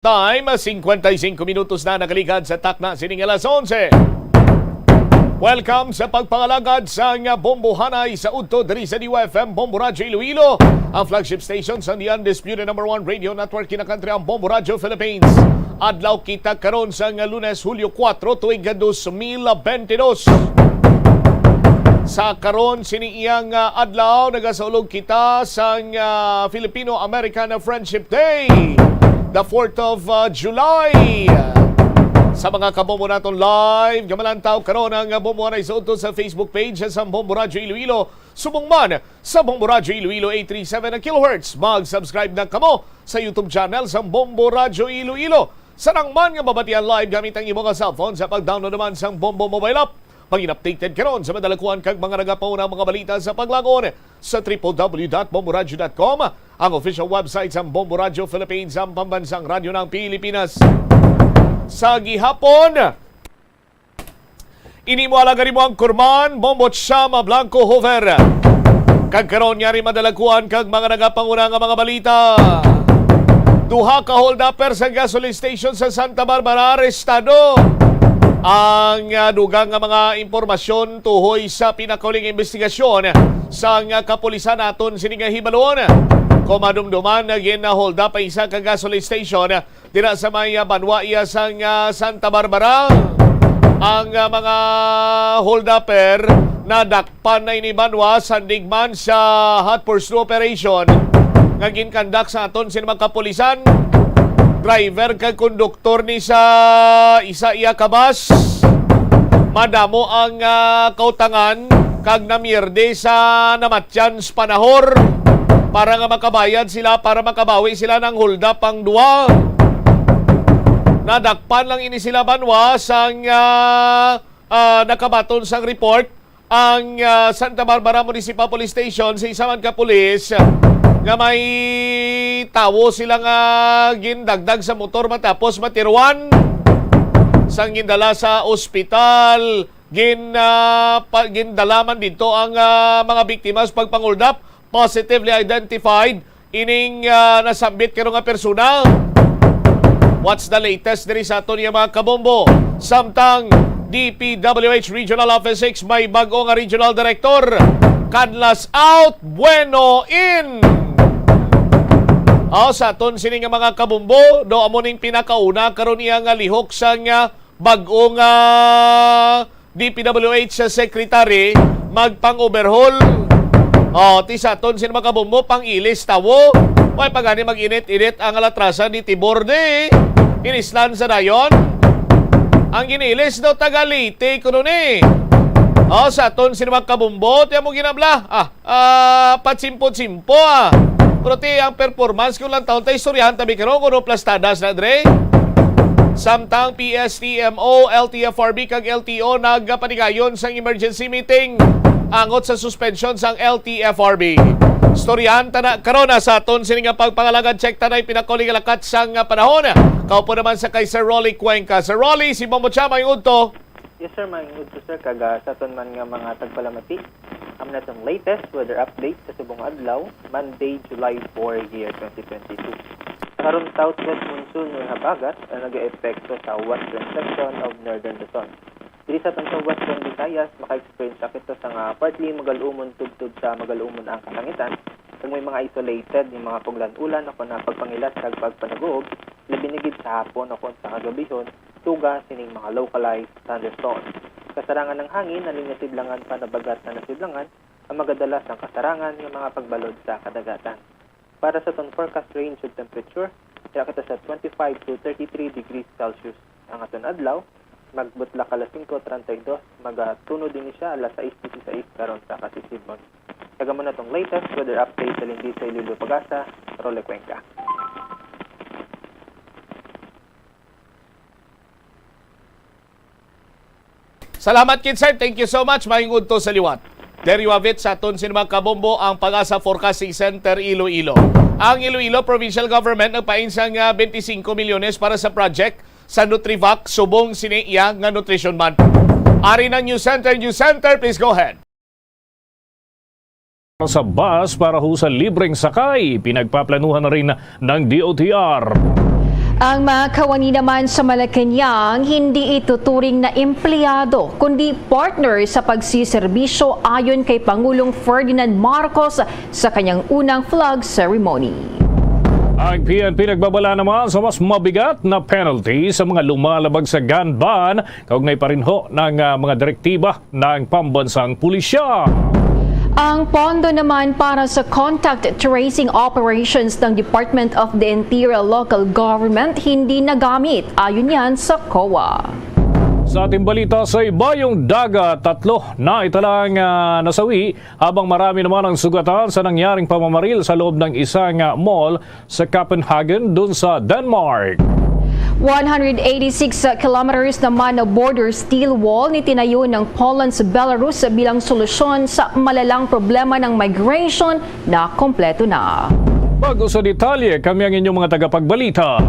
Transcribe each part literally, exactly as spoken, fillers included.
Time, singkwenta y singko minutos na nakaligad sa takna sining alas onse. Welcome sa pagpangalagad sang Bombohanay sa udto diri sa D Y F M Bombo Radyo Iloilo, ang flagship station sang The Undisputed Number One Radio Network, kinakantri ang Bombo Radyo Philippines. Adlaw kita karon sang Lunes, Hulyo kuwatro, tuig dos mil bente dos. Sa karon sini iyang, ah, adlaw, nagasaulog kita sang, ah, Filipino-American Friendship Day, the fourth of, ah, July. Sa mga kabombo naton live, gamalantaw karon ang Bombohanay sa udto sa Facebook page sa Bombo Radyo Iloilo. Subong man sa Bombo Radyo Iloilo eight three seven kilohertz. Mag-subscribe na kamo sa YouTube channel sa Bombo Radyo Iloilo. Sarang man nga mabatian live gamit ang imo nga cellphone sa pag-download naman sang Bombo mobile app. Maging updated karon sa madalakuan kag mga nagapauna nga mga balita sa paglagon sa triple W dot bomboradyo dot com, ang official website sang Bombo Radyo Philippines, ang pambansang radyo ng Pilipinas. Sa gihapon, ini mo alagad mo ang kurman, Bombo Chama Blanco Hover. Kag karon, yari madalakuan kag mga nagapanguna nga mga balita. Duha ka holdupper sa gasoline station sa Santa Barbara arestado. Ang, ah, dugang nga mga impormasyon tuhoy sa pinakauling investigasyon sang kapulisan aton sini nga hibalon. Kung madumduman, gin-hold up ang isa ka gasoline station dira sa may, ah, banwa iya sang, ah, Santa Barbara. Ang, ah, mga holdupper nadakpan na ini banwa sandig man sa hot pursuit operation nga ginkandak sa aton sini mga kapulisan. Driver kag konduktor ni sa isa iya ka bus. Madamo ang, ah, kautangan kag namierde sa namatyan sa panahor para nga makabayad sila, para makabawi sila ng hold up ang duwa. Nadakpan lang ini sila banwa sang, ah, ah, nakabaton sang report ang, ah, Santa Barbara Municipal Police Station sa isa man ka pulis nga may tawo sila nga gindagdag sa motor matapos matiruan sang gindala sa ospital. Gin, ah, pa, gindala man dito ang, ah, mga biktima sa pagpanguldap. Positively identified ining, ah, nasambit karon nga persona. What's the latest diri sa aton nga mga kabombo? Samtang D P W H Regional Office six may bag-o nga Regional Director, Canlas out, Bueno in. Aw, sa aton sini nga mga kabombo, do amo ning pinakauna karon iya nga lihok sang, ah, bag-o nga D P W H secretary magpang-overhaul. Oh, ti sa aton sin makabumbo, pang-ilis tawo. Way pa gani mag-init-init ang alatrasan ni Tiborde. Inislan sa dayon. Ang ginilis daw taga Leyte kuno ni. Oh, sa aton sin makabumbo, ti amo ginabla. Ah, ah, patsimpo-tsimpo, ah. Pero ti ang performance ko lang taon, tay istoryahan tabi karon kuno plastadas na, Dre. Samtang P S T M O, L T F R B kag L T O nagapanigayon sang emergency meeting angot sa suspension sang L T F R B. Istoryahan ta na karon na sa aton sini nga pagpangalagad. Check ta na yung pinakuli nga lakat sang, ah, panahon. Kaupo naman sa kay Sir Rolly Cuenca. Sir Rolly, si Bombo Cha, may udto. Yes, sir. Maayong udto, sir. Kag, ah, sa aton man nga mga tagpalamati, amo na tong latest weather update sa subong adlaw, Monday, July four, year twenty twenty-two. Sa karon, southwest monsoon or habagat ang nag-eepekto sa western section of northern Luzon. Diri sa aton sa Western Visayas, maka-experience kita sa nga partly magal-umon tubtob sa magal-umon ang kalangitan, kag may mga isolated nga mga paglan-ulan o kon pagpangilat kag pagpanaguob, labi na gid sa hapon o kon sa kagabihon, tuga sining mga localized thunderstorms. Kasarangan ng hangin, halin nga sidlangan pa nabagat na nasudlangan, ang magadala sang kasarangan nga mga pagbalod sa kadagatan. Para sa aton forecast range of temperature, dira kita sa twenty-five to thirty-three degrees Celsius. Ang aton adlaw, magbutlak alas singko treinta y dos, magatunod din siya alas sais dieciséis karon sa kasisibon. Kag amo na tong latest weather update sa Lindisa Iloilo Pagasa, Rolly Cuenca. Salamat kid, sir. Thank you so much. Maayong udto sa liwat. There you have it, sa aton sin mga kabombo, ang Pag-asa Forecasting Center Iloilo. Ang Iloilo Provincial Government nagpain sang, ah, twenty-five milyones para sa project sa Nutrivac subong sini iya nga Nutrition Month. Ari na News Center, News Center, please go ahead. Sa bus para ho sa libreng sakay, pinagpaplanuhan na rin ng D O T R. Ang mga kawani naman sa Malacañang hindi ituturing na empleyado, kundi partner sa pagsiserbisyo, ayon kay Pangulong Ferdinand Marcos sa kanyang unang flag ceremony. Ang P N P nagbabala naman sa mas mabigat na penalty sa mga lumalabag sa gun ban, kaugnay pa rin ho ng, ah, mga direktiba ng pambansang pulisya. Ang pondo naman para sa contact tracing operations ng Department of the Interior Local Government hindi nagamit, ayon yan sa COA. Sa ating balita, sa Ibayong Dagat, tatlo na italang, ah, nasawi, habang marami naman ang sugatan sa nangyaring pamamaril sa loob ng isang, ah, mall sa Copenhagen, dun sa Denmark. One hundred eighty-six kilometers naman na border steel wall ni tinayo ng Poland sa Belarus bilang solusyon sa malalang problema ng migration na kompleto na. Bago sa detalye, kami ang inyong mga tagapagbalita.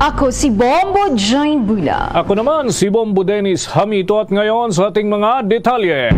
Ako si Bombo Jane Buna. Ako naman si Bombo Dennis Hamito, at ngayon sa ating mga detalye.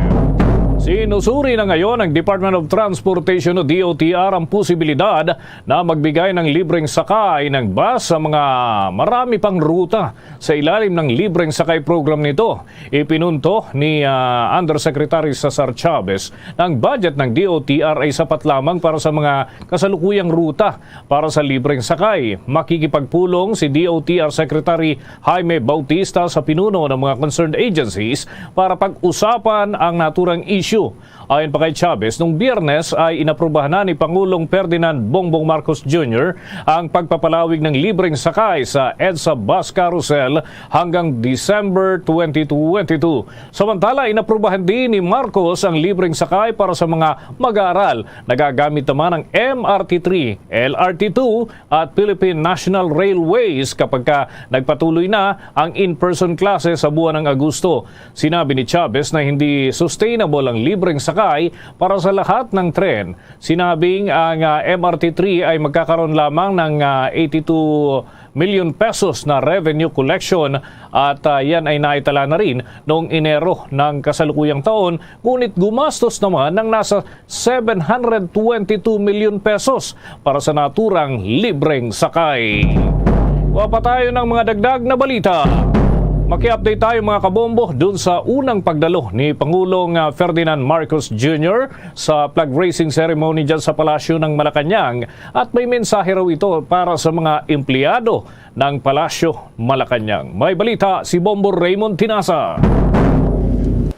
Sinusuri na ngayon ng Department of Transportation o D O T R ang posibilidad na magbigay ng libreng sakay ng bus sa mga marami pang ruta sa ilalim ng libreng sakay program nito. Ipinunto ni, ah, Undersecretary Cesar Chavez na ang budget ng D O T R ay sapat lamang para sa mga kasalukuyang ruta para sa libreng sakay. Makikipagpulong si D O T R Secretary Jaime Bautista sa pinuno ng mga concerned agencies para pag-usapan ang naturang issue. Ayon pa kay Chavez, nung Biyernes ay inaprubahan na ni Pangulong Ferdinand Bongbong Marcos Junior ang pagpapalawig ng libreng sakay sa EDSA bus carousel hanggang December twenty twenty-two. Samantala, inaprubahan din ni Marcos ang libreng sakay para sa mga mag-aaral. Nagagamit naman ang M R T three, L R T two at Philippine National Railways kapag ka nagpatuloy na ang in-person classes sa buwan ng Agosto. Sinabi ni Chavez na hindi sustainable ang libreng sakay para sa lahat ng tren. Sinabing ang, ah, M R T three ay magkakaroon lamang ng, ah, eighty-two million pesos na revenue collection at, ah, yan ay naitala na rin noong Enero ng kasalukuyang taon, ngunit gumastos naman ng nasa seven hundred twenty-two million pesos para sa naturang libreng sakay. Wa pa tayo ng mga dagdag na balita. Maki-update tayo, mga kabombo, dun sa unang pagdalo ni Pangulong, ah, Ferdinand Marcos Junior sa flag raising ceremony dyan sa Palasyo ng Malacañang, at may mensahe raw ito para sa mga empleyado ng Palasyo Malacañang. May balita si Bombo Raymond Tinasa.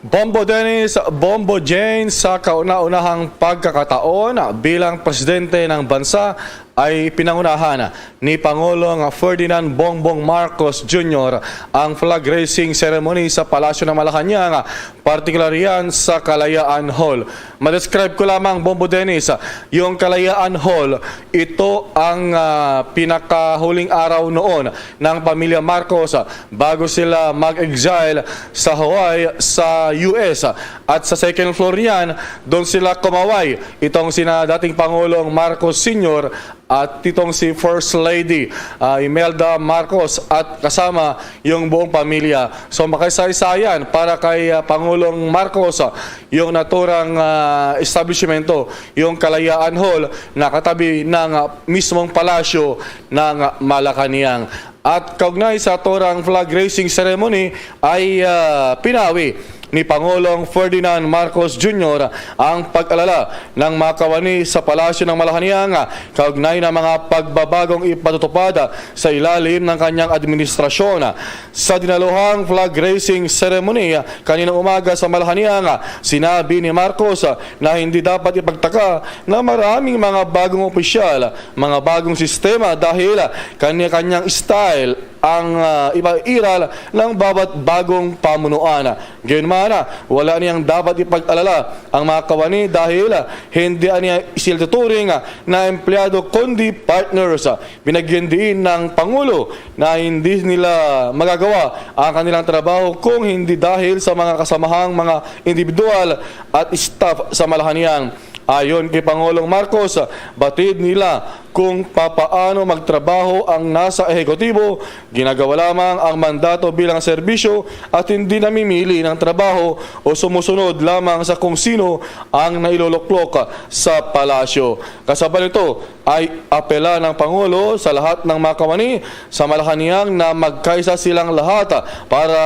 Bombo Dennis, Bombo Jane, sa kauna-unahang pagkakataon bilang presidente ng bansa ay pinangunahan ni Pangulong Ferdinand Bongbong Marcos Junior ang flag raising ceremony sa Palasyo ng Malacañang, partikular yan sa Kalayaan Hall. Ma-describe ko lamang, Bombo Dennis, yung Kalayaan Hall, ito ang, ah, pinakahuling araw noon ng pamilya Marcos, ah, bago sila mag-exile sa Hawaii, sa U S. At sa second floor niyan, doon sila kumaway, itong sina dating Pangulong Marcos Senior at itong si First Lady, ah, Imelda Marcos, at kasama yung buong pamilya. So, makaisaysayan para kay, ah, Pangulong Marcos, ah, yung naturang, ah, establishmento, yung Kalayaan Hall, na katabi ng, ah, mismong palasyo ng, ah, Malacañang. At kaugnay sa naturang flag raising ceremony ay, ah, pinawi ni Pangulong Ferdinand Marcos Junior ang pag-alala ng mga kawani sa Palasyo ng Malacañang kaugnay ng mga pagbabagong ipatutupad sa ilalim ng kanyang administrasyon. Sa dinaluhang flag raising ceremony kaninang umaga sa Malacañang, sinabi ni Marcos na hindi dapat ipagtaka na maraming mga bagong opisyal, mga bagong sistema dahil kanya-kanyang style ang, ah, ipairal ng bawat bagong pamunuan. Gayunman, wala niyang dapat ipag-alala ang mga kawani dahil hindi niya sila tuturing na empleyado kundi partners. Binigyan diin ng Pangulo na hindi nila magagawa ang kanilang trabaho kung hindi dahil sa mga kasamahang mga individual at staff sa Malacañang. Ayon kay Pangulong Marcos, batid nila Kung papaano magtrabaho ang nasa ehekutibo, ginagawa lamang ang mandato bilang serbisyo at hindi namimili ng trabaho o sumusunod lamang sa kung sino ang nailuluklok sa palasyo. Kasabay nito ay apela ng Pangulo sa lahat ng mga kawani sa Malacañang na magkaisa silang lahat para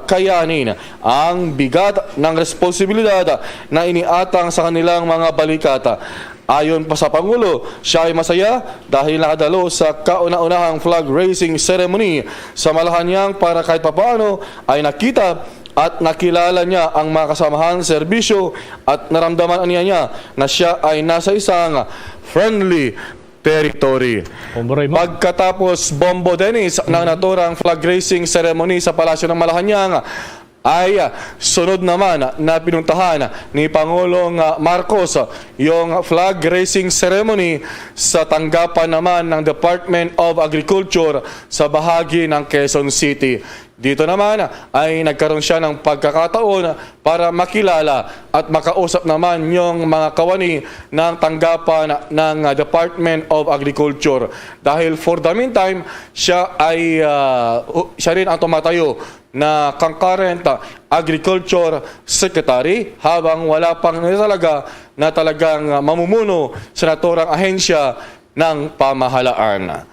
kayanin ang bigat ng responsibilidad na iniatang sa kanilang mga balikat. Ayon pa sa Pangulo, siya ay masaya dahil nakadalo sa kauna-unahang flag raising ceremony sa Malacañang para kahit papaano ay nakita at nakilala niya ang mga kasamahan serbisyo at naramdaman niya niya na siya ay nasa isang friendly territory. Bombo Raymond. Pagkatapos, Bombo Dennis, ng naturang flag raising ceremony sa Palasyo ng Malacañang, ay, ah, sunod naman na pinuntahan ni Pangulong, ah, Marcos yung flag raising ceremony sa tanggapan naman ng Department of Agriculture sa bahagi ng Quezon City. Dito naman ay nagkaroon siya ng pagkakataon para makilala at makausap naman yung mga kawani ng tanggapan ng, ah, Department of Agriculture. Dahil for the meantime, siya ay, ah, u-, siya rin ang tumatayo na concurrent, ah, agriculture secretary habang wala pang talaga na talagang, ah, mamumuno sa naturang ahensya ng pamahalaan.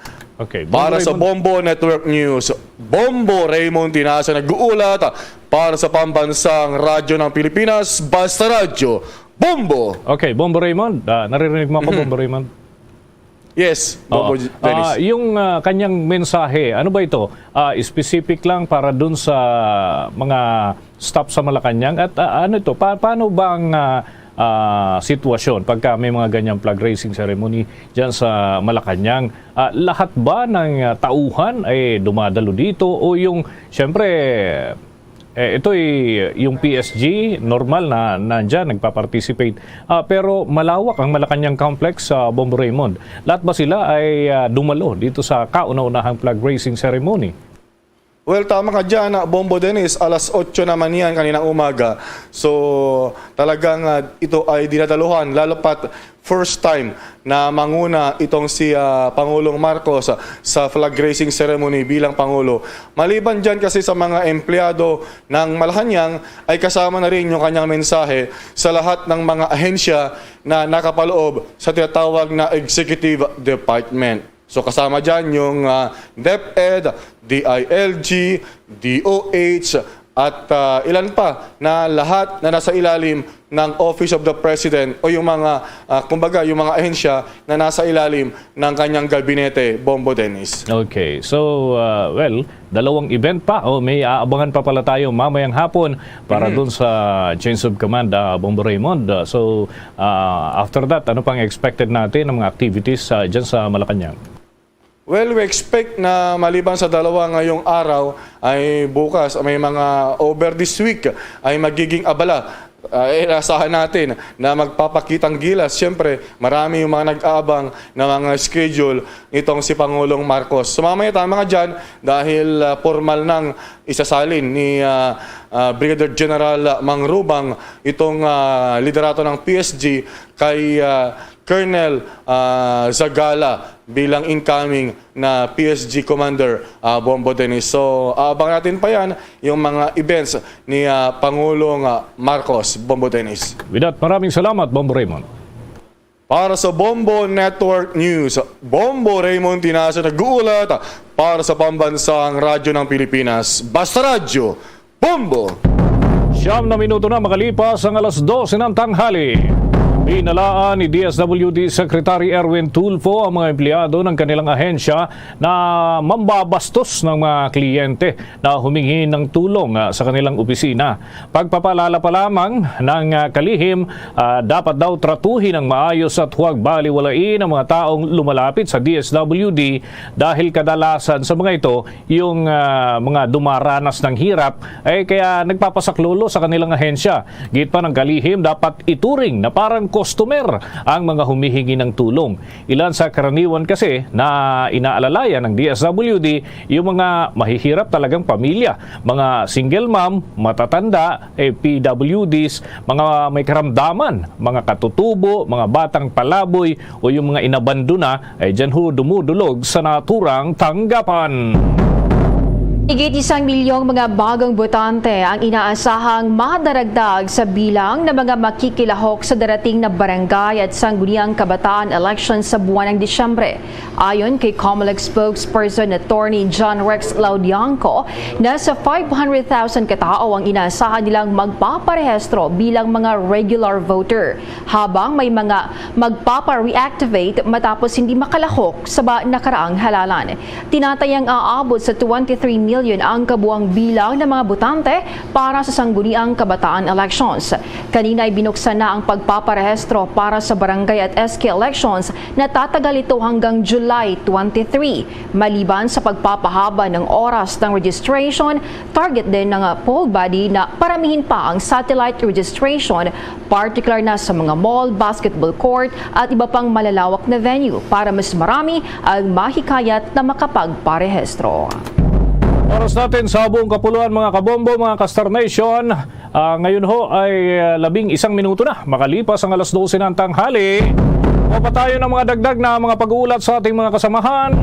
Okay, Bombo Para sa Raymond. Bombo Network News, Bombo Raymond Tinasa nag-uulat para sa Pambansang Radyo ng Pilipinas, Basta Radyo, Bombo! Okay, Bombo Raymond, ah, naririnig mo ako, Mhm. Bombo Raymond? Yes, Bombo Oo. Dennis. Ah, yung, ah, kanyang mensahe, ano ba ito? Ah, specific lang para dun sa mga staff sa Malacañang? At, ah, ano ito? Pa-, paano ba ang, ah, ah, sitwasyon pagka may mga ganyang flag raising ceremony dyan sa Malacañang? Ah, lahat ba ng, ah, tauhan ay dumadalo dito? O yung, siyempre, eh, ito'y yung P S G, normal na nandyan, nagpa-participate. Ah, pero malawak ang Malacañang Complex sa Bombo Raymond. Lahat ba sila ay, ah, dumalo dito sa kauna-unahang flag raising ceremony? Well, tama ka dyan, ah, Bombo Dennis. Alas otso naman yan kaninang umaga. So, talagang, ah, ito ay dinadaluhan, lalo pat first time na manguna itong si, ah, Pangulong Marcos sa flag raising ceremony bilang Pangulo. Maliban dyan kasi sa mga empleyado ng Malacañang, ay kasama na rin yung kanyang mensahe sa lahat ng mga ahensya na nakapaloob sa tinatawag na executive department. So, kasama dyan yung, ah, DepEd, D I L G, D O H, at, ah, ilan pa na lahat na nasa ilalim ng Office of the President o yung mga, ah, kumbaga, yung mga ahensya na nasa ilalim ng kanyang gabinete, Bombo Dennis. Okay. So, ah, well, dalawang event pa. Oh, may aabangan pa pala tayo mamayang hapon para Mhm. dun sa Chains of Command, ah, Bombo Raymond. Ah, so, ah, after that, ano pang expected natin ng mga activities, ah, dyan sa Malacañang? Well, we expect na maliban sa dalawa ngayong araw ay bukas, may mga over this week ay magiging abala. Ah, eh, asahan natin na magpapakitang gilas. Siyempre, marami yung mga nag-aabang na mga schedule nitong si Pangulong Marcos. Sumama tayo mga dyan dahil, ah, formal nang isasalin ni, ah, ah, Brigadier General Mangrubang itong, ah, liderato ng P S G kay, ah, Colonel, ah, Zagala bilang incoming na P S G Commander, ah, Bombo Dennis. So, aabangan natin pa yan, yung mga events ni, ah, Pangulong, ah, Marcos, Bombo Dennis. With that, maraming salamat, Bombo Raymond. Para sa Bombo Network News, Bombo Raymond Tinasa nag-uulat para sa Pambansang Radyo ng Pilipinas, Basta Radyo, Bombo! Siyam na minuto na makalipas ang alas dose ng tanghali. Binalaan ni D S W D Secretary Erwin Tulfo ang mga empleyado ng kanilang ahensya na mambabastos ng mga kliyente na humingi ng tulong, ah, sa kanilang opisina. Pagpapaalala pa lamang ng, ah, kalihim, ah, dapat daw tratuhin ng maayos at huwag baliwalain ang mga taong lumalapit sa D S W D dahil kadalasan sa mga ito yung, ah, mga dumaranas ng hirap, eh, kaya nagpapasaklolo sa kanilang ahensya. Giit pa ng kalihim, dapat ituring na parang customer ang mga humihingi ng tulong. Ilan sa karaniwan kasi na inaalalayan ng D S W D yung mga mahihirap talagang pamilya, mga single mom, matatanda, eh, P W Ds, mga may karamdaman, mga katutubo, mga batang palaboy, o yung mga inabandona, eh, dyan ho dumudulog sa naturang tanggapan. Higit isang milyong mga bagong botante ang inaasahang madaragdag sa bilang ng mga makikilahok sa darating na barangay at sangguniang kabataan election sa buwan ng Disyembre. Ayon kay Comelec spokesperson Attorney John Rex Laudianco, nasa five hundred thousand katao ang inaasahan nilang magpaparehistro bilang mga regular voter, habang may mga magpapa-reactivate matapos hindi makalahok sa ba nakaraang halalan. Tinatayang aabot sa twenty-three million ang kabuang bilang ng mga botante para sa sangguniang kabataan elections. Kanina ay binuksan na ang pagpaparehistro para sa barangay at S K elections na tatagal ito hanggang July twenty-three. Maliban sa pagpapahaba ng oras ng registration, target din ng, ah, poll body na paramihin pa ang satellite registration, particular na sa mga mall, basketball court, at iba pang malalawak na venue para mas marami ang mahikayat na makapagparehistro. Oras natin sa buong kapuluan, mga kabombo, mga ka-Star Nation. Ah, ngayon ho ay, ah, labing isang minuto na makalipas ang alas dose ng tanghali. Kuha pa tayo ng mga dagdag na mga pag-uulat sa ating mga kasamahan.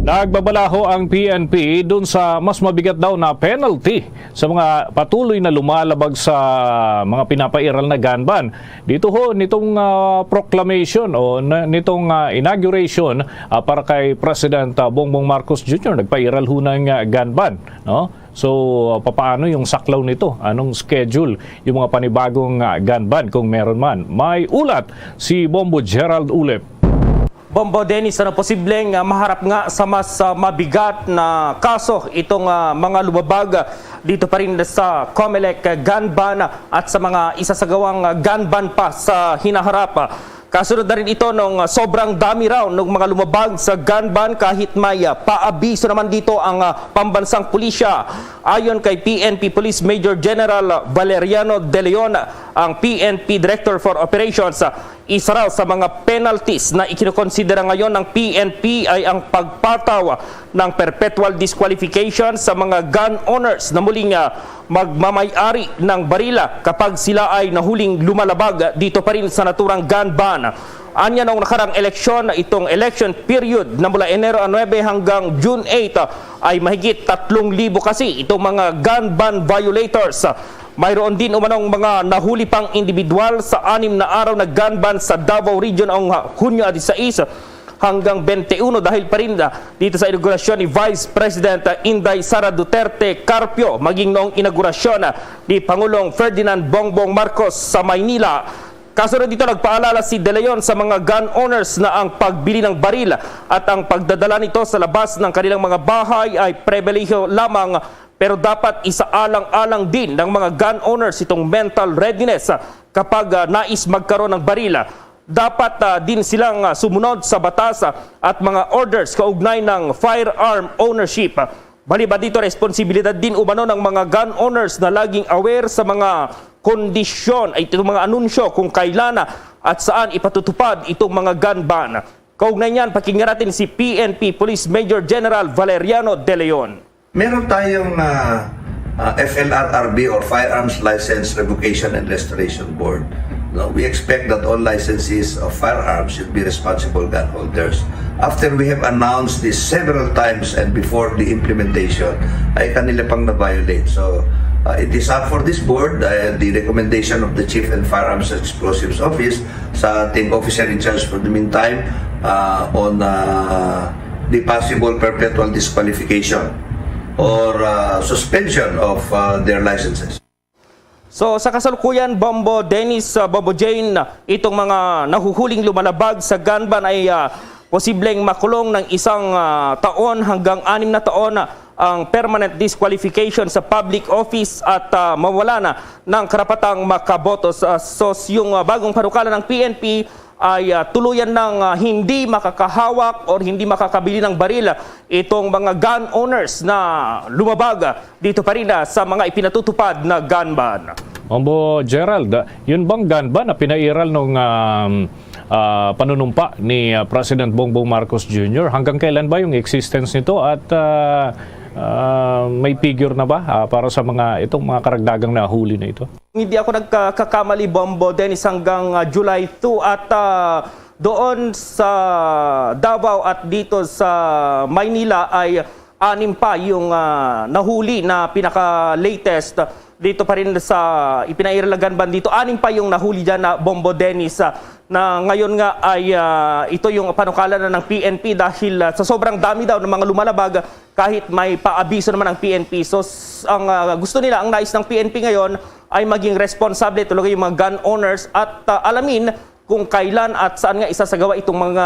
Nagbabala ho ang P N P dun sa mas mabigat daw na penalty sa mga patuloy na lumalabag sa mga pinapairal na gun ban. Dito ho, nitong, ah, proclamation o na, nitong, ah, inauguration, ah, para kay President, ah, Bongbong Marcos Junior, nagpairal ho ng, ah, gun ban, no? So, ah, papaano yung saklaw nito? Anong schedule yung mga panibagong, ah, gun ban kung meron man? May ulat si Bombo Gerald Ulep. Bombo Dennis, ano posibleng, ah, maharap nga sa mas, ah, mabigat na kaso itong, ah, mga lumabag, ah, dito pa rin sa Comelec, ah, gun ban, ah, at sa mga isasagawang, ah, gun ban pa sa hinaharap, ah. Kasunod na rin ito nung, ah, sobrang dami raw ng mga lumabag sa gun ban kahit may, ah, paabiso naman dito ang, ah, pambansang pulisya. Ayon kay P N P Police Major General Valeriano De Leon, ang P N P Director for Operations, ah, isa raw sa mga penalties na ikinokonsidera ngayon ng P N P ay ang pagpataw ng perpetual disqualification sa mga gun owners na muling, ah, magmamay-ari ng barila kapag sila ay nahuling lumalabag dito pa rin sa naturang gun ban. Anya, noong nakarang eleksyon, itong election period na mula Enero nuebe hanggang June eight, ah, ay mahigit tatlong libo kasi itong mga gun ban violators. Mayroon din umanong mga nahuli pang individual sa anim na araw na gun ban sa Davao Region noong Hunyo disisais hanggang twenty-one, dahil pa rin, ah, dito sa inaugurasyon ni Vice President, ah, Inday Sara Duterte Carpio, maging noong inaugurasyon, ah, ni Pangulong Ferdinand Bongbong Marcos sa Maynila. Kasunod dito, nagpaalala si De Leon sa mga gun owners na ang pagbili ng baril at ang pagdadala nito sa labas ng kanilang mga bahay ay pribilehiyo lamang, pero dapat isaalang-alang din ng mga gun owners itong mental readiness kapag, ah, nais magkaroon ng baril. Dapat, ah, din silang, ah, sumunod sa batas, ah, at mga orders kaugnay ng firearm ownership. Maliban dito, responsibilidad din umano ng mga gun owners na laging aware sa mga kondisyon, ay, itong mga anunsyo kung kailan, ah, at saan ipatutupad itong mga gun ban. Kaugnay niyan, pakinggan natin si P N P Police Major General Valeriano De Leon. Meron tayong, ah, ah, F L R R B or Firearms License Revocation and Restoration Board. No, we expect that all licensees of firearms should be responsible gun holders. After we have announced this several times and before the implementation, ay kanila pang na-violate. So, ah, it is up for this board, ah, the recommendation of the Chief and Firearms Explosives Office sa ating officer in charge for the meantime, ah, on, ah, the possible perpetual disqualification or, ah, suspension of, ah, their licenses. So, sa kasalukuyan, Bombo Dennis, ah, Bombo Jane, itong mga nahuhuling lumalabag sa gun ban ay, ah, posibleng makulong ng isang, ah, taon hanggang anim na taon, ah, ang permanent disqualification sa public office at, ah, mawala na ng karapatang makaboto. Sa, so, yung, ah, bagong panukala ng P N P ay, ah, tuluyan ng, ah, hindi makakahawak or hindi makakabili ng baril itong mga gun owners na lumabag, ah, dito pa rin, ah, sa mga ipinatutupad na gun ban. Bombo Gerald, yun bang gun ban na pinairal nung, um, ah, panunumpa ni, ah, President Bongbong Marcos Junior? Hanggang kailan ba yung existence nito? At, ah, ah, may figure na ba, ah, para sa mga, itong mga karagdagang nahuli na ito? Hindi ako nagkakamali, Bombo Dennis, hanggang, ah, July two at, ah, doon sa Davao at dito sa Maynila ay anim pa yung, ah, nahuli na pinaka-latest dito pa rin sa ipinairalagan ban dito. Anim pa yung nahuli dyan na, Bombo Dennis, ah, na ngayon nga ay, ah, ito yung panukala na ng P N P dahil, ah, sa sobrang dami daw ng mga lumalabag, kahit may paabiso naman ang P N P. So, s-, ang, ah, gusto nila, ang nais ng P N P ngayon ay maging responsable talaga yung mga gun owners at, ah, alamin kung kailan at saan nga isasagawa itong mga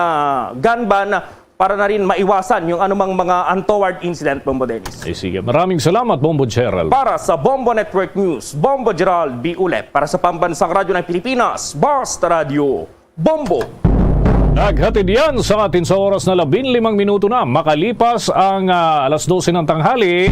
gun ban para na rin maiwasan yung anumang mga untoward incident, Bombo Dennis. Eh, sige. Maraming salamat, Bombo Gerald. Para sa Bombo Network News, Bombo Gerald B. Ulep. Para sa Pambansang Radyo ng Pilipinas, Basta Radyo, Bombo. Naghatid yan sa atin sa oras na labing limang minuto na makalipas ang, ah, alas dose ng tanghali.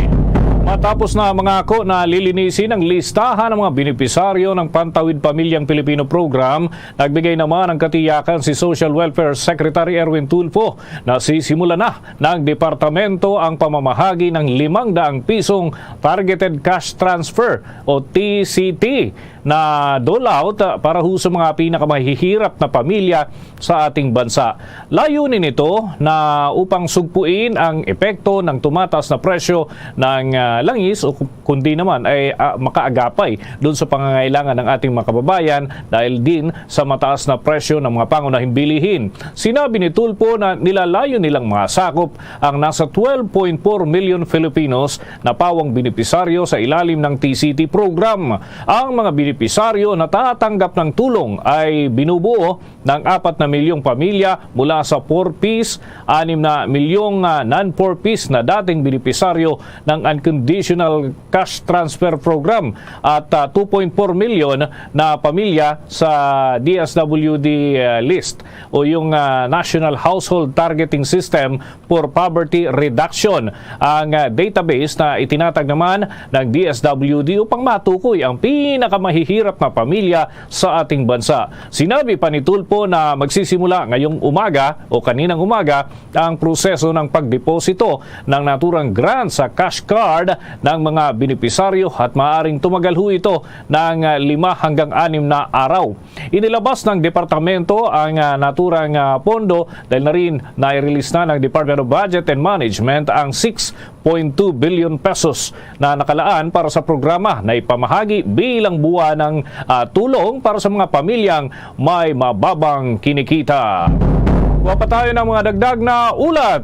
Matapos na mangako na lilinisin ang listahan ng mga benepisaryo ng Pantawid Pamilyang Pilipino Program, nagbigay naman ng katiyakan si Social Welfare Secretary Erwin Tulfo na sisimulan na ng departamento ang pamamahagi ng limang daang pisong Targeted Cash Transfer o T C T na dole out, ah, para ho sa mga pinakamahihirap na pamilya sa ating bansa. Layunin nito na upang sugpuin ang epekto ng tumataas na presyo ng, ah, langis o ku-, kundi naman ay, ah, makaagapay dun sa pangangailangan ng ating mga kababayan dahil din sa mataas na presyo ng mga pangunahing bilihin. Sinabi ni Tulfo na nilalayo nilang masakop ang nasa twelve point four million Filipinos na pawang benepisaryo sa ilalim ng T C T program. Ang mga benepisaryo na tatanggap ng tulong ay binubuo ng apat na milyong pamilya mula sa four Ps, anim na milyong, ah, non-four Ps na dating benepisaryo ng Unconditional Cash Transfer Program at, ah, two point four million na pamilya sa D S W D, ah, list o yung, ah, National Household Targeting System for Poverty Reduction, ang, ah, database na itinatag naman ng D S W D upang matukoy ang pinakamahihirap na pamilya sa ating bansa. Sinabi pa ni Tulfo na magsisimula ngayong umaga o kaninang umaga ang proseso ng pagdeposito ng naturang grant sa cash card ng mga benepisaryo at maaaring tumagal ho ito ng, ah, lima hanggang anim na araw. Inilabas ng departamento ang, ah, naturang, ah, pondo dahil na rin nai-release na ng Department of Budget and Management ang six point two billion pesos na nakalaan para sa programa na ipamahagi bilang buwan ng, ah, tulong para sa mga pamilyang may mababang kinikita. Kuha pa tayo ng mga dagdag na ulat.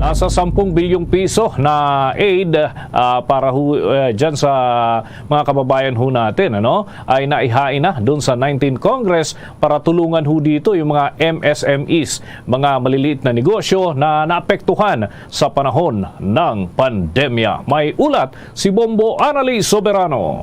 Nasa sampung bilyong piso na aid, ah, para hu-, eh, dyan sa mga kababayan ho natin, ano, ay naihain na dun sa nineteenth Congress para tulungan ho dito yung mga M S M Es, mga maliliit na negosyo na naapektuhan sa panahon ng pandemya. May ulat si Bombo Anali Soberano.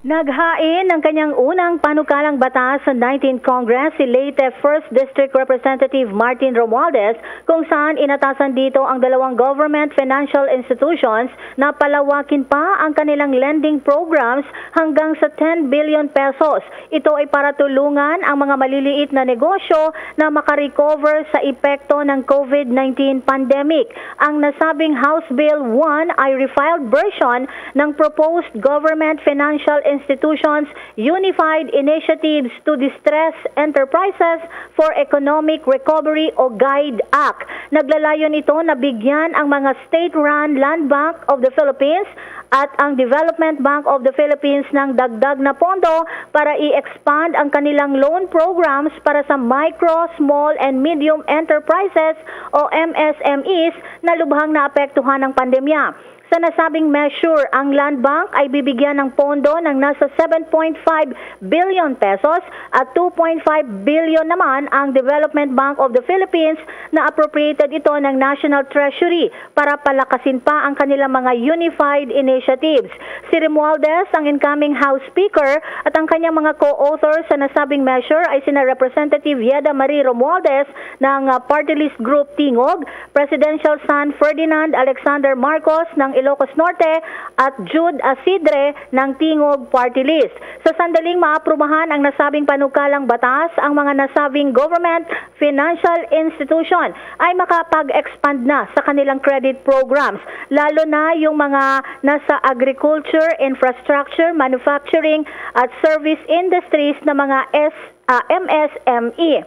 Naghain ng kanyang unang panukalang batas sa nineteenth Congress si Leyte First District Representative Martin Romualdez, kung saan inatasan dito ang dalawang government financial institutions na palawakin pa ang kanilang lending programs hanggang sa ten billion pesos. Ito ay para tulungan ang mga maliliit na negosyo na makarecover sa epekto ng COVID nineteen pandemic. Ang nasabing House Bill one ay refiled version ng proposed Government Financial Institutions Unified Initiatives to Distress Enterprises for Economic Recovery o GUIDE Act. Naglalayon ito na bigyan ang mga state-run Land Bank of the Philippines at ang Development Bank of the Philippines ng dagdag na pondo para i-expand ang kanilang loan programs para sa micro, small, and medium enterprises o M S M Es na lubhang naapektuhan ng pandemya. Sa nasabing measure, ang Land Bank ay bibigyan ng pondo ng nasa seven point five billion pesos at two point five billion naman ang Development Bank of the Philippines na appropriated ito ng National Treasury para palakasin pa ang kanilang mga unified initiatives. Si Romualdez, ang incoming House Speaker, at ang kanyang mga co-author sa nasabing measure ay sina Representative Yeda Marie Romualdez ng, ah, Party List Group Tingog, Presidential Son Ferdinand Alexander Marcos ng Ilocos Norte, at Jude Asidre ng Tingog Party List. Sa sandaling maaprubahan ang nasabing panukalang batas, ang mga nasabing government financial institution ay makapag-expand na sa kanilang credit programs, lalo na yung mga nasa agriculture, infrastructure, manufacturing at service industries na mga S, ah, M S M E.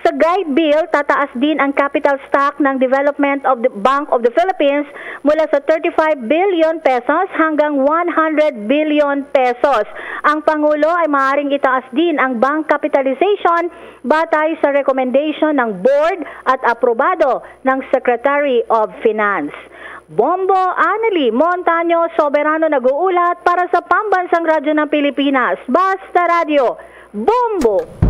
Sa guide bill, tataas din ang capital stock ng Development of the Bank of the Philippines mula sa thirty-five billion pesos hanggang one hundred billion pesos. Ang Pangulo ay maaaring itaas din ang bank capitalization batay sa recommendation ng board at aprobado ng Secretary of Finance. Bombo Annalie Montaño Soberano nag-uulat para sa Pambansang Radyo ng Pilipinas, Basta Radyo, Bombo!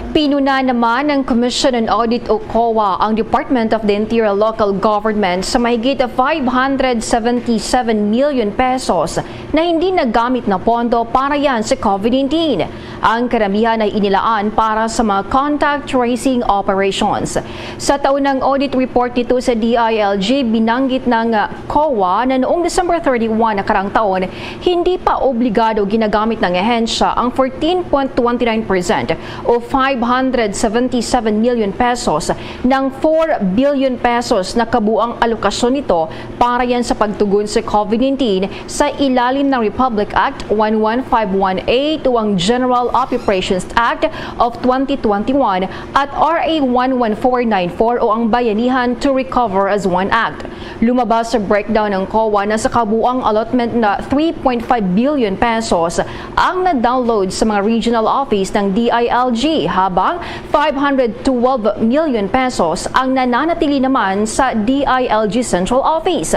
Pinuna naman ng Commission on Audit o COA ang Department of the Interior Local Government sa mahigit five hundred seventy-seven million pesos na hindi nagamit na pondo para yan sa COVID nineteen. Ang karamihan ay inilaan para sa mga contact tracing operations. Sa taunang audit report nito sa D I L G, binanggit ng COA na noong December thirty-one nakarang taon, hindi pa obligado ginagamit ng ahensya ang fourteen point twenty-nine percent o five hundred seventy-seven million pesos ng four billion pesos na kabuang alokasyon nito para yan sa pagtugon sa COVID nineteen sa ilalim ng Republic Act one one five one eight o ang General Appropriations Act of twenty twenty-one at R A one one four nine four o ang Bayanihan to Recover as One Act. Lumabas sa breakdown ng COA na sa kabuang allotment na three point five billion pesos ang na-download sa mga regional office ng D I L G, habang five hundred twelve million pesos ang nananatili naman sa D I L G Central Office.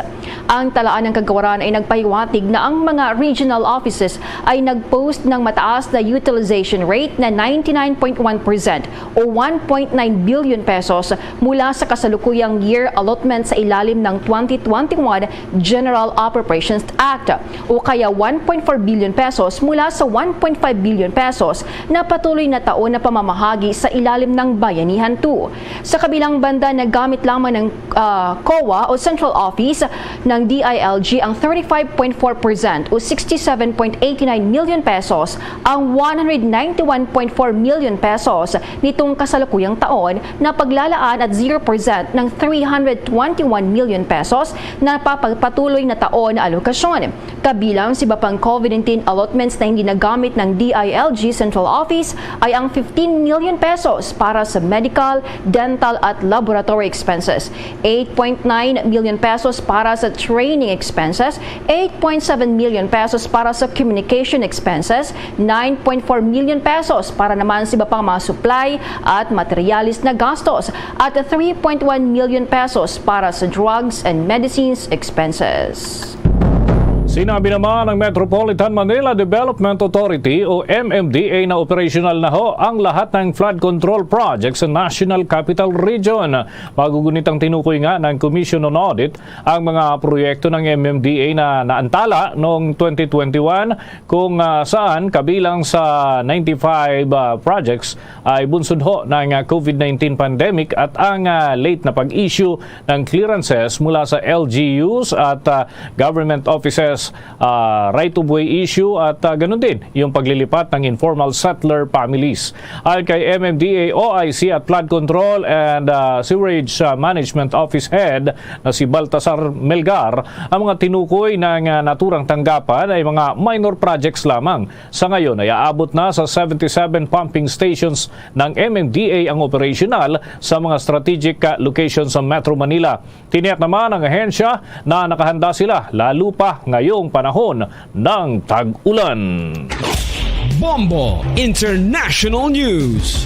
Ang talaan ng kagawaran ay nagpahiwatig na ang mga regional offices ay nag-post ng mataas na utilization rate na ninety-nine point one percent o one point nine billion pesos mula sa kasalukuyang year allotment sa ilalim ng twenty twenty-one General Appropriations Act, o kaya one point four billion pesos mula sa one point five billion pesos na patuloy na taon na pamamahagi sa ilalim ng Bayanihan two. Sa kabilang banda, nagamit lamang ng, ah, COA o Central Office ng D I L G ang thirty-five point four percent o sixty-seven point eighty-nine million pesos, ang one hundred ninety-one point four million pesos nitong kasalukuyang taon na paglalaan at zero percent ng three hundred twenty-one million pesos na papagpatuloy na taon na alokasyon. Kabilang sa iba pang COVID nineteen allotments na hindi nagamit ng D I L G Central Office ay ang fifteen million pesos para sa medical, dental at laboratory expenses, eight point nine million pesos para sa training expenses, eight point seven million pesos para sa communication expenses, nine point four million pesos para naman sa iba pang mga supply at materyales na gastos, at three point one million pesos para sa drugs and medicines expenses. Sinabi naman ng Metropolitan Manila Development Authority o M M D A na operational na ho ang lahat ng flood control projects sa National Capital Region. Magugunit ang tinukoy nga ng Commission on Audit ang mga proyekto ng M M D A na naantala noong twenty twenty-one, kung, ah, saan kabilang sa ninety-five, ah, projects ay bunsod ho ng, ah, COVID nineteen pandemic at ang, ah, late na pag-issue ng clearances mula sa L G Us at, ah, government offices, ah, right of way issue at, ah, ganun din yung paglilipat ng informal settler families. Ayon kay M M D A O I C at Flood Control and, ah, Sewerage, ah, Management Office Head na si Baltasar Melgar, ang mga tinukoy ng, ah, naturang tanggapan ay mga minor projects lamang. Sa ngayon ay aabot na sa seventy-seven pumping stations ng M M D A ang operational sa mga strategic, ah, location sa Metro Manila. Tiniyak naman ng ahensya na nakahanda sila, lalo pa ngayong panahon ng tag-ulan. Bombo International News.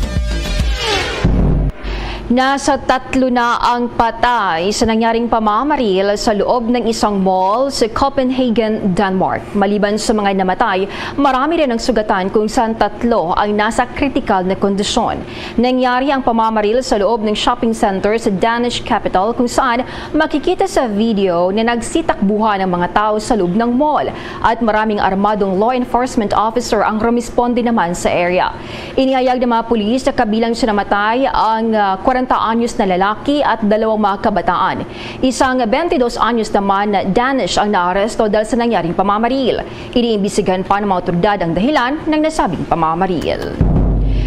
Nasa tatlo na ang patay sa nangyaring pamamaril sa loob ng isang mall sa Copenhagen, Denmark. Maliban sa mga namatay, marami rin ang sugatan kung saan tatlo ang nasa kritikal na kondisyon. Nangyari ang pamamaril sa loob ng shopping center sa Danish capital kung saan makikita sa video na nagsitakbuhan ang mga tao sa loob ng mall at maraming armadong law enforcement officer ang rumisponde naman sa area. Inihayag ng mga pulis na kabilang sa namatay ang, ah, Treinta anyos na lalaki at dalawang mga kabataan. Isang twenty-dos anyos naman na Danish ang naaresto dahil sa nangyaring pamamaril. Iniimbestigahan pa ng mga otoridad ang dahilan ng nasabing pamamaril.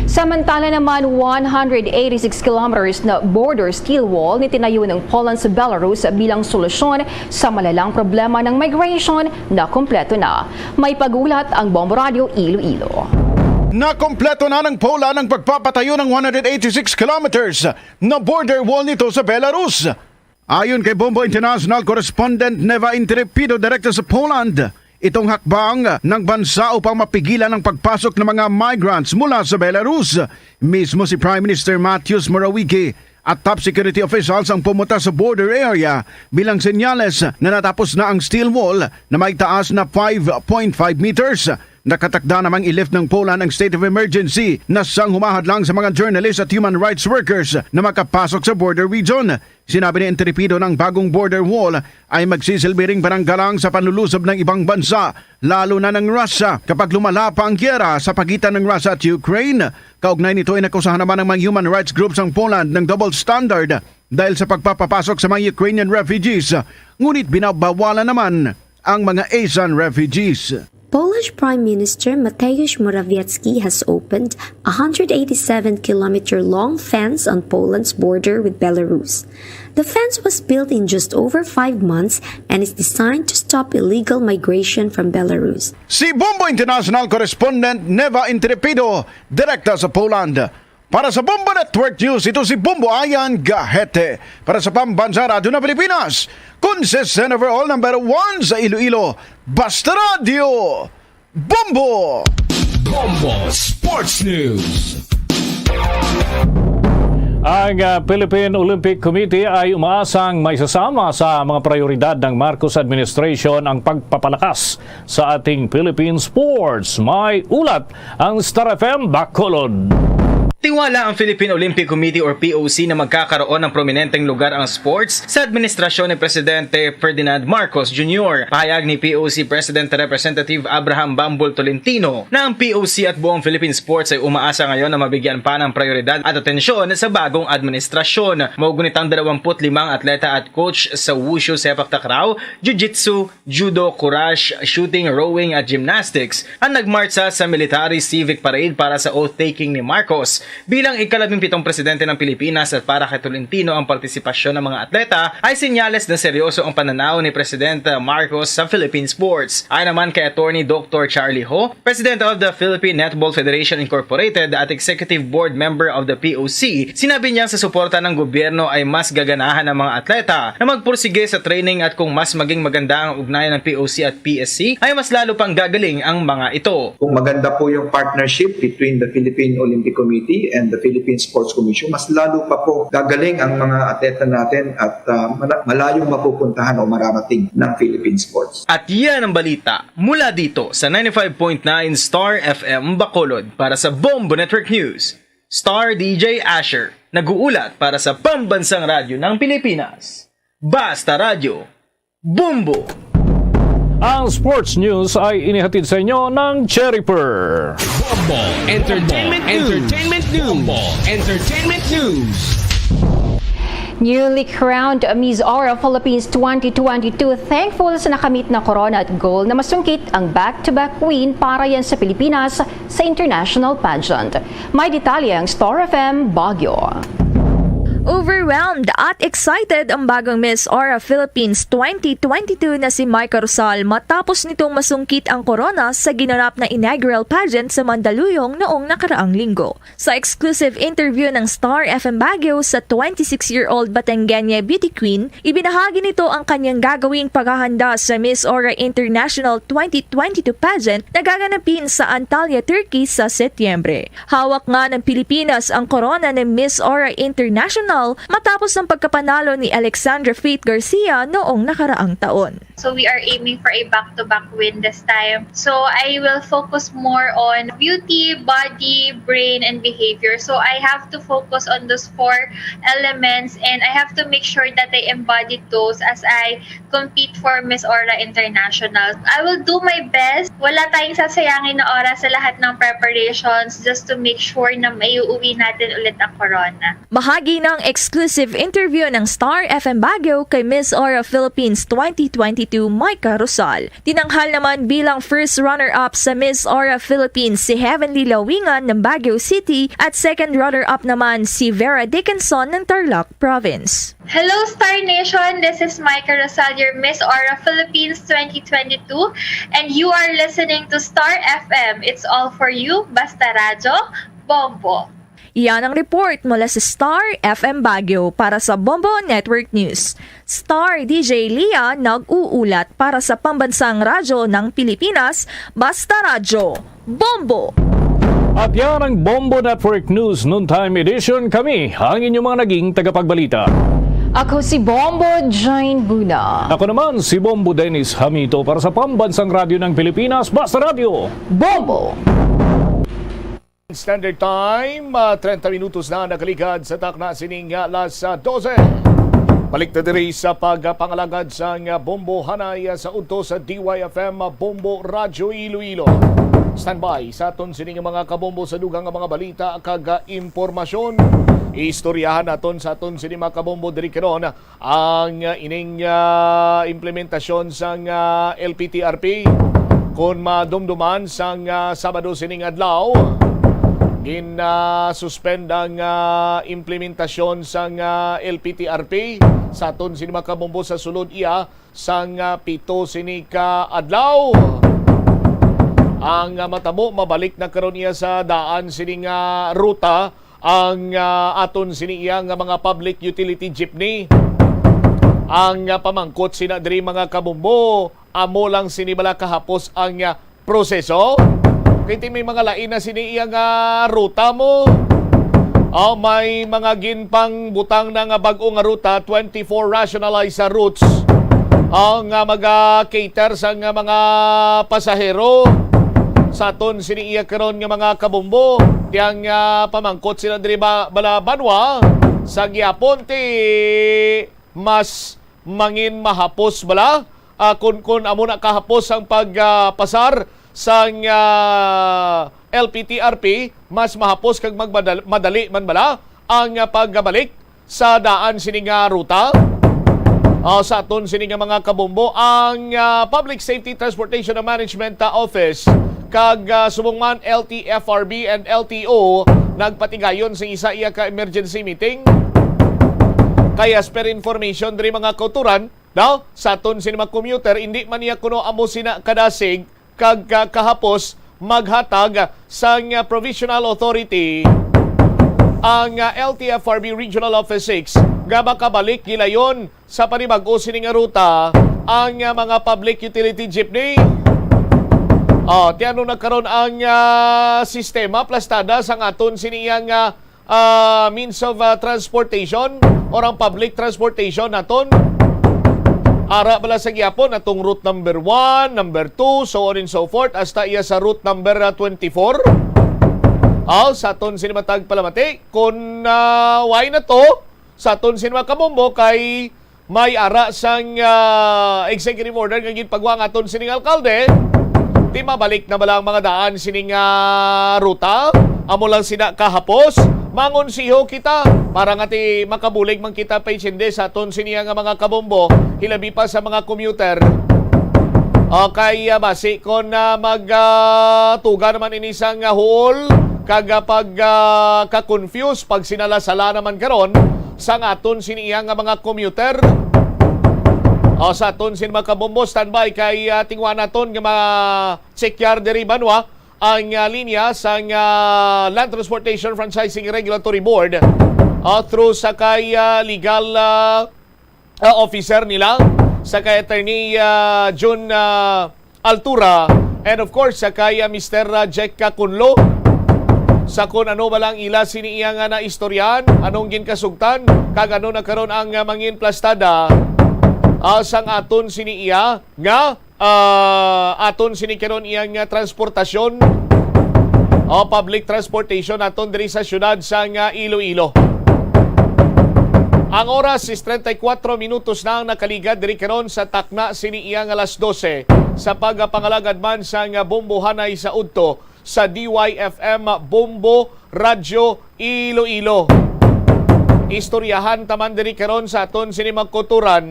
Samantala naman, one hundred eighty-six kilometers na border steel wall ni tinayo ng Poland sa Belarus bilang solusyon sa malalang problema ng migration na kompleto na. May pag-ulat ang Bombo Radio Iloilo. Nakompleto na ng Poland ang pagpapatayo ng one hundred eighty-six kilometers na border wall nito sa Belarus. Ayon kay Bombo International correspondent Neva Intrepido direkta sa Poland, itong hakbang ng bansa upang mapigilan ang pagpasok ng mga migrants mula sa Belarus. Mismo si Prime Minister Mateusz Morawiecki at top security officials ang pumunta sa border area bilang senyales na natapos na ang steel wall na may taas na five point five meters. Nakatakda namang i-lift ng Poland ang state of emergency na sang humahadlang sa mga journalists at human rights workers na makapasok sa border region. Sinabi ni Intrepido na ang bagong border wall ay magsisilbi ring baranggalang sa panlulusob ng ibang bansa, lalo na ng Russia, kapag lumala pa ang giyera sa pagitan ng Russia at Ukraine. Kaugnay nito, inakusahan naman ng mga human rights groups ang Poland ng double standard dahil sa pagpapapasok sa mga Ukrainian refugees, ngunit binabawalan naman ang mga ASEAN refugees. Polish Prime Minister Mateusz Morawiecki has opened a hundred eighty-seven kilometer long fence on Poland's border with Belarus. The fence was built in just over five months and is designed to stop illegal migration from Belarus. Si Bombo International correspondent Neva Intrepido, direkta sa Poland. Para sa Bombo Network News, ito si Bombo Ayan Gahete. Para sa Pambansang Radyo ng Pilipinas, consistent overall number one sa Iloilo. Basta Radyo, Bombo! Bombo Sports News. Ang, ah, Philippine Olympic Committee ay umaasang maisasama sa mga prioridad ng Marcos administration ang pagpapalakas sa ating Philippine sports. May ulat ang Star F M Bacolod. Tiwala ang Philippine Olympic Committee or P O C na magkakaroon ng prominenteng lugar ang sports sa administrasyon ni Presidente Ferdinand Marcos Junior. Pahayag ni P O C President Representative Abraham Bambol Tolentino na ang P O C at buong Philippine sports ay umaasa ngayon na mabigyan pa ng prioridad at atensyon sa bagong administrasyon. Maugunit ang dalawampu't limang atleta at coach sa wushu, sepak takraw, jiu-jitsu, judo, kurash, shooting, rowing at gymnastics ang nagmartsa sa military civic parade para sa oath-taking ni Marcos bilang ikalabing pitong presidente ng Pilipinas. At para kay Tolentino, ang partisipasyon ng mga atleta ay senyales na seryoso ang pananaw ni Presidente Marcos sa Philippine sports. Ayon naman kay Attorney Doctor Charlie Ho, President of the Philippine Netball Federation Incorporated at Executive Board Member of the P O C, sinabi niya sa suporta ng gobyerno ay mas gaganahan ang mga atleta na magpursige sa training at kung mas maging maganda ang ugnayan ng P O C at P S C, ay mas lalo pang gagaling ang mga ito. Kung maganda po yung partnership between the Philippine Olympic Committee and the Philippine Sports Commission, mas lalo pa po gagaling ang mga atleta natin at, ah, mala-, malayong mapupuntahan o mararating ng Philippine sports. At yan ang balita mula dito sa ninety-five point nine Star F M Bacolod. Para sa Bombo Network News, Star D J Asher, nag-uulat para sa Pambansang Radyo ng Pilipinas. Basta Radyo, Bombo! Ang sports news ay inihatid sa inyo ng Cherry Pearl. Bombo Entertainment News. Entertainment News. Bombo Entertainment News. Newly crowned Miss Aura Philippines twenty twenty-two, thankful sa nakamit na korona at goal na masungkit ang back-to-back win para yan sa Pilipinas sa international pageant. May detalye ang Star F M Baguio. Overwhelmed at excited ang bagong Miss Aura Philippines twenty twenty-two na si Micah Rosal matapos nitong masungkit ang korona sa ginanap na inaugural pageant sa Mandaluyong noong nakaraang linggo. Sa exclusive interview ng Star F M Baguio sa twenty-six-year-old Batanggenye beauty queen, ibinahagi nito ang kanyang gagawing paghahanda sa Miss Aura International twenty twenty-two pageant na gaganapin sa Antalya, Turkey sa Setyembre. Hawak nga ng Pilipinas ang korona ni Miss Aura International matapos ang pagkapanalo ni Alexandra Faith Garcia noong nakaraang taon. So we are aiming for a back-to-back win this time. So I will focus more on beauty, body, brain, and behavior. So I have to focus on those four elements, and I have to make sure that I embody those as I compete for Miss Aura International. I will do my best. Wala tayong sasayangin na oras sa lahat ng preparations just to make sure na maiuwi natin ulit ang corona. Bahagi ng exclusive interview ng Star F M Baguio kay Miss Aura Philippines twenty twenty-two, Micah Rosal. Tinanghal naman bilang first runner-up sa Miss Aura Philippines si Heavenly Lawingan ng Baguio City at second runner-up naman si Vera Dickinson ng Tarlac Province. Hello, Star Nation! This is Micah Rosal, your Miss Aura Philippines twenty twenty-two, and you are listening to Star F M. It's all for you, Basta Radyo, Bombo. Iyan ang report mula sa Star F M Baguio para sa Bombo Network News. Star D J Leah nag-uulat para sa Pambansang Radyo ng Pilipinas, Basta Radyo, Bombo! At yan ang Bombo Network News Noontime Edition. Kami ang inyong mga naging tagapagbalita. Ako si Bombo Jane Buna. Ako naman si Bombo Dennis Hamito para sa Pambansang Radyo ng Pilipinas, Basta Radyo. Bombo! Standard Time, ah, treinta minutos na nakaligad sa takna sining alas, ah, dose. Balik ta diri sa pagpangalagad sang, ah, Bombo Hanay, ah, sa udto sa D Y F M, ah, Bombo Radyo Iloilo. Standby sa aton sining mga kabombo sa dugang nga mga balita kag, ah, impormasyon. Istoryahan naton sa aton sining mga kabombo diri karon ang, ah, ining, ah, implementasyon sang, ah, L P T R P. Kon madumduman sang, ah, Sabado sining adlaw, gin, ah, suspend ang, ah, implementasyon sang, ah, L P T R P sa aton sini mga kabombo sa sulod iya sang, ah, pito sini ka adlaw. Ang, ah, matabo, mabalik na karon iya sa daan sini nga ruta ang, ah, aton sini iya nga mga public utility jeepney. Ang, ah, pamangkot sina diri, mga kabombo, amo lang sini bala kahapos ang, ah, proseso? Kay ti may mga lain na sini iya nga ruta mo. Ah, may mga ginpangbutang na nga bag-o nga ruta, twenty-four rationalized, ah, routes, ah, nga maga-cater sa nga mga pasahero. Sa aton sini iya karon nga mga kabombo, tiyang, ah, pamangkot sila diri ba, bala banwa, sa gihapon ti mas mangin mahapos bala, ah, kun, kun amo na kahapos ang pag, ah, pasar sang, ah, L P T R P, mas mahapos kag magmadal-, madali man bala ang, ah, pagbalik sa daan sini nga ruta. Ah, sa aton sini nga mga kabombo, ang, ah, Public Safety Transportation and Management, ah, Office kag, ah, subong man L T F R B and L T O nagpatigayon sa isa iya ka emergency meeting. Kay as per information diri, mga kauturan, no? Sa aton sini mga commuter, hindi man niya kuno amo sina kadasig kag, ah, kahapos maghatag sang, ah, provisional authority ang, ah, L T F R B Regional Office six nga makabalik gilayon sa panibag-o sini nga ruta ang, ah, mga public utility jeepney. Oh, ti ano na karon ang, ah, sistema plastada sang aton sini iyang, ah, ah, means of, ah, transportation or ang public transportation naton. Ara bala sa gihapon, atong route number one, number two, so on and so forth, hasta iya sa route number, ah, twenty-four. Aw, sa aton sini matag palamati, kun, ah, why na to? Sa aton sini mga kabombo kay may ara sang, ah, executive order nga ginpagwa ang aton sining alkalde, ti mabalik na bala ang mga daan sining, ah, ruta? Amo lang sina kahapos, mangonsiho kita para nga ti makabulig man kita pa sindi sa aton sini nga mga kabombo, hilabi pa sa mga commuter. Okay, ah, basi kon, ah, mag, ah, tuga naman ini sang, ah, huol, kag, ah, pag, ah, ka-confuse, pag sinala-sala naman karon sang aton sini iya nga mga commuter. O, sa aton sin mga kabombo, standby kay, ah, tingwa naton nga ma-check yar diri banwa ang, ah, linya sang, ah, Land Transportation Franchising Regulatory Board, ah, through sa kay, ah, legal, ah, ah, officer nila, sa kay Attorney, ah, Jun, ah, Altura, and of course, sa kay, ah, Mister, ah, Jack, ah, Cunlo. sa kon ano ba lang ila sini iya nga naistoryahan, anong ginkasugtan, kag ano na karon ang, ah, mangin plastada, ah, sang aton sini iya nga, ah, aton sini karon iyang, ah, transportasyon o public transportation aton diri sa siyudad sang, ah, Iloilo. Ang oras is treinta y cuatro minutos na ang nakaligad diri karon sa takna sini iya nga alas dose sa pagpangalagad man sang, ah, bombohanay sa udto sa D Y F M Bombo Radyo Iloilo. Istoryahan ta man diri karon sa aton sini magkuturan.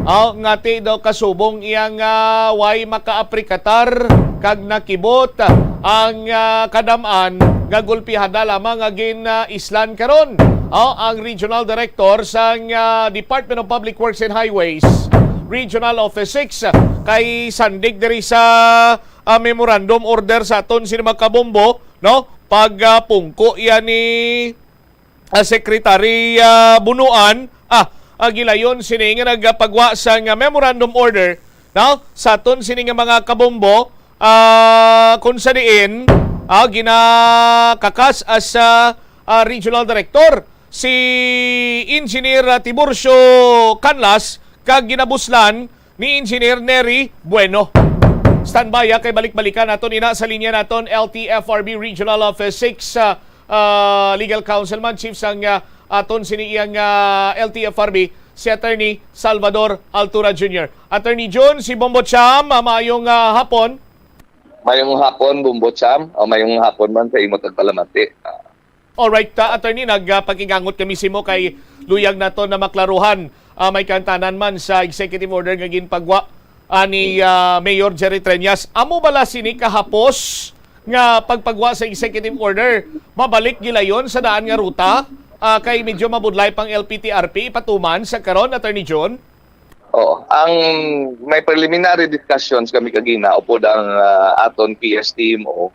Aw, ngati daw kasubong iyang, ah, way makaaprikatar kag nakibot ang, ah, kadam-an nga gulpihada lamang nga gin, ah, islan karon. Aw, ang regional director sang, ah, Department of Public Works and Highways, Regional Office six, kay sandig diri sa ah, memorandum order sa aton sini mga kabombo, no? Pag, ah, pungko iya ni, ah, Secretary, ah, Bunuan, ah, ah, gilayon sini nga nagpagwa sang, ah, memorandum order, no? Sa aton sini nga mga kabombo, ah, kung sa diin, ah, ginakakas as, ah, ah, regional director si Engineer, ah, Tiburcio Canlas kag ginabuslan ni Engineer Neri Bueno. Standby, ah, kay balik-balikan naton ina sa linya naton, L T F R B Regional Office six, ah, ah, Legal Counsel man, Chief sang, ah, aton sini iyang, ah, L T F R B, si Attorney Salvador Altura Junior. Attorney Jun, si Bombo Cham, ah, maayong, ah, hapon. Mayong hapon, Bombo Cham, o mayong hapon man sa imo tagpalamati. Ah, Alright, ah, attorney, nagpakigangot kami simo kay luyag nato na maklaruhan, ah, may kantanan man sa executive order nga ginpagwa, ah, ni, ah, Mayor Jerry Treñas. Amo bala sini kahapos nga pagpagwa sa executive order, mabalik gilayon sa daan nga ruta, ah, kay medyo mabudlay pang L P T R P ipatuman sa karon, Attorney Jun? Oo. Ang may preliminary discussions kami kagina upod ang, ah, aton P S T M O.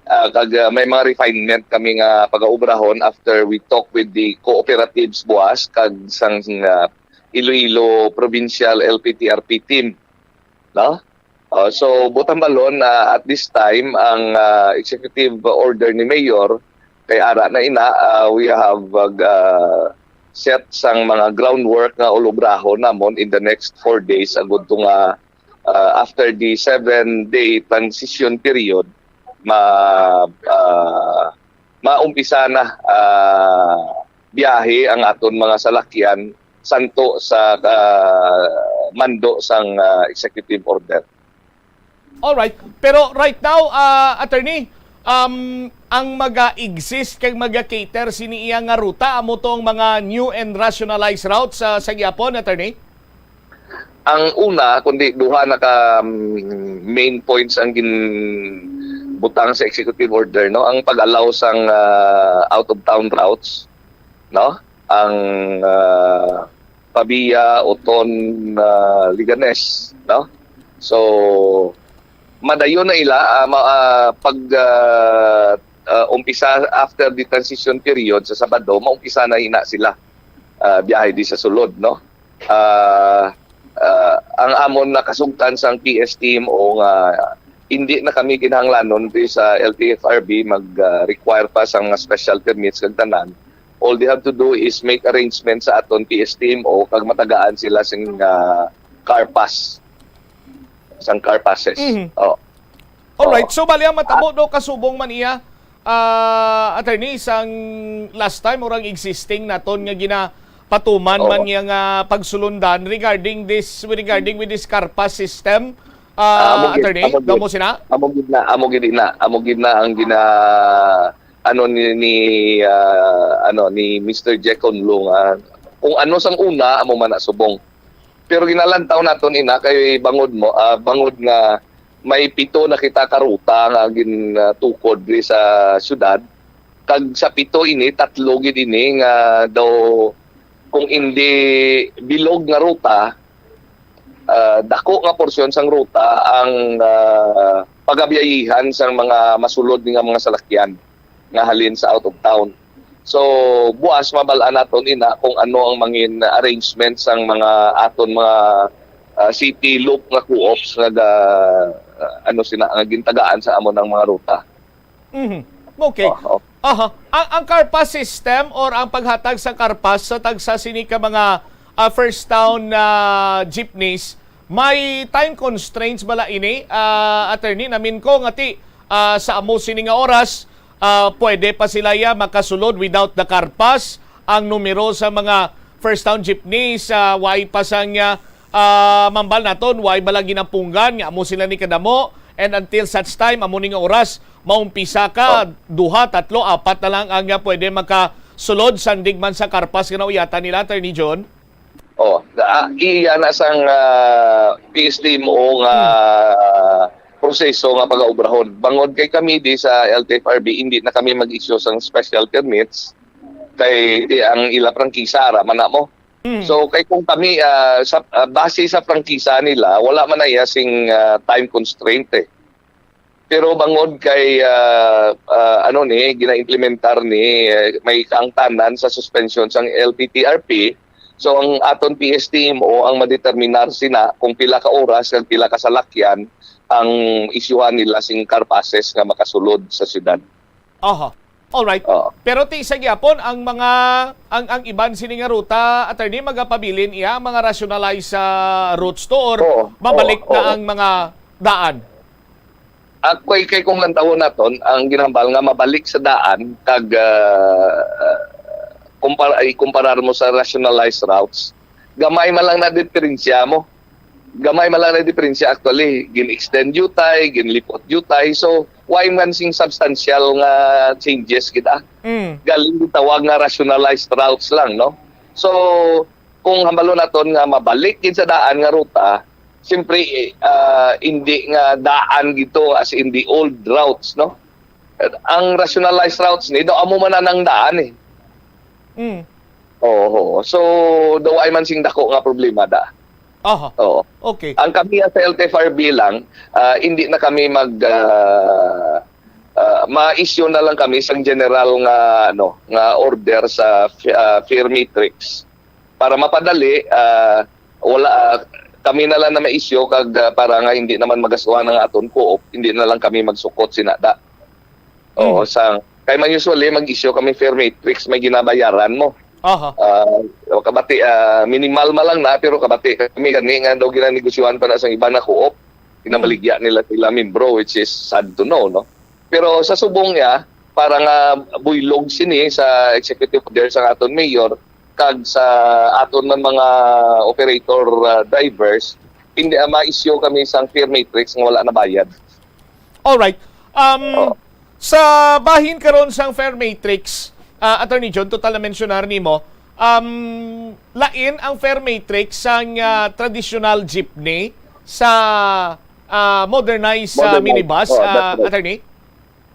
Ah, kag, ah, may mga refinement kami nga pagaubrahon after we talk with the cooperatives buas kag sang, ah, Iloilo Provincial L P T R P team, no? Ah, so, butang balon na at this time ang, ah, executive order ni Mayor kay ara na ina, ah, we have, ah, set sang mga groundwork nga ulubrahon namon in the next four days agud to nga ah, after the seven-day transition period, ma-, ah, maumpisa na, ah, biyahe ang aton mga salakyan santo sa, ah, mando sang, ah, executive order. Alright. Pero right now, ah, attorney, um, ang maga-exist kag maga-cater sini iya nga ruta, amo to ang mga new and rationalized routes, ah, sa gihapon, attorney? Ang una, kundi duha na ka, mm, main points ang ginbutang sa executive order, no? Ang pag-allow sang, ah, out of town routes, no? Ang, ah, Pavia, Oton, ah, Leganes, no? So, madayon na ila, ah, ma-, ah, pag, ah, ah, umpisa after the transition period sa Sabado, maumpisa na ina sila, ah, biyahe di sa sulod, no? Ah, ah, ang amon nakasugtan sang P S T M O nga hindi na kami kinahanglanon di sa L T F R B mag, ah, require pa sang mga special permits kag tanan. All they have to do is make arrangement sa aton P S T M O kag matagaan sila sing, ah, car pass. Sang car passes. Mhm. Oh. Alright. Oh. So, bali, ang matabo Ah. do, kasubong man iya, ah, attorney, sang last time, orang existing naton nga ginapatuman Oo. man niya nga pagsulundan regarding this, regarding with this car pass system, ah, Ah, amo gid, attorney, amo gid. Daw mo sina? Amo gid na, amo gid na, amo gid na ang gina-, ano ni, ni, ah, ano, ni Mister Jack Conlo nga kung ano sang una, amo man na subong. Pero ginalantaw naton ina kay bangod mo, ah, bangod nga may pito na kita ka ruta nga gin, ah, tukod diri sa syudad. Kag sa pito ini, tatlo gid ini nga daw kung indi bilog nga ruta, ah, dako nga porsyon sang ruta ang, ah, pagabiyayihan sang mga masulod nga mga salakyan nga halin sa out of town. So, buas mabal-an naton ina kung ano ang mangin arrangement sang mga aton mga, ah, city loop nga co-ops nga ga-, ah, ano sina, nga gintagaan sa amon ang mga ruta. Mhm. Okay. Oo. Aha. Ang, ang CARPAS system or ang paghatag sa CARPAS sa tagsa sini ka mga, ah, first town na jeepneys, may time constraints bala ini, ah, attorney? Namin ko nga ti, ah, sa amo sini nga oras, ah, pwede pa sila ya makasulod without the CARPAS ang numero sa mga first town jeepneys, ah, way pa sang, ah, ah, mambal naton, way bala ginapunggan nga amo sila ni kadamo, and until such time, amo ni nga oras, maumpisa ka, Oh. duha, tatlo, apat na lang ang, ah, pwede makasulod sandig man sa CARPAS nga nauyatan nila, Attorney John? Oh, ah, iya na sang, ah, P S D M O nga Hmm. proseso nga pagaobrahon. Bangod kay kami di sa L T F R B, hindi na kami mag-issue sang special permits kay di ang ila prangkisa ara man na mo. Hmm. So, kay kung kami, ah, sa, ah, base sa prangkisa nila, wala man na iya sing, ah, time constraint eh. Pero bangod kay, ah, ah, ano ni, gina-implementar ni, eh, may kaangtanan sa suspension sang L T T R P, so ang aton P S T M O ang madeterminar sina kung pila ka oras kag pila ka salakyan ang isyuhan nila sing car passes nga makasulod sa syudad. Aha. Alright. Oo. Pero ti sa gyapon ang mga, ang, ang iban sini nga ruta, attorney, magapabilin iya ang mga rationalized, ah, routes to, or Oo, mabalik oo, na oo. ang mga daan? Ako kay, kay kung lantawon naton, ang ginhambal nga mabalik sa daan kag, ah, kumpara, ikumparar mo sa rationalized routes, gamay man lang na diferensya mo. Gamay man lang na diferensya actually. Gin-extend jutay, ginlipot jutay. So, why man sing substantial nga changes kita? Mm. Galing gitawag nga rationalized routes lang, no? So, kung hambalon naton nga mabalik gid sa daan nga ruta, siyempre, eh, ah, hindi nga daan gito as in the old routes, no? Ang rationalized routes ni, daw amo man na nang daan eh. Mm. Oo. So, daw ay man sing dako nga problema da. Aha. Oo. Okay. Ang kami sa L T F R B lang, ah, hindi na kami mag, ah, ah, ma-issue na lang kami sang general nga, ano, nga order sa, ah, fare matrix. Para mapadali, ah, wala, ah, kami na lang na ma-issue kag, ah, para nga hindi naman magastuhan ang aton co-op, hindi na lang kami magsukot sinada. Oo, Mm. sa, kay man usually, mag-issue kami fare matrix, may ginabayaran mo. Aha. Ah, kabati, ah, minimal man lang na, pero kabati kami gani nga daw ginanegosyohan pa na sa iba na co-op. Ginabaligya nila sila membro, which is sad to know, no? Pero sa subong niya, para nga buylog sini sa executive order sa aton mayor, kag sa aton man mga operator, ah, drivers, hindi, ah, ma-issue kami sang fare matrix nga wala nabayad. Alright. Um, Oh. Sa bahin karon sang fare matrix, ah, Attorney John, total na mensionar nimo, um, lain ang fare matrix sang, ah, traditional jeepney sa, ah, modernized, ah, Modernized. minibus, Oh, that's ah, right. Attorney?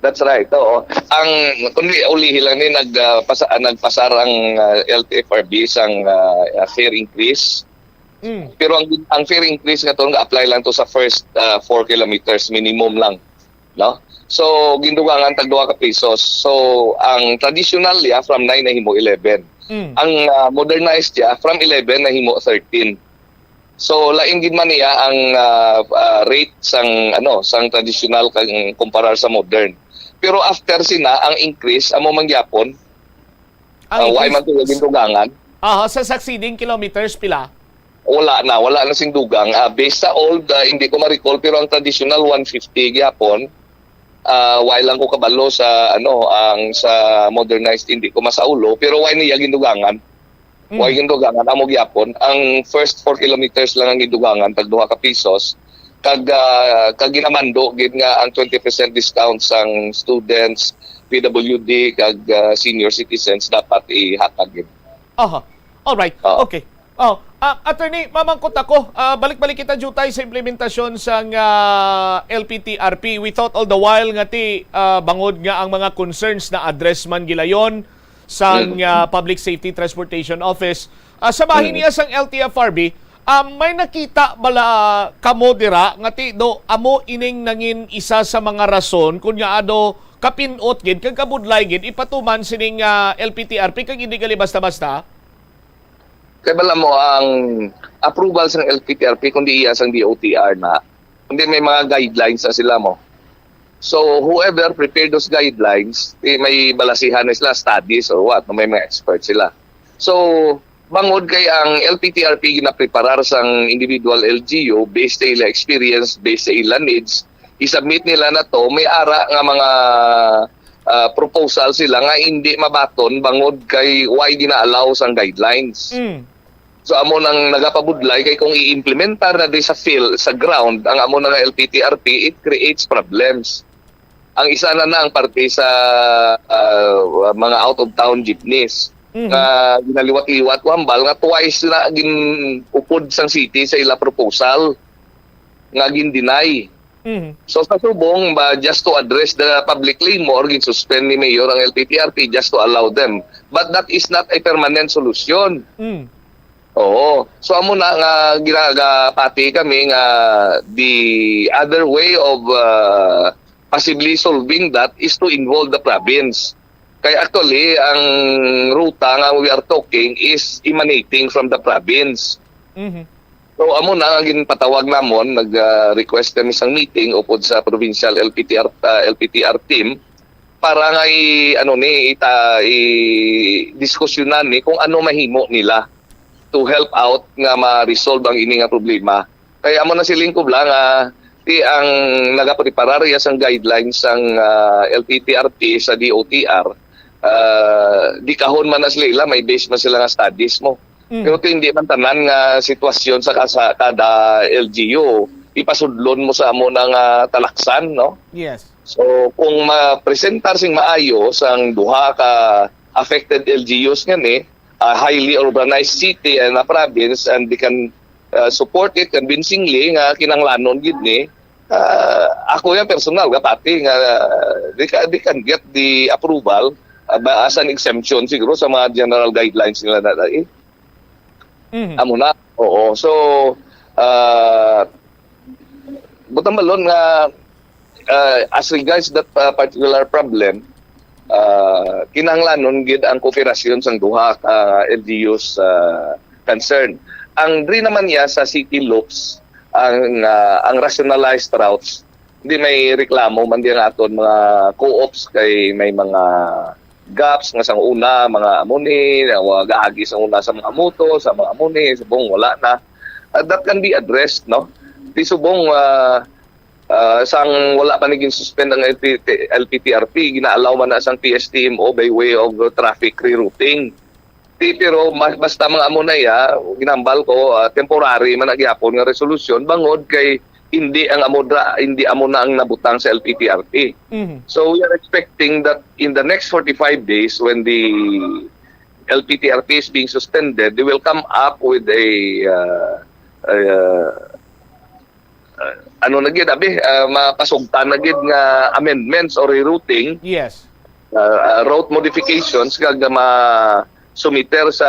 That's right, oo. Ang, kundi ulihi lang ni nag, ah, pasa-, ah, nagpasar ang, ah, L T F R B sang, ah, ah, fare increase. Mm. Pero ang, ang fare increase nga to nga apply lang to sa first, ah, four kilometers minimum lang, no? So, gindugangan tag duha ka pesos. So, ang traditional niya from nine nahimo eleven. Mm. Ang, ah, modernized niya from eleven nahimo thirteen. So, lain gid man niya ang, ah, ah, rate sang, ano, sang traditional kag kumparar sa modern. Pero after sina, ang increase amo man gyapon. Ang Ah, wa increase man to gindugangan. Aha, sa succeeding kilometers, pila? Wala na, wala na sing dugang. Ah, based sa old, ah, hindi ko ma-recall, pero ang traditional one fifty gyapon. Ah, why lang ko kabalo sa, ano, ang sa modernized, hindi ko masaulo, pero why niya gindugangan? Mm. Why gindugangan? Amo gyapon, ang first four kilometers lang ang gindugangan, tag duha ka pesos. Kag, ah, kag ginamando gid nga ang twenty percent discount sang students, P W D, kag, ah, senior citizens dapat ihatag gid. Aha. Alright. Oo. Okay. Oh, ah, attorney, mamangkot ako, ah, balik-balik kita jutay sa implementasyon sang, ah, L P T R P. We thought all the while nga ti, ah, bangod nga ang mga concerns na address man gilayon sang, Mm. ah, Public Safety Transportation Office. Ah, sa bahin Mm. niya sang L T F R B, ah, may nakita bala kamo dira nga ti do amo ining nangin isa sa mga rason kun nga ado kapinot gid kag kabudlay gid ipatuman sining, ah, L P T R P kag hindi gali basta-basta? Kay bala mo, ang approval sang L P T R P, kundi iya sang D O T R na. Kundi may mga guidelines na sila mo. So, whoever prepared those guidelines, eh, may balasihan na sila, studies or what, may mga experts sila. So, bangod kay ang L P T R P ginapreparar sang individual L G U based sa ila experience, based sa ila needs, i-submit nila na to, may ara nga mga, ah, proposal sila nga hindi mabaton bangod kay why gina-allow sang guidelines. Mm. So, amo nang nagapabudlay kay kung i-implementar na di sa field, sa ground, ang amo na nga L P T R P, it creates problems. Ang isa na na ang parte sa, ah, mga out-of-town jeepneys Mhm. nga ginaliwat-liwat ko hambal nga twice na gin-upod sang city sa ila proposal nga gin-deny. Mhm. So, sa subong ba, just to address the public clamor, gin-suspend ni Mayor ang L P T R P just to allow them. But that is not a permanent solution. Mm. Oo. So, amo na nga ginagapati kami nga the other way of, uh, possibly solving that is to involve the province. Kay actually, ang ruta nga we are talking is emanating from the province. Mhm. So, amo na ang ginpatawag namon, nag, ah, request kami sang meeting upod sa provincial L P T R, ah, L P T R team para nga i-, ano ni, ita-, i-diskusyonan ni kung ano mahimo nila to help out nga ma-resolve ang ini nga problema. Kay amo na siling ko bala nga ti ang nagapreparar iya sang guidelines sang, ah, L P T R P sa D O T R, ah, di kahon man na sila ila, may base man sila nga studies mo. Mm. Pero ti hindi man tanan nga sitwasyon sa kasa-, kada L G U ipasudlon mo sa amo na nga talaksan, no? Yes. So, kung mapresentar sing maayo sang duha ka affected L G Us nga ni, ah, highly urbanized city and a province, and they can, ah, support it convincingly nga kinahanglanon gid ni, ah, ako yan personal gapati nga, ah, they ca-, they can get the approval, ah, ba, as an exemption siguro sa mga general guidelines nila na, na, eh. Mhm. Amo na. Oo. So, ah, butang balon nga, ah, as regards that, ah, particular problem, ah, kinahanglanon gid ang kooperasyon sang duha ka L G Us, ah, concern. Ang diri naman niya sa city loops, ang, ah, ang rationalized routes, di may reklamo man di ang aton mga co-ops kay may mga gaps nga sang una, mga amo ni, nga gaagi sang una sa mga moto, sa mga amo ni, subong wala na. Ah, that can be addressed, no? Di subong, ah, ah, sang wala pa ni gin-suspend ang L P T, L P T R P, gina-allow man na sang P S T M O by way of traffic rerouting. Di, pero ma-, basta mga amo na iya, ginambal ko, ah, temporary man na gyapon nga resolusyon, bangod kay hindi ang amo dra-, hindi amo na ang nabutang sa L P T R P. Mhm. So, we are expecting that in the next forty-five days, when the L P T R P is being suspended, they will come up with a, uh, a, uh, uh, ano na gid, abi, uh, mapasugtan na gid nga amendments or rerouting, Yes. uh, uh, route modifications, kag ma-sumiter sa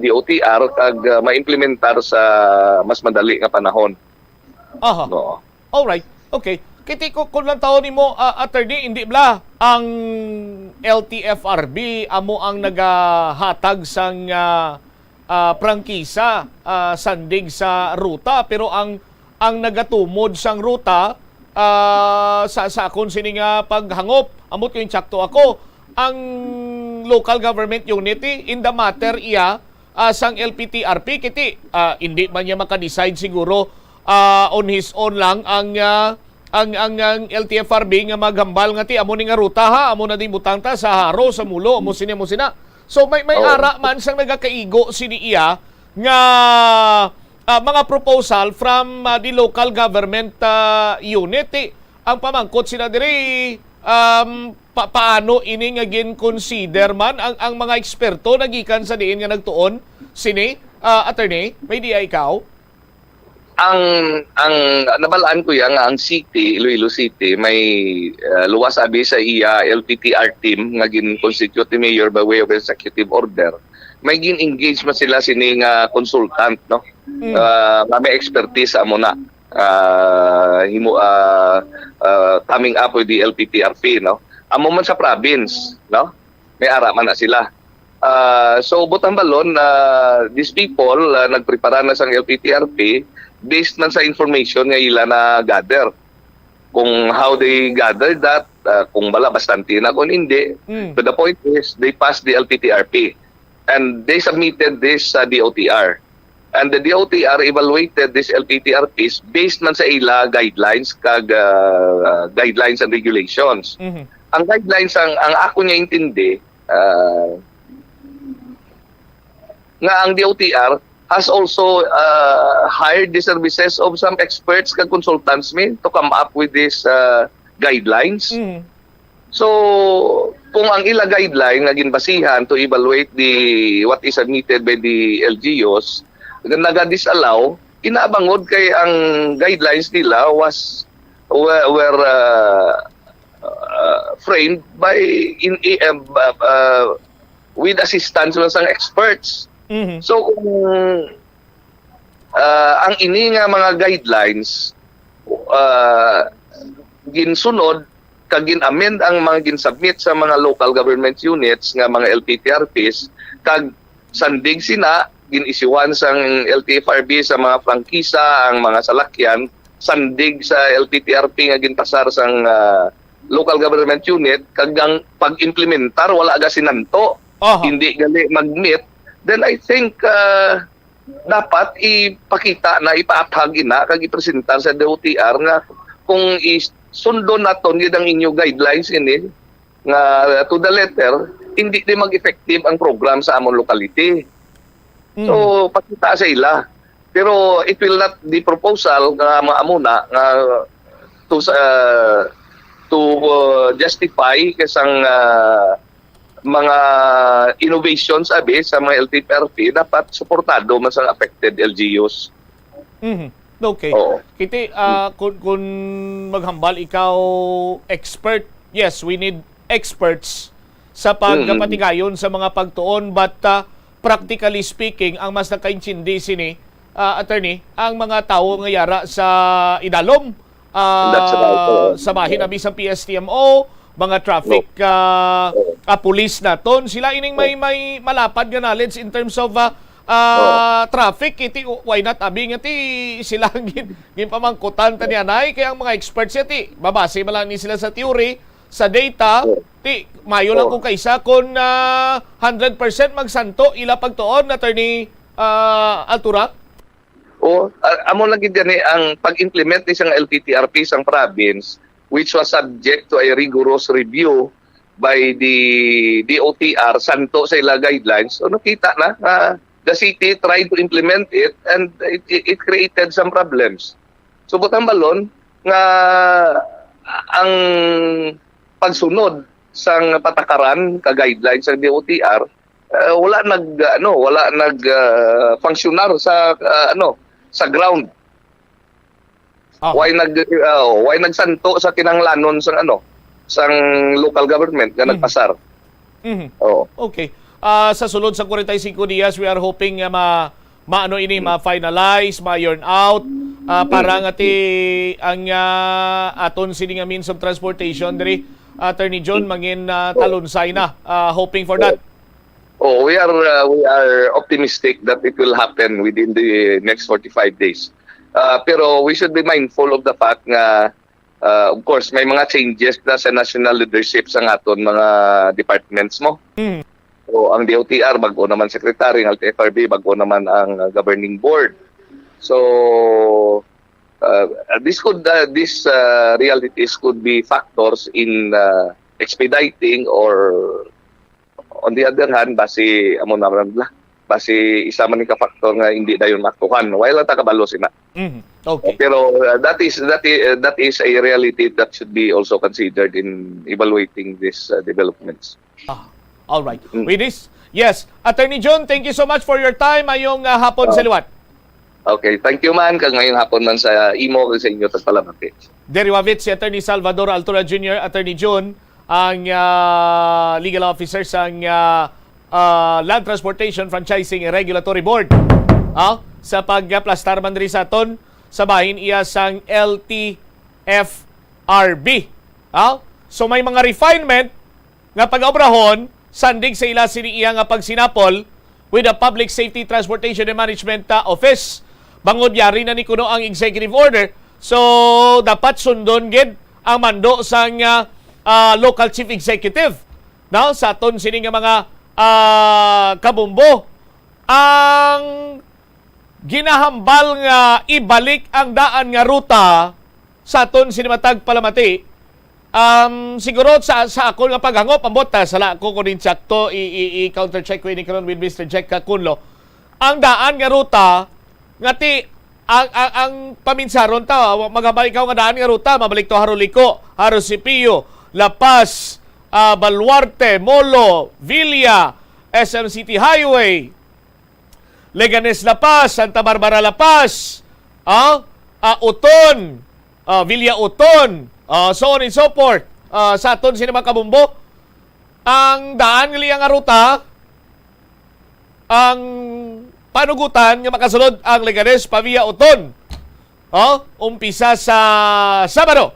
D O T R, kag, uh, ma-implementar sa mas madali nga panahon. Aha. No. Alright. Okay. Kiti ko, kung lang tawon nimo, ah, attorney, hindi bala ang L T F R B amo ang nagahatag sang, ah, ah, prangkisa, ah, sandig sa ruta, pero ang, ang nagatumod sang ruta, ah, sa, sa akon sini nga paghangop, ambot ko insakto ako, ang local government unit, eh, in the matter iya, ah, sang L P T R P, kiti, ah, hindi man niya maka-decide siguro, ah, on his own lang ang, ah, ang, ang, ang L T F R B nga maghambal nga ti amo ni nga ruta, ha, amo na din butang ta sa Jaro, sa Molo, amo sini, amo sina. So may, may Oo. ara man sang nagakaigo sini iya nga, ah, mga proposal from, ah, the local government, ah, unit, eh. Ang pamangkot sila diri, um, pa-, paano ini nga gin-consider man ang, ang mga eksperto nagikan sa diin nga nagtuon sini, ah, attorney? May diya ikaw? Ang, ang nabalaan ko ya nga ang city, Iloilo City, may, ah, luwas abi sa iya L P T R team nga gin-constitute ni Mayor by way of executive order. May gin-engage man sila sini nga consultant, no? Mm. Ah, nga may expertise amo na. Ah, himo, ah, ah, coming up with the L P T R P, no? Amo man sa province, no? May ara man na sila. Ah, so, butang balon, ah, these people, ah, nagprepara na sang L P T R P based man sa information nga ila na gather. kung how they gathered that, uh, kung wala, bastante na, kung hindi. Mm. But the point is, they passed the L P T R P. And they submitted this sa D O T R. And the D O T R evaluated this L P T R Ps based man sa ila guidelines kag, uh, guidelines and regulations. Mhm. Ang guidelines, ang, ang ako niya intindi, uh, nga ang D O T R has also, uh, hired the services of some experts kag consultants, mi, to come up with these, uh, guidelines. Mhm. So, kung ang ila guideline nga ginbasihan to evaluate the, what is submitted by the L G Us, nga naga-disallow, kinabangod kay ang guidelines nila was, were, were, uh, uh, framed by in, uh, uh, with assistance man sang experts. Mhm. So, kung, uh, ang ini nga mga guidelines, uh, ginsunod kag gin-amend ang mga gin-submit sa mga local government units nga mga L P T R Ps, kag sandig sina gin-isyuhan sang L T F R B sa mga prangkisa ang mga salakyan, sandig sa L P T R P nga ginpasar sang, ah, local government unit, kag ang pag-implementar wala gasinanto. Aha. Hindi gali mag-meet, then I think, ah, dapat ipakita na, ipaathag ina, kag ipresentar sa D O T R nga kung isundon naton gid ang inyo guidelines ini nga to the letter, hindi di mag-effective ang program sa amon locality. Mm. So, pakita sa ila. Pero it will not, the proposal nga mga amo na nga to, uh, to, uh, justify kasang, uh, mga innovations abi sa mga L T F R P, dapat suportado man sa affected L G Us. Mhm. Okay. Oo. Kiti, ah, kun, kun maghambal ikaw, expert, yes, we need experts sa Mm. pagpatigayon sa mga pagtuon, but, ah, practically speaking, ang mas nakaintindi sini, ah, attorney, ang mga tawo nga yara sa idalom, ah, That's right, oo. sa bahin, abi sang P S T M O, mga traffic, No. ah, Oo. ah, police naton. Sila ining may, Oo. may malapad nga knowledge in terms of, ah, ah, Oo. traffic. Iti, why not, abi nga ti sila ang gin-, ginpamangkutan ta niya, nay? Kay ang mga experts ya ti, babase man lang ni sila sa theory, sa data, Oo. ti, mayo lang Oo. kung kaisa kung, ah, hundred percent magsanto ila pagtuon, Attorney, ah, Altura? O, a-, amo lang gid gani ang pag-implement ni sang L P T R P sang province, which was subject to a rigorous review by the D O T R, santo sa ila guidelines. So, nakita na nga the city tried to implement it and it, it, it created some problems. So, butang balon nga ang pagsunod sang patakaran ka guidelines sang D O T R, uh, wala nag, ano, wala nag, uh, funksyonar sa, uh, ano, sa ground. Aha. Why nag, uh, why nagsanto sa kinahanglanon sang, ano, sang local government nga Mhm. nagpasar? Mhm. Oo. Okay. Ah, sa sulod sa forty-five dias, we are hoping nga ma-, maano ini, Mm. ma-finalize, ma-iron out, ah, para Mm. nga ti ang, ah, aton sini nga means of transportation diri, Attorney John, Mm. mangin, ah, Oh. talunsay na. Ah, hoping for Oh. that. Oh, we are, uh, we are optimistic that it will happen within the next forty-five days. Uh, pero we should be mindful of the fact nga, uh, of course, may mga changes na sa national leadership sa aton mga departments mo. Mm. So, ang D O T R, bago naman secretary, ang L T F R B, bago naman ang, uh, governing board. So, uh, this could, uh, this, uh, realities could be factors in, uh, expediting or, on the other hand, basi amo na lang la. Basi isa man ka factor nga hindi dayon maaktuhan. Wala ta kabalo sina. Mhm. Okay. Pero, uh, that is, that is, uh, that is a reality that should be also considered in evaluating these, uh, developments. Ah, all right. Mm. With this, yes, Attorney John, thank you so much for your time. Mayong, ah, hapon sa Ah. liwat. Okay, thank you man, kag mayong hapon man sa imo kag sa inyo tagpalamati. Diri wavit si Attorney Salvador Altura Junior, Attorney Jun, ang, ah, legal officer sang, ah, ah, Land Transportation Franchising Regulatory Board. Ah, sa pagplastar man diri sa aton, sa bahin iya sang L T F R B. Ah, so may mga refinement nga pag-obrahon, sandig sa ila sini iya nga pagsinapol with the Public Safety Transportation and Management, uh, Office. Bangod yari na ni kuno ang executive order, so dapat sundon gid ang mando sang, ah, ah, local chief executive, no, sa aton sini nga mga, ah, kabumbo. Ang ginahambal nga ibalik ang daan nga ruta sa aton sini matag palamati, um, siguro sa, sa akon nga paghangop, ambot, ah, sala ko kung insakto, i, i, i-counter check ko ini karon with Mister Jack Cacunlo. Ang daan nga ruta, nga ti, ang, ang, ang paminsaron ta, wa-, magabalik ka nga daan nga ruta, mabalik to Haroliko, Harosipio, La Paz, ah, Baluarte, Molo, Villa, S M City Highway, Leganes, La Paz, Santa Barbara, La Paz, ah, ah, Oton, ah, Villa Oton, ah, so on and so forth. Ah, sa aton sini mga kabumbo, ang daan nga liya nga ruta, ang panugutan nga makasulod ang Leganes pa Villa Oton. Oh, umpisa sa Sabado.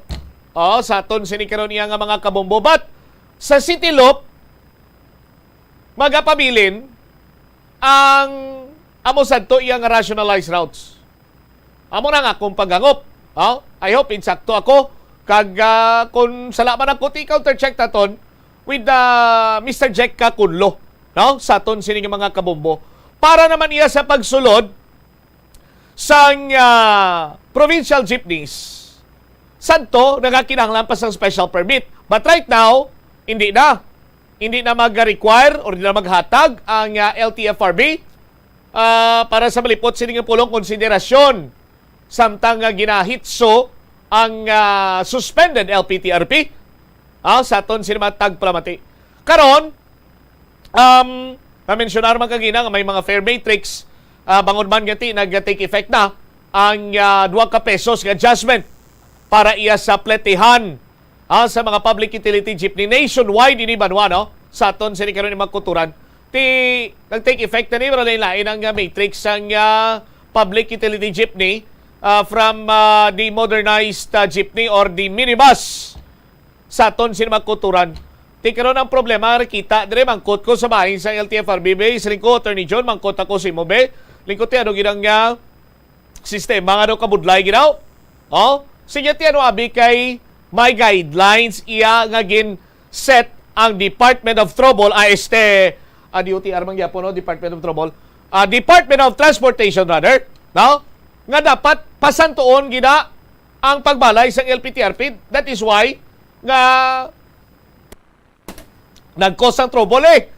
Oh, sa aton sini karon iya nga mga kabumbo. But sa City Loop, magapabilin ang amo sadto iya nga rationalized routes. Amo na nga akong paghangop. Oh, I hope insakto ako. Kag, ah, kung sala man ako, ti counter check naton with, ah, Mister Jack Cacunlo, no? Sa aton sini nga mga kabumbo. Para naman iya sa pagsulod sang, ah, provincial jeepneys, sadto nagakinahanglan pa sang special permit. But right now, hindi na. Hindi na mag-require or hindi na maghatag ang, ah, L T F R B, ah, para sa malipot sini nga pulong konsiderasyon, samtang nga ginahitso ang, ah, suspended L P T R P, ah, sa aton sini mga tagpalamati. Karon, um, na-mensionar man kagina nga may mga fare matrix, ah, bangod man nga ti nag-take effect na ang, ah, dua ka pesos nga adjustment para iya sa pletihan, ah, sa mga public utility jeepney nationwide ini banwa, no? Sa aton sini karon ni mga kuturan, ti nag-take effect na ni, pero lain-lain ang, ah, matrix sang, ah, public utility jeepney, ah, from, ah, the modernized, ah, jeepney or the minibus sa aton sini mga kuturan. Ti karon ang problema, kita dire, mangkot ko sa bahin sang L T F R B, be. Siling ko, Attorney John, mangkot ako sa imo, be. Lingkot ti ano gid ang, ah, sistema nga daw kabudlay gid daw. Oh, sige ti ano abi kay may guidelines iya nga gin set ang Department of Trouble, ah, este, ah, D O T R man gyapon, no? Department of Trouble. Ah, Department of Transportation, rather, no? Nga dapat pasantuon gina ang pagbalay sang L P T R P. That is why nga nag-cause ang trouble eh.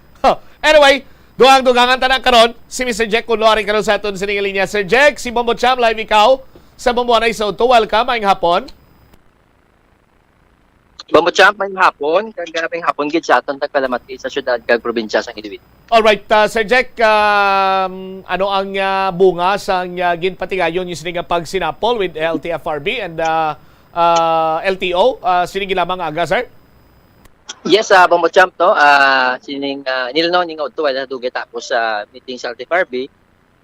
Anyway, dugang-dugangan ta na karon si Mister Jack Cacunlo ari karon sa aton sining linya. Sir Jack, si Bombo Cham, live ikaw sa Bombo Anay sa Udto. Welcome, maayong hapon. Bombo Cham, maayong hapon. Kag, ah, maayong hapon gid sa aton tagpalamati sa syudad kag probinsya sang Iloilo. Alright, ah, Sir Jack, um, ano ang, ah, bunga sang, ah, ginpatigayon niyo sini nga pagsinapol with L T F R B and, ah, ah, L T O, ah, sini lamang aga, sir? Yes, ah, Bombo Champ, no? Ah, sining, ah, inilno ning udto, wala dugay tapos sa meeting sa L T F R B.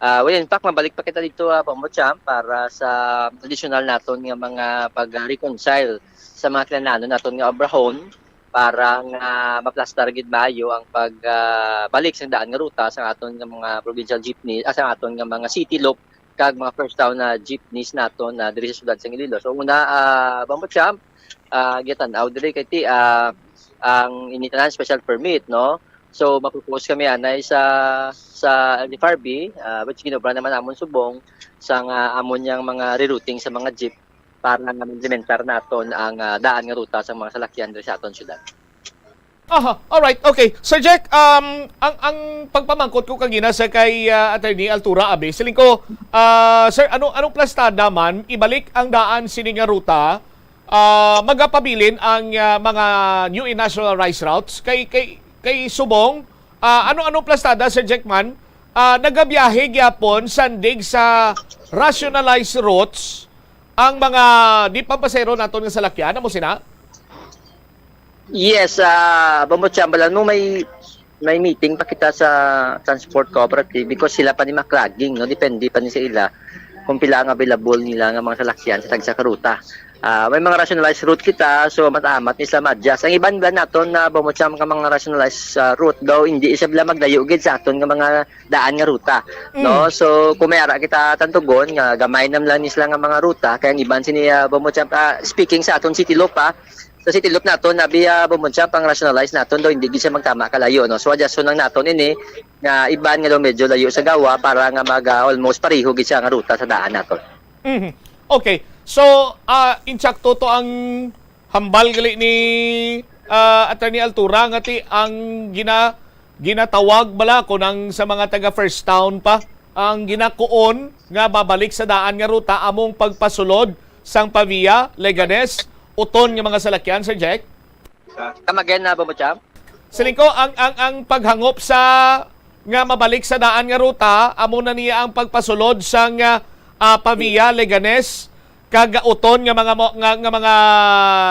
Ah, well, in fact, mabalik pa kita dito, ah, Bombo Champ, para sa additional naton nga mga pag-reconcile sa mga kinahanglanon naton nga obrahon para nga maplastar gid maayo ang pag, ah, balik sa daan nga ruta sa aton nga mga provincial jeepney, ah, sa aton nga mga city loop kag mga first town na jeepneys naton na diri sa siyudad sa Iloilo. So, una, ah, Bombo Champ, ah, gitanaw diri kay ti, ah, ang initanan special permit, no? So, magpropose kami anay sa, sa L T F R B, ah, which ginobra naman amon subong sa nga amon yang mga rerouting sa mga jeep para nga implementar naton ang, ah, daan nga ruta sa mga salakyan diri sa aton syudad. Aha, alright. Okay. Sir Jack, um, ang, ang pagpamangkot ko kagina sa kay, ah, Attorney Altura, abi, siling ko, ah, sir, ano, anong plastada man, ibalik ang daan sini nga ruta, ah, magapabilin ang, ah, mga new and nationalized routes kay, kay, kay subong, ah, ano, anong plastada, Sir Jack man, ah, nagabiyahe gyapon sandig sa rationalized routes ang mga di pampasero naton nga salakyan, amo sina? Yes, ah, Bombo Champ, alam mo, may, may meeting pa kita sa transport cooperative because sila pa ni maklogging, no? Depende pa ni sa ila. kung pila ang available nila nga mga salakyan sa tagsa ka ruta. Ah, may mga rationalized route kita, so matamat ni sila ma-adjust. Ang iban ba naton na Bombo Champ nga mga rationalized, ah, route daw, hindi sila maglayo gid sa aton nga mga daan nga ruta, no? Mm. So, kung may ara kita tantugon nga gamay nam lang ni sila nga mga ruta, kay ang iban sini, ah, Bombo Champ, ah, speaking sa aton City Loop, ah, sa City Loop naton, abi, ah, Bombo Champ, ang rationalize naton daw, hindi gid siya magtama kalayo, no? So, adjuston lang naton ini, nga iban nga daw medyo layo sa gawa para nga mag, ah, almost pareho gid siya nga ruta sa daan naton. Mhm. Okay. So, ah, insakto to ang hambal gali ni, ah, Attorney Altura nga ti ang gina-, ginatawag bala ko nang sa mga taga First Town pa ang ginakuon nga babalik sa daan nga ruta among pagpasulod sang Pavia, Leganes, Oton nga mga salakyan, Sir Jack? Come again, ah, Bombo Champ? Siling ko, ang, ang, ang paghangop sa nga mabalik sa daan nga ruta, amo na niya ang pagpasulod sang, ah, ah, Pavia, Leganes, kag Oton nga mga mo-, nga, nga mga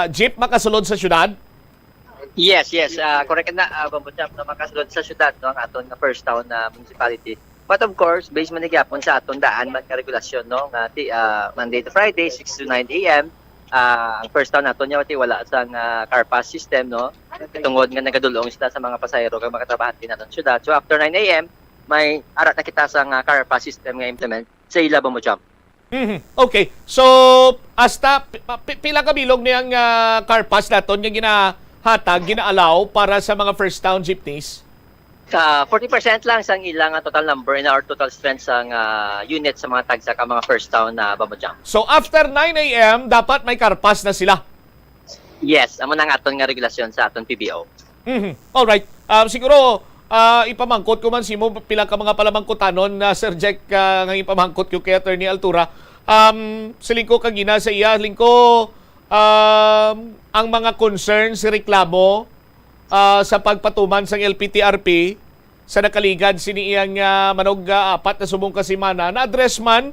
jeep makasulod sa syudad? Yes, yes. Ah, correct na, ah, Bombo Champ, na makasulod sa syudad, no, ang aton nga First Town na municipality. But of course, based man ni gyapon sa aton daan man nga regulasyon, no, nga ti, ah, Monday to Friday, six to nine a m, ah, ang First Town naton niya ti wala sang, ah, car pass system, no, tungod nga nagadulong sila sa mga pasahero kag mga trabahante naton syudad. So after nine a m, may ara na kita sang, ah, car pass system nga implement sa ila, Bombo Champ. Mhm. Okay. So, hasta pi-, pi-, pila ka bilog niyang, ah, car pass naton nga ginahatag, gina-allow para sa mga First Town jeepneys? Sa forty percent lang sang ilang, ah, total number na or total strength sang, ah, unit sa mga tagsa ka mga First Town na, Bombo Champ. So, after nine a m, dapat may car pass na sila? Yes, amo na ang aton nga regulasyon sa aton P B O. Mhm. Alright. Ah, siguro, ah, ipamangkot ko man simo pila ka mga palamangkutanon na, Sir Jack, ah, nga ipamangkot ko kay Attorney Altura. Um, siling ko kagina sa iya, siling ko, um, ang mga concerns, reklamo, ah, sa pagpatuman sang L P T R P sa nakaligad sini iyang, ah, manog, ah, apat na subong ka semana, na-address man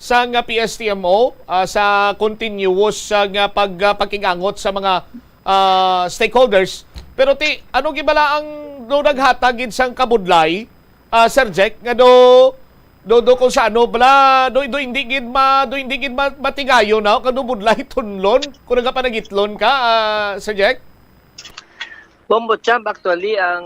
sang, ah, P S T M O, ah, sa continuous, ah, nga pag-, ah, pakig-angot sa mga, ah, stakeholders. Pero ti, ano gid bala ang do naghatag gid sang kabudlay, ah, Sir Jack, nga do, do, do kung sa ano bala, do, do hindi gid ma-, do hindi gid ma-, matigayon na, kag do budlay tunlon kung nagapanagitlon ka, ah, Sir Jack? Bombo Champ, actually, ang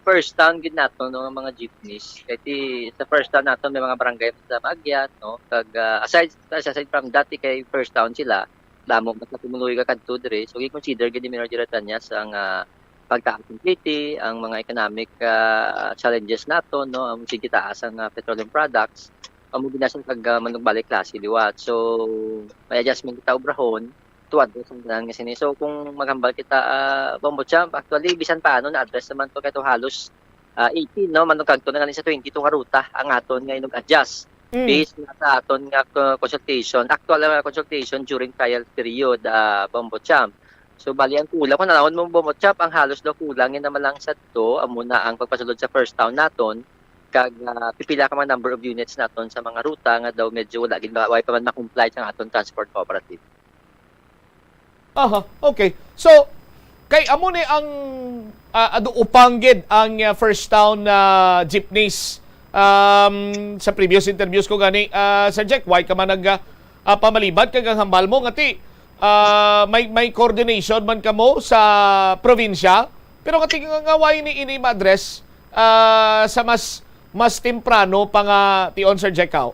First Town gid nato, no, nga mga jeepneys. Kay ti, sa First Town nato, may mga barangay sa maagian, no? Kag, ah, aside, aside from dati kay First Town sila, damo man sa tumuloy ka kadto diri. So, gi-consider gid ni Mayor Jerry Tañas ang, ah, pagtaas ng P T, ang mga economic, ah, challenges nato, no? Ang sige taas ang, ah, petroleum products. Amo gid na siya kag, ah, manugbalik klase liwat. So, may adjustment kita obrahon to address ang tanan nga sini. So, kung maghambal kita, ah, Bombo Champ, actually, bisan paano na-address naman to kay to halos, ah, eighteen, no? Manugkagto na nga ni sa twenty-two ka ruta ang aton nga inug-adjust. Mm. Based na sa aton nga co-, consultation, actual nga consultation during trial period, ah, Bombo Champ. So, bali, ang kulang, kung nanawon mo, Bombo Champ, ang halos daw kulang yun naman lang sa to, amo na ang pagpasulod sa First Town naton, kag, ah, pipila ka mga number of units naton sa mga ruta nga daw medyo wala gid, wa pa man ma-comply sa aton transport cooperative. Aha, okay. So, kay amo ni ang, ah, adu-, upang gid ang, ah, First Town na jeepneys. Um, sa previous interviews ko gani, ah, Sir Jack, why ka man nag, ah, ah, pamalibad kag ang hambal mo nga ti, ah, may, may coordination man kamo sa probinsya, pero nga ti nga, nga why ni ini ma-address, ah, sa mas, mas temprano pa nga tion, Sir Jack, haw?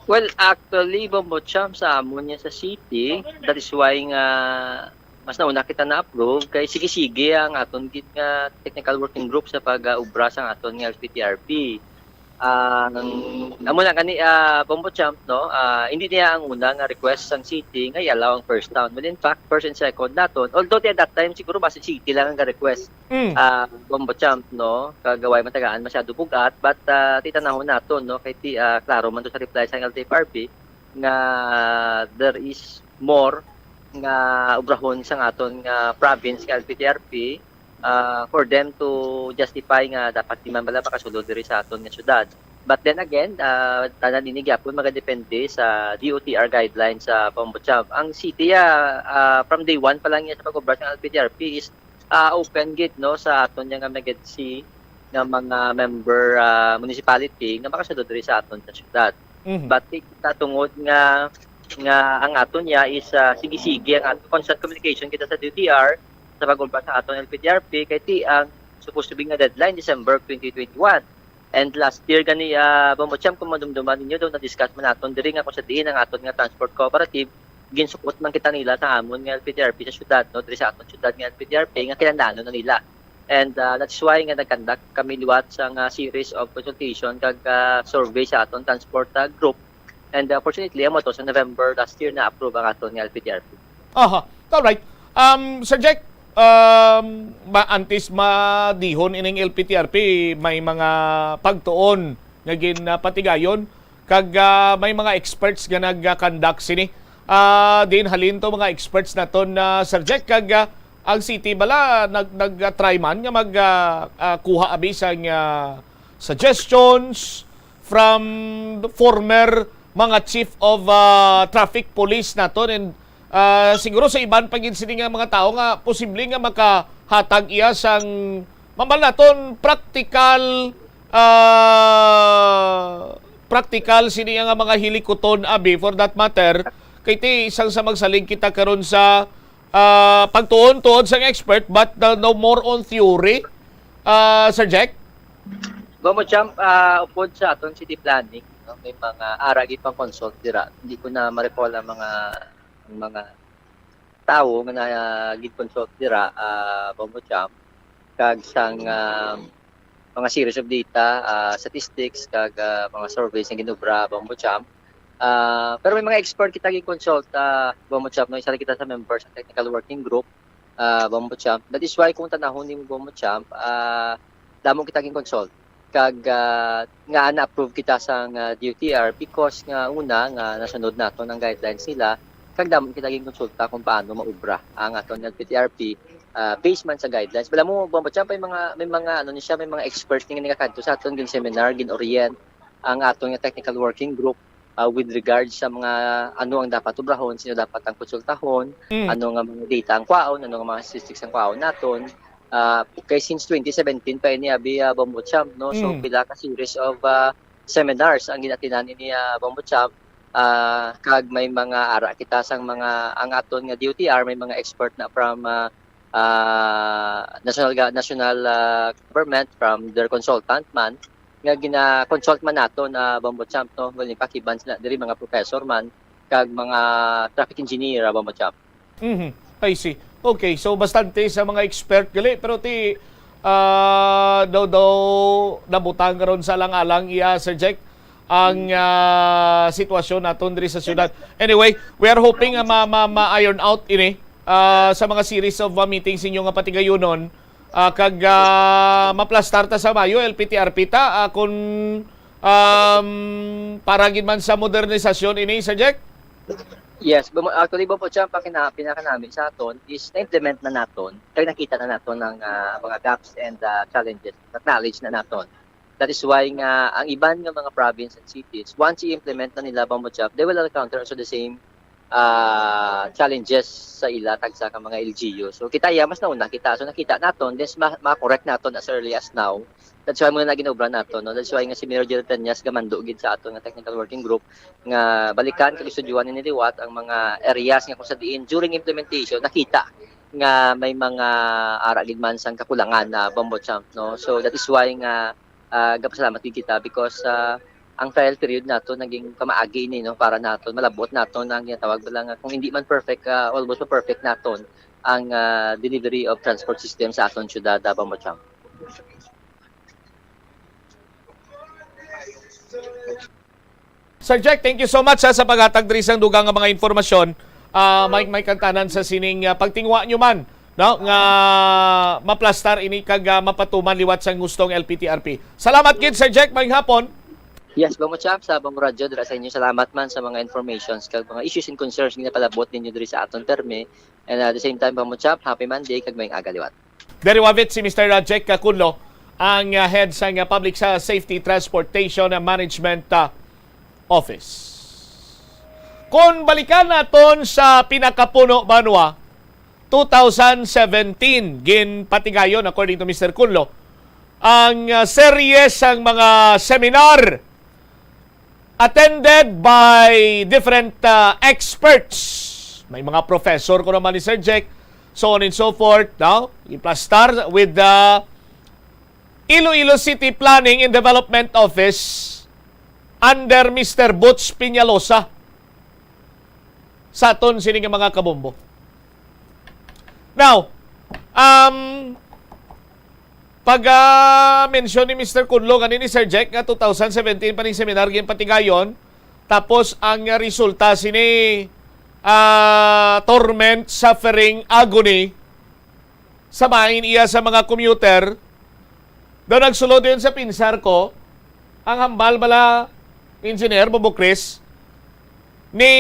Well, actually, Bombo Champ, sa amon niya sa city, that is why nga mas nauna kita na-approve, kay sige-sige ang aton gid nga technical working group sa pag-ubra sa aton nga L P T R P. Ah, ang, amo na gani, ah, Bombo Champ, no? Ah, hindi niya ang una nga request sang city nga i-allow ang First Town. Well, in fact, first and second naton. Although, at that time, siguro basi city lang ang request. Mm. Ah, Bombo Champ, no? Kag way matagaan masyado bug-at, but, ah, titanahon naton, no? Kay ti, ah, klaro man to sa reply sa L T F R P nga there is more nga obrahon sang aton nga province nga L P T R P, ah, for them to justify nga dapat di man bala makasulod diri sa aton nga syudad. But then again, ah, tanan ini gyapon magadepende sa D O T R guidelines sa Bombo Champ. Ang city, ah, ah, from day one pa lang niya sa pag-obra sa L P T R P is ah, open gid, no, sa aton nga MegaDC nga mga member, ah, municipality nga makasulod diri sa aton nga syudad. Mhm. But kita tungod nga, nga ang aton niya is, ah, sige-sige ang aton constant communication kita sa D O T R sa pag-ubra sa aton L P T R P, kay ti ang supposed to be nga deadline, December twenty twenty-one. And last year gani, ah, Bombo Champ, kung madumduman ninyo, daw na-discuss man naton diri nga kung sa diin ang aton nga transport cooperative, ginsukot man kita nila sa amon nga L P T R P sa syudad, no, diri sa aton syudad nga L P T R P, nga kinahanglanon na nila. And, ah, that's why nga nag-conduct kami liwat sa nga series of consultation kag, ah, survey sa aton transport, ah, group. And, ah, fortunately, amo to, sa November last year, na-approve ang aton nga L P T R P. Aha. Alright. Um, Sir Jack, um, ma-, antes madihon ining L P T R P, may mga pagtuon nga ginapatigayon kag, ah, may mga experts nga nag-conduct sini. Ah, diin halin to mga experts naton, ah, Sir Jack, kag, ah, ang city bala nag-, nag-try man nga mag, ah, ah, kuha abi sang, ah, suggestions from the former mga chief of, ah, traffic police naton, and, ah, siguro sa iban pa gid sini nga mga tawo nga posible nga makahatag iya sang, mambal naton, practical, ah, practical sini nga mga hilikuton abi, for that matter, kay ti isang sa magsalig kita karon sa, ah, pagtuon-tuon sang expert, but, uh, no more on theory, ah, Sir Jack? Bombo Champ, ah, upod sa aton city planning, no, may mga ara gid pang consult dira. Hindi ko na ma-recall ang mga, ang mga tawo nga na gid consult dira, ah, Bombo Champ, kag sang, ah, mga series of data, ah, statistics, kag, ah, mga surveys nga ginubra, Bombo Champ. Ah, pero may mga expert kita gin-consult, ah, Bombo Champ, no? Isa ra kita sa members sa technical working group, ah, Bombo Champ. That is why kung tanahon nimo, Bombo Champ, ah, damo kita gin-consult. Kag, ah, nga na-approve kita sang, ah, D O T R because nga una nga nasunod naton ang guidelines nila, kag damo kita gin-konsulta kung paano maubra ang aton L P T R P, ah, based man sa guidelines. Bala mo, Bombo Champ, may mga, may mga, ano ni siya, may mga expert nga nagakadto sa aton, gin-seminar, gin-orient ang aton nga technical working group, ah, with regards sa mga ano ang dapat obrahon, sino dapat ang konsultahon, Mm. ano nga mga data ang kwaon, ano nga mga statistics ang kwaon naton. Ah, kay since twenty seventeen pa ini, abi, ah, Bombo Champ, no? So, Mm. pila ka series of, ah, seminars ang gin-attendan ini, ah, Bombo Champ. Ah, kag may mga ara kita sang mga, ang aton nga D O T R, may mga expert na from, ah, ah, national ga-, national, ah, government, from their consultant man, nga gina-consult man naton, ah, Bombo Champ, no? Well, in fact, iban sila diri, mga professor man, kag mga traffic engineer, ah, Bombo Champ. Mhm. I see. Okay, so bastante sa mga expert gali, pero ti, ah, daw, daw nabutang karon sa alang-alang iya, Sir Jack, ang, ah, sitwasyon naton diri sa syudad. Anyway, we are hoping nga ma-, ma-, ma-iron out ini, ah, sa mga series of, ah, meetings inyo nga patigayunon, ah, kag, ah, maplastar ta sa Mayo, L P T R P ta, ah, kun, um, para gid man sa modernisasyon ini, Sir Jack? Yes, bum-, actually, Bombo Champ, ang kina-, pinakanami sa aton is na-implement na naton, kay nakita na naton ang, ah, mga gaps and, ah, challenges, na-acknowledge na naton. That is why nga ang iban nga mga province and cities, once i-implement na nila, Bombo Champ, they will encounter also the same, ah, challenges sa ila tagsa ka mga L G U. So, kita iya, mas nauna kita. So, nakita naton, this ma-, ma-correct naton as early as now. That's why muna na ginobra nato, no? That's why nga si Mayor Jerry Treñas gamando gid sa aton nga technical working group nga balikan kag istudyohan ni liwat ang mga areas nga kung sa diin during implementation nakita nga may mga ara gid man sang kakulangan na, Bombo Champ, no? So that is why nga, ah, gapasalamat gid kita because, ah, ang trial period nato naging kamaagi ini, no, para naton malab-ot naton ang ginatawag bala nga kung hindi man perfect, ah, almost perfect naton ang, ah, delivery of transport system sa aton syudad, ah, Bombo Champ. Sir Jack, thank you so much, ha, sa paghatag diri sang dugang nga mga impormasyon. Ah, may, may kantanan sa sining, ah, pagtingwa nyo man, no, nga maplastar ini kag, ah, mapatuman liwat sang hustong L P T R P. Salamat gid, Sir Jack. Maayong hapon. Yes, Bombo Champ, sa Bombo Radyo, dira sa inyo. Salamat man sa mga informations kag mga issues and concerns nga napalabot ninyo diri sa aton permi. And, ah, at the same time, Bombo Champ, happy Monday kag maayong aga liwat. Diri wavit si Mister Jack Cunlo, ang, ah, head sang, ah, Public Sa-, Safety Transportation Management, ah, Office. Kon balikan naton sa pinakapuno banwa, two thousand seventeen, ginpatigayon, according to Mister Cunlo, ang, ah, serye sang mga seminar attended by different, uh, experts. May mga professor ko naman ni Sir Jack, so on and so forth, no? Iplastar with the Iloilo City Planning and Development Office under Mister Butch Peñalosa sa aton sini nga mga kabombo. Now, um, pag, ah, mention ni Mister Kunlo, gani ni Sir Jack, nga two thousand seventeen pa ning seminar ginpatigayon, tapos ang, ah, resulta sini, ah, torment, suffering, agony, sa bahin iya sa mga commuter, daw nagsulod yun sa pinsar ko, ang hambal bala, Engineer Bobo Chris, ni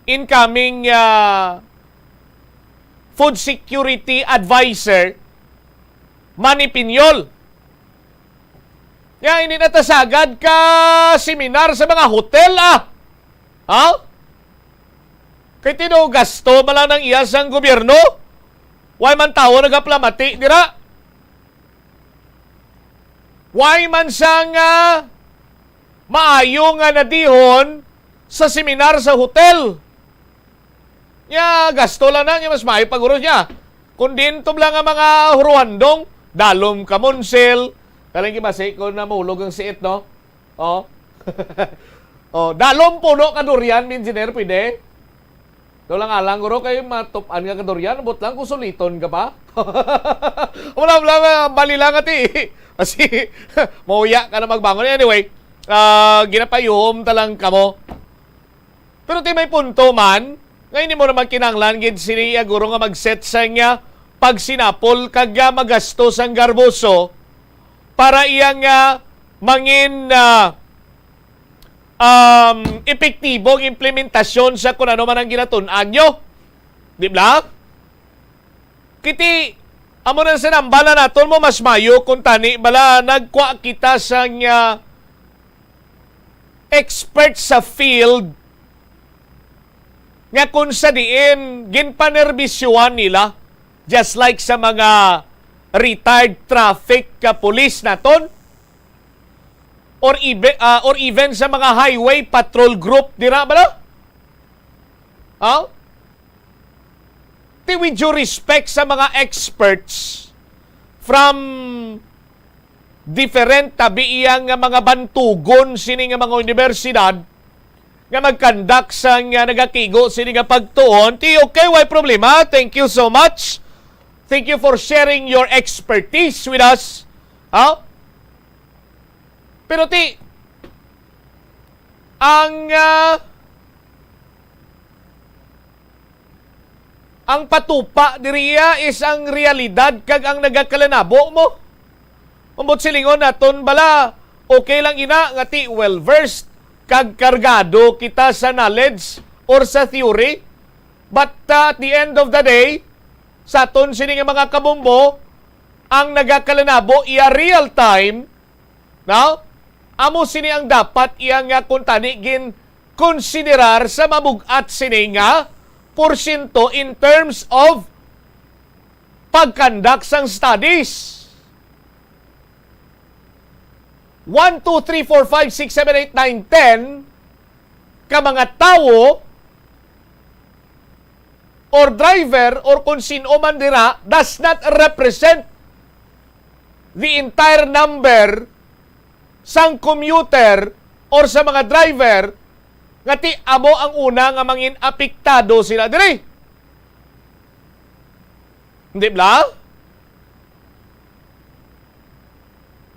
incoming, ah, Food Security Advisor, Manny Piñol. Nga, hindi natasagad ka seminar sa mga hotel, ah. Ha? Kay tino gasto man lang ang iya sang gobyerno? Why man tawo nagaplamati dira? Why man sang, ah, maayo nga nadihon sa seminar sa hotel? Nya, gasto lang na, nya mas maayo pag-uros niya. Kung diin to lang ang mga huruhandong, dalom ka, Monsel. Kaling gibasi ko na mahulog ang siit, no? Oh. Oh, dalom puno ka durian, engineer, pwede? Daw lang alang, guro, kay matup-an nga ka durian, abot lang kung suliton ka pa. Wala, wala, bali lang, ati. Kasi, mauya ka na magbangon. Anyway, ah, ginapayuhom ta lang kamo. Pero ti may punto man, nga hindi mo naman kinahanglan gid sini iya guro nga mag-set sang, ah, pagsinapol kag, ah, magasto sang garboso para iya nga mangin, ah, um, epektibo ang implementasyon sa kung ano man ang ginatun-an nyo. Di ba? Kiti, amo na sa nambala naton mo, mas mayo kung tani bala nagkwa kita sang, ah, expert sa field nga kung sa diin ginpanerbisyohan nila, just like sa mga retired traffic ka pulis naton, or even, ah, or even sa mga highway patrol group dira bala? Ha? Ti, with due respect sa mga experts from different tabi iya nga mga bantugon sini nga mga universidad nga mag-conduct sang, ah, nagakigo sini nga pagtuon, ti okay, way problema. Thank you so much. Thank you for sharing your expertise with us. Ha? Pero ti, ang, ah, ang patupa diri iya is ang realidad kag ang nagakalanabo mo. Ambot silingon naton bala, okay lang ina nga ti well versed kag kargado kita sa knowledge or sa theory. But, uh, at the end of the day, sa aton sini nga mga kabombo, ang nagakalanabo iya real time, no? Amo sini ang dapat iya nga kung tani gin konsiderar sa mabug-at sini nga porsyento in terms of pag-conduct sang studies. One, two, three, four, five, six, seven, eight, nine, ten ka mga tawo or driver or kung sino man dira does not represent the entire number sang commuter or sa mga driver nga ti amo ang una nga mangin apektado sila diri. Hindi bala?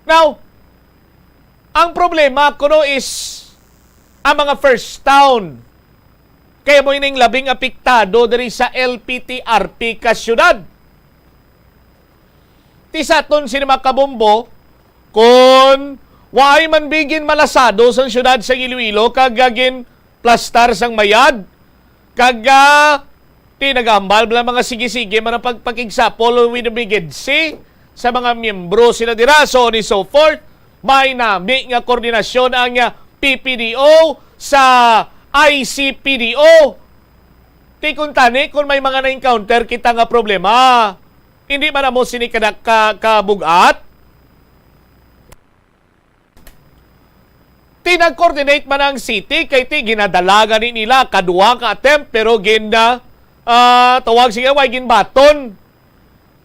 Now, ang problema kuno is ang mga first town. Kaya mo ining labing apektado diri sa L P T R P ka syudad. Ti sa aton sini mga kabombo, kun waay man bigin malasado sang syudad sang Iloilo kag, ah, gin plastar sang mayad, kag, ah, ti nagahambal bala mga sige-sige man ang pagpakigsapol with the bigidsi sa mga miyembro sila dira, so on and so forth. May nami nga koordinasyon ang, ah, P P D O sa I C P D O. Ti kun tani, kun may mga na-encounter kita nga problema, hindi man amo sini kada ka, kabug-at. Ti nag-coordinate man ang city, kay ti ginadala gani nila kadwa ka attempt, pero gin, ah, ah, tawag siya, way ginbaton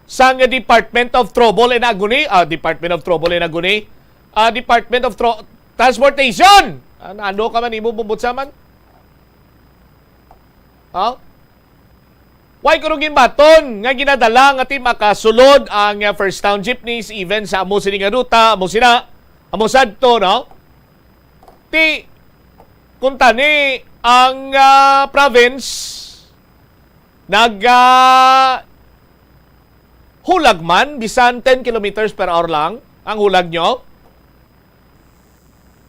sang Department of Trouble and Agony, ah, Department of Trouble and Agony, ah, Department of Tro-, Transportation. Ah, ano ka man, imo bumbutsa man? Ha? Why kuno ginbaton nga ginadala nga ti makasulod ang, ah, first town jeepneys even sa amo sini nga ruta, amo sina, amo sadto, no? Ti, kung tani ang, ah, province nag, ah, hulag man, bisan ten kilometers per hour lang ang hulag nyo,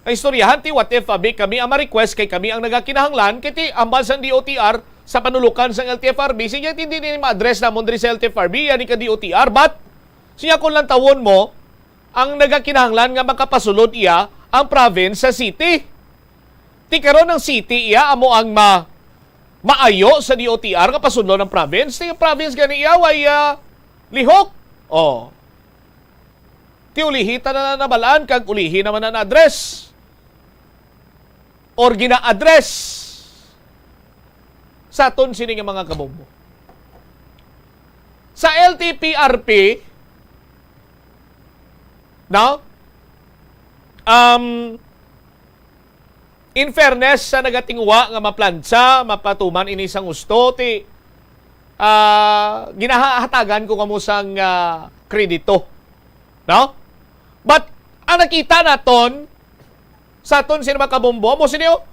ang istoryahan, ti, what if, abi, kami ang ma-request kay kami ang nagakinahanglan, kay ti, ambal sang D O T R, sa panulukan sang L T F R B, sige, ti, hindi ni ma-address namon diri sa L T F R B, yani ka D O T R, but, siya kung lantawon mo, ang nagakinahanglan nga makapasulod iya ang province sa city. Ti karon ang city iya amo ang ma-, maayo sa D O T R nga pasunod ang province. Ti ang province gani iya way, ah, lihok. Oh. Ti ulihi ta na nabalaan kag ulihi naman na na-address or gina-address sa aton sini nga mga kabombo. Sa L T P R P, no? Um, in fairness sa nagatinguha nga maplantsa, mapatuman ini sang husto, ti, ah, ginahatagan ko kamo sang, ah, kredito. No? But, ang nakita naton, sa aton sini mga kabombo, amo sini, oh.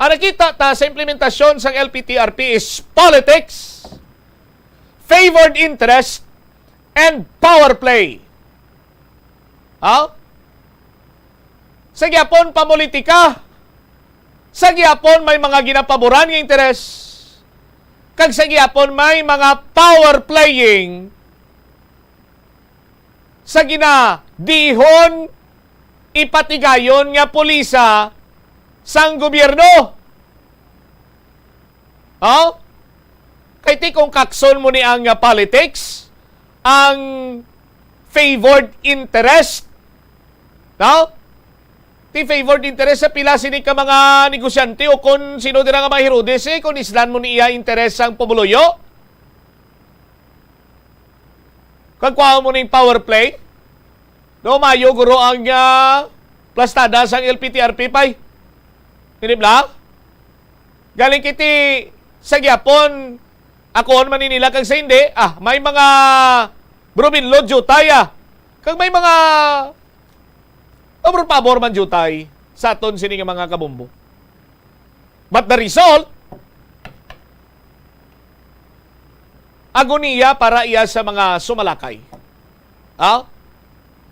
Ang nakita ta sa implementasyon sang L P T R P is politics, favored interest, and power play. Ha? Sa gihapon, pamulitika. Sa gihapon, may mga ginapaboran nga interes. Kag sa gihapon, may mga power playing sa ginadihon ipatigayon nga pulisa sang gobyerno. Oh? Kay ti kung kakson mo ni ang, ah, politics, ang favored interest, no? Ti favored interest sa pila sini ka mga negosyante o kon sino dira nga mga Herodes, eh, kung islan mo ni iya interes ang pumuluyo. Kag kuha mo ning power play. No, mayo guro ang, ah, plastada sang L P T R P pay. Hindi bla? Galing kiti sa gyapon, ako man ni nila kag sa hindi, ah, may mga brubinlod jutay, ah. Kag may mga pabor-pabor man jutay sa aton sini nga mga kabombo. But the result, agoniya para iya sa mga sumalakay. Ah?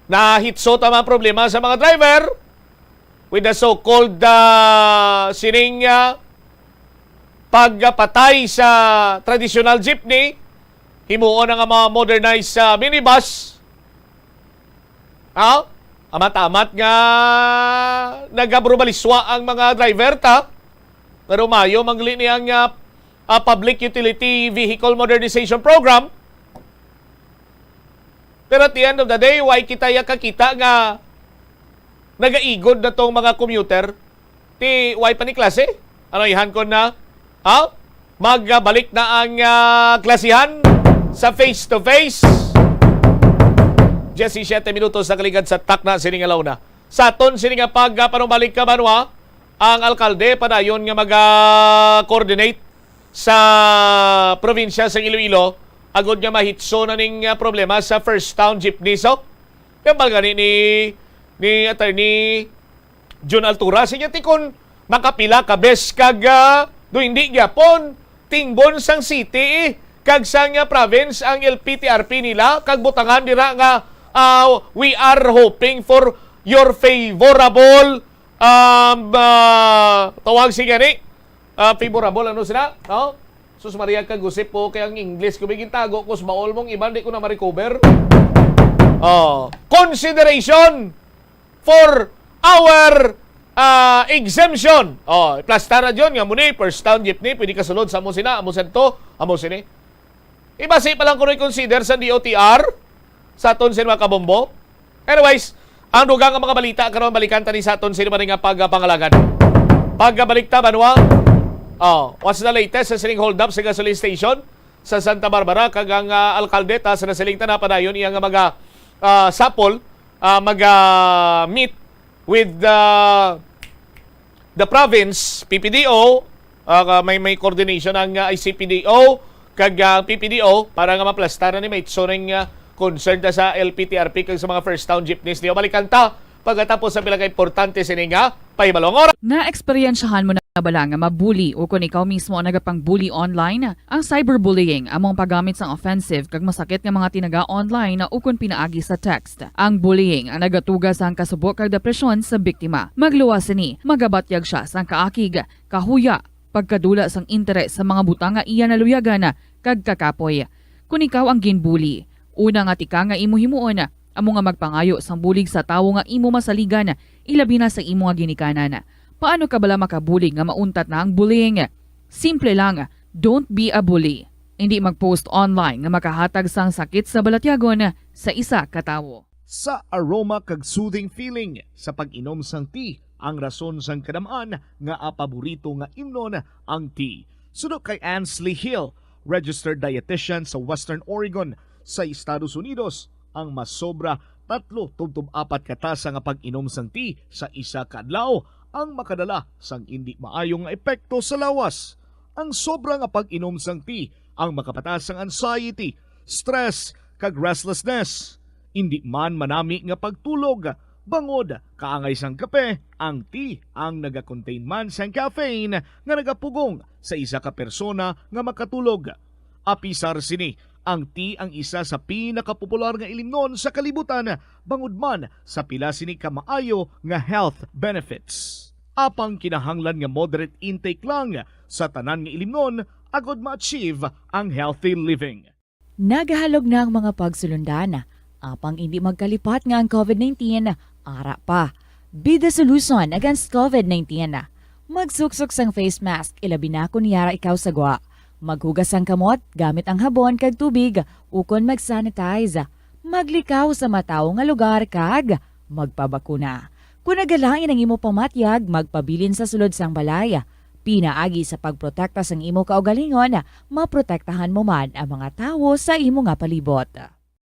Nahitsot ang mga problema sa mga driver with the so-called, ah, sining, ah, pagpatay sa traditional jeepney, himuon na nga mga modernized, ah, minibus. Ah? Amat-amat nga nagabrubaliswa ang mga driver ta. Pero mayo mangli ni ang, ah, ah, Public Utility Vehicle Modernization Program. Pero at the end of the day, why kita ya kakita nga nagaigod na tong mga commuter? Ti way pa ni klase? Ano, ihan ko na? Ha? Magbalik na ang, ah, klasihan sa face-to-face. Diyesisiyete minutos na kaligad sa takna sini nga launa. Sa aton sini nga pagpanumalik ka, Banwa, ang alkalde padayon nga mag-coordinate sa probinsya sa Iloilo agod nga mahitso na ning, ah, problema sa First Town Jeepney. So, kaya ba gani ni, ni Attorney Jun Altura, sige, ti kon makapila ka bes kag, ah, do hindi gyapon tingbon sang city, eh, kag sang, ah, province ang L P T R P nila, kag butangan dira nga, ah, "We are hoping for your favorable," um, ah, tawag siya gani, ah, favorable, ano sila, no? Sus Maria, kag usip po kay ang English ko, may gintago ko sa baol mong iban, di ko na ma-recover. Oh, consideration for our, ah, exemption. Oh, iplastar na dyan nga muni, First Town Jeepney, pwede ka sulod sa amo sina, amo sa to, amo sini. Ibasi pa lang kuno i-consider sa D O T R, sa aton sin mga kabombo. Anyways, Ang dugang nga mga balita karon, balikan ta ni sa aton sini man nga pagpangalagad. Pagbalik ta, Banwa. Oh, what's the latest sa sining hold up sa gasoline station sa Santa Barbara? Kag ang, ah, alkalde ta sa nasiling ta na padayon iya nga mga, ah, sapol, ah, mag, ah, meet with the, the province, P P D O, ah, may, may coordination ang, ah, I C P D O kag, ah, P P D O para nga maplastaran ni, may itso ning, ah, concern ta sa L P T R P kag sa mga first town jeepneys niyo. Balikan ta pagkatapos sa pila ka importante sini nga pahibalo. Ang oras. Naeksperyensyahan mo na bala nga mabuli o kon ikaw mismo ang nagapang-bully online? Ang cyberbullying amo ang paggamit sang offensive kag masakit nga mga tinaga online o kon pinaagi sa text. Ang bullying ang nagatuga sang kasubo kag depresyon sa biktima. Magluwas sini, magabatyag sia sang kaakig, kahuya, pagkadula sang interes sa mga butang nga iya naluyagan, kag kakapoy. Kon ikaw ang ginbuli, una nga tika nga imo himuon amo nga magpangayo sang bulig sa tawo nga imo masaligan, ilabi na sa imo nga ginikanan. Paano ka bala makabulig nga mauntat na ang bullying? Simple lang, don't be a bully. Indi mag-post online nga makahatag sang sakit sa balatyagon sa isa ka tawo. Sa aroma kag soothing feeling sa pag-inom sang tea ang rason sang kadam-an nga paborito nga imnon ang tea. Suno kay Ansley Hill, registered dietitian sa Western Oregon sa Estados Unidos, ang masobra tatlo tubtob apat ka tasa nga pag-inom sang tea sa isa ka adlaw ang makadala sang indi maayo nga epekto sa lawas. Ang sobra nga pag-inom sang tea ang makapatas sang anxiety, stress, kag restlessness. Indi man manami nga pagtulog, bangod kaangay sang kape, ang tea ang nagakontain man sang caffeine nga nagapugong sa isa ka persona nga makatulog. Apisar sini, ang tea ang isa sa pinakapopular nga ilimnon sa kalibutan, bangod man sa pila sini ka maayo nga health benefits. Apang kinahanglan nga moderate intake lang sa tanan nga ilimnon agod ma-achieve ang healthy living. Nagahalog na ang mga pagsulundan, apang indi magkalipat nga ang COVID nineteen ara pa. Be the solution against COVID nineteen. Magsuksok sang face mask, ilabi na kon yara ikaw sa gwa. Maghugas sang kamot gamit ang habon kag tubig, ukon mag-sanitize. Maglikaw sa matawo nga lugar kag magpabakuna. Kon nagalain ang imo pamatyag, magpabilin sa sulod sang balay. Pinaagi sa pagprotekta sang imo kaugalingon, maprotektahan mo man ang mga tawo sa imo nga palibot.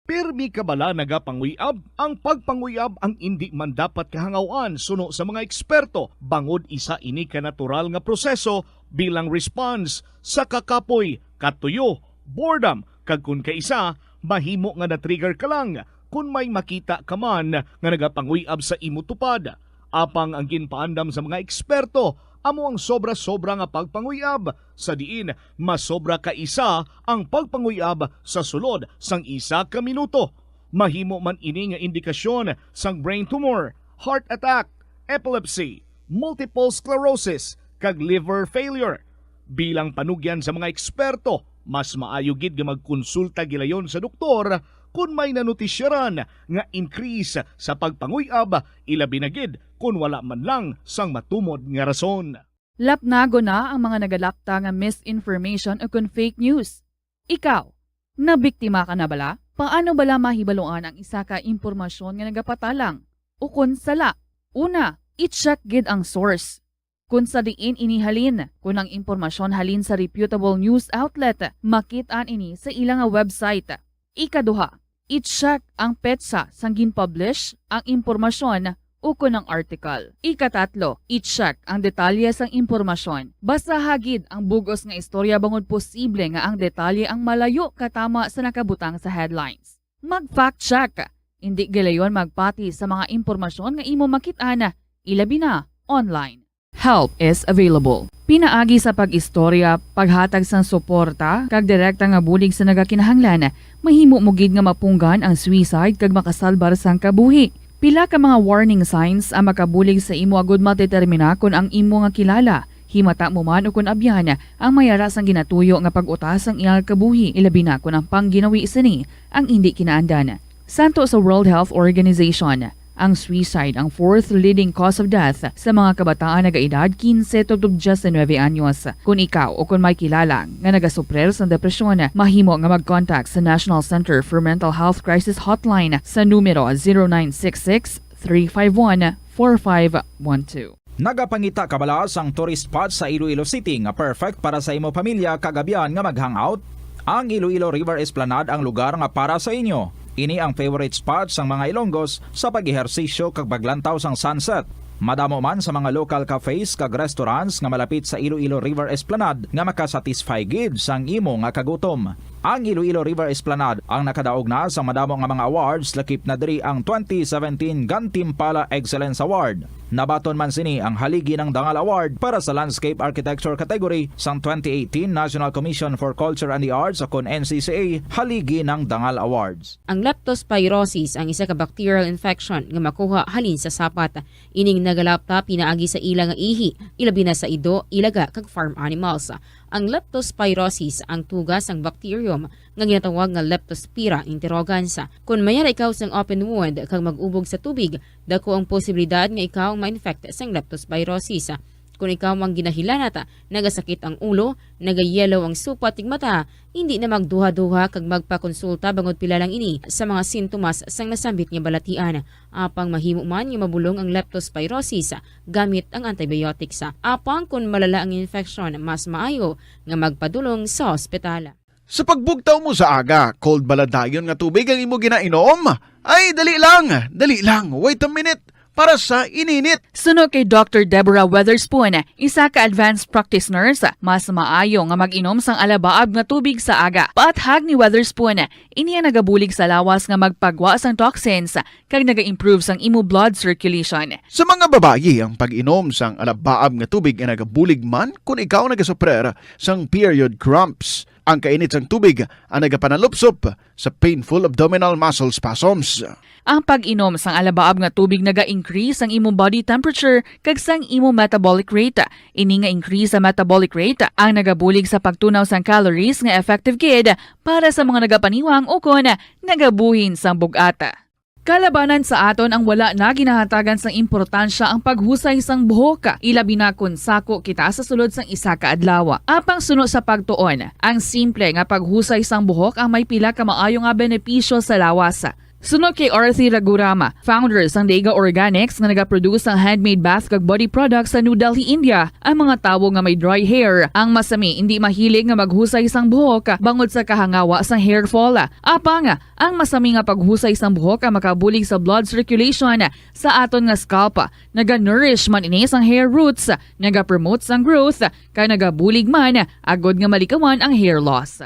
Pirmi ka bala nagapanguyab? Ang pagpanguyab ang indi man dapat kahangaw-an suno sa mga eksperto, bangod isa ini ka natural nga proseso bilang response sa kakapoy, katuyo, boredom, kag kon kaisa, mahimo nga na-trigger ka lang kon may makita ka man nga nagapanguyab sa imo tupad. Apang ang ginpaandam sa mga eksperto amo ang sobra-sobra nga pagpanguyab, sa diin masobra ka isa ang pagpanguyab sa sulod sang isa ka minuto. Mahimo man ini nga indikasyon sang brain tumor, heart attack, epilepsy, multiple sclerosis, kag liver failure. Bilang panugyan sa mga eksperto, mas maayo gid nga magkonsulta gilayon sa doktor kon may nanotisyaran nga increase sa pagpanguyab, ilabi na gid kon wala man lang sang matumod nga rason. Lapnagon na ang mga nagalapta nga misinformation o kon fake news. Ikaw, nabiktima ka na bala? Paano bala mahibaluan ang isa ka impormasyon nga nagapatalang o kon sala? Una, i-check gid ang source. Kon sa diin ini halin, kon ang impormasyon halin sa reputable news outlet, makit-an ini sa ila nga website. Ikaduha, i-check ang petsa sang gin-publish ang impormasyon ukon ang article. Ikatatlo, i-check ang detalye sang impormasyon. Basaha gid ang bug-os nga istorya bangod posible nga ang detalye ang malayo katama sa nakabutang sa headlines. Mag-fact check. Indi gilayon magpati sa mga impormasyon nga imo makit-an, ilabi na online. Help is available. Pinaagi sa pag-istorya, paghatag sang suporta, kag direkta nga bulig sa nagakinahanglan, mahimo mo gid nga mapunggan ang suicide kag makasalbar sang kabuhi. Pila ka mga warning signs ang makabulig sa imo agud madetermina kon ang imo nga kilala, himata mo man ukon abyan, ang may ara sang ginatuyo nga pag-utas sang iya kabuhi, ilabi na kon ang pangginawi sini ang indi kinaandan. Santo sa World Health Organization, ang suicide ang fourth leading cause of death sa mga kabataan nagaedad kinse tubtob diyes nuebe anyos. Kon ikaw o kon may kilala nga nagasuprir sang depresyon, mahimo nga mag-contact sa National Center for Mental Health Crisis Hotline sa numero zero nine six six, three five one, four five one two. Nagapangita ka bala sang tourist spot sa Iloilo City nga perfect para sa imo pamilya kag abyan nga mag-hangout? Ang Iloilo River Esplanade ang lugar nga para sa inyo. Ini ang favorite spot sang mga Ilonggos sa pag-ehersisyo kag paglantaw sang sunset. Madamo man sa mga local cafes kag restaurants nga malapit sa Iloilo River Esplanade nga makasatisfy gid sang imo nga kagutom. Ang Iloilo River Esplanade ang nakadaog na sa madamo nga mga awards, lakip na diri ang twenty seventeen Gantimpala Excellence Award. Nabaton man sini ang Haligi ng Dangal Award para sa Landscape Architecture category sang twenty eighteen National Commission for Culture and the Arts, o kon N C C A Haligi ng Dangal Awards. Ang leptospirosis ang isa ka bacterial infection nga makuha halin sa sapat. Ining nagalapta pinaagi sa ila nga ihi, ilabi na sa ido, ilaga, kag farm animals. Ang leptospirosis ang tuga sang bacterium nga ginatawag nga Leptospira interrogans. Kon mayara ikaw sang open wound kag mag-ubog sa tubig, dako ang posibilidad nga ikaw ma-infect sang leptospirosis. Kon ikaw ang ginahilanat, nagasakit ang ulo, nagayellow ang supat ning mata, hindi na magduha-duha kag magpakonsulta bangod pila lang ini sa mga sintomas sang nasambit nga balatian. Apang mahimo man nga mabulong ang leptospirosis gamit ang antibiotics. Apang kon malala ang infeksyon, mas maayo nga magpadulong sa ospital. Sa pagbugtaw mo sa aga, cold bala dayon nga tubig ang imo ginainom? Ay, dali lang, dali lang, wait a minute, para sa ininit. Suno kay Doctor Deborah Weatherspoon, isa ka advanced practice nurse, mas maayo nga mag-inom sang alabaab nga tubig sa aga. Paathag ni Weatherspoon, ini ang nagabulig sa lawas nga magpagwa sang toxins kag naga-improve sang imo blood circulation. Sa mga babayi, ang pag-inom sang alabaab nga tubig ay nagabulig man kon ikaw nagasuprer sang period cramps. Ang kainit sang tubig ang nagapanalupsop sa painful abdominal muscle spasms. Ang pag-inom sang alabaab nga tubig naga-increase sang imo body temperature kag sang imo metabolic rate. Ini nga increase sa metabolic rate ang nagabulig sa pagtunaw sang calories nga effective gid para sa mga nagapaniwang ukon nagabuhin sang bug-at. Kalabanan sa aton ang wala na ginahatagan sang importansya ang paghusay sang buhok, ilabi na kon sako kita sa sulod sang isa ka adlaw. Apang suno sa pagtuon, ang simple nga paghusay sang buhok ang may pila ka maayo nga benepisyo sa lawas. Suno kay Arthi Ragurama, founder sang Dega Organics nga nagaproduce sang handmade bath kag body products sa New Delhi, India, ang mga tawo nga may dry hair ang masami indi mahilig nga maghusay sang buhok bangod sa kahangawa sang hair fall. Apang, ang masami nga paghusay sang buhok ang makabulig sa blood circulation sa aton nga scalp. Naga-nourish man ini sang hair roots, nagapromote sang growth, kag nagabulig man agod nga malikawan ang hair loss.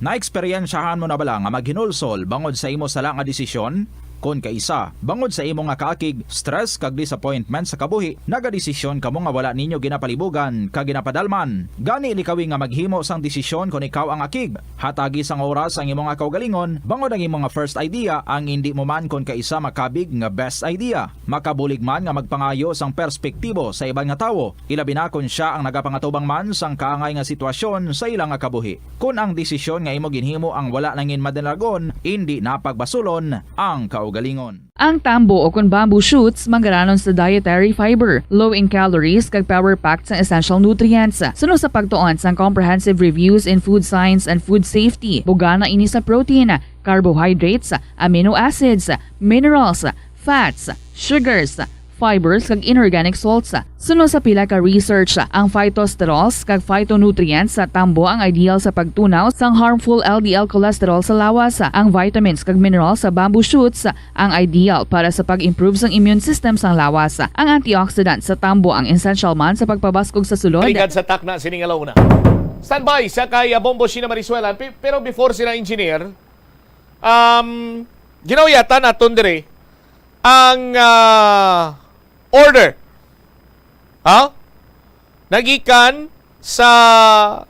Naeksperyensyahan mo na bala nga maghinulsol bangod sa imo sala nga desisyon? Kon kaisa, bangod sa imo nga kaakig, stress, kag disappointment sa kabuhi, nagadesisyon kamo nga wala ninyo ginapalibugan kag ginapadalman. Gani, likawi nga maghimo sang desisyon kon ikaw ang akig. Hatagi sang oras ang imo nga kaugalingon, bangod ang imo nga first idea ang indi mo man kon kaisa makabig nga best idea. Makabulig man nga magpangayo sang perspektibo sa iban nga tawo, ilabi na kon sia ang nagapangatubang man sang kaangay nga sitwasyon sa ila nga kabuhi. Kon ang desisyon nga imo ginhimo ang wala nangin madalagon, indi na pagbasulon ang kaugalingon. Ang tambo o kon bamboo shoots manggaranon sa dietary fiber, low in calories, kag power-packed sang essential nutrients. Suno sa pagtuon sang Comprehensive Reviews in Food Science and Food Safety, bugana ini sa protein, carbohydrates, amino acids, minerals, fats, sugars, fibers, kag inorganic salts. Suno sa pila ka research, ang phytosterols kag phytonutrients sa tambo ang ideal sa pagtunaw sang harmful L D L cholesterol sa lawas. Ang vitamins kag minerals sa bamboo shoots ang ideal para sa pag-improve sang immune system sang lawas. Ang antioxidant sa tambo ang essential man sa pagpabaskog sa sulod. Balikan sa takna sining alauna. Standby sa kay, ah, Bombo Sheena Marisuelan. Pi-, pero before sila, engineer, um, ginauyatan naton dire ang, ah, order. Ha? Nagikan sa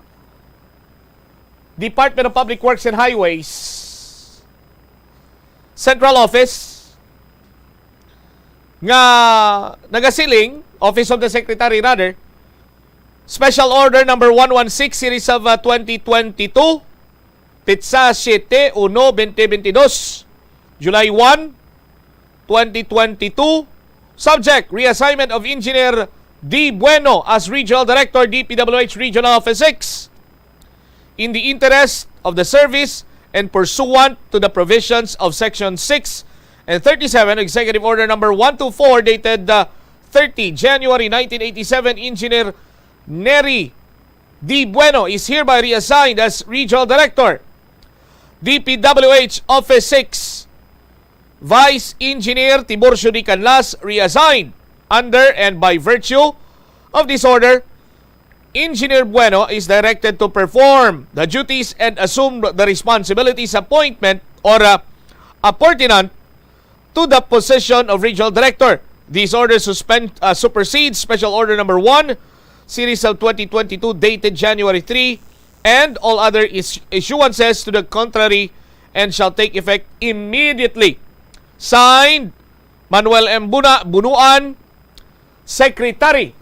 Department of Public Works and Highways Central Office nga nagasiling, Office of the Secretary rather, Special Order number one one six, series of, uh, twenty twenty-two, petsa siete, uno, veinte veintidós, July one, twenty twenty-two. Subject, reassignment of Engineer D Bueno as Regional Director, D P W H Regional Office six. In the interest of the service and pursuant to the provisions of Section six and thirty-seven, Executive Order number one two four, dated, uh, thirty January nineteen eighty-seven, Engineer Neri D. Bueno is hereby reassigned as Regional Director, D P W H Office six. Vice Engineer Tiburcio D. Canlas reassigned under and by virtue of this order, Engineer Bueno is directed to perform the duties and assume the responsibilities appointment or, uh, appurtenant to the position of Regional Director. This order suspend, uh, supersedes Special Order Number One, Series of twenty twenty-two, dated January three, and all other is- issuances to the contrary, and shall take effect immediately. Signed, Manuel M. Buna-, Bunuan, Secretary.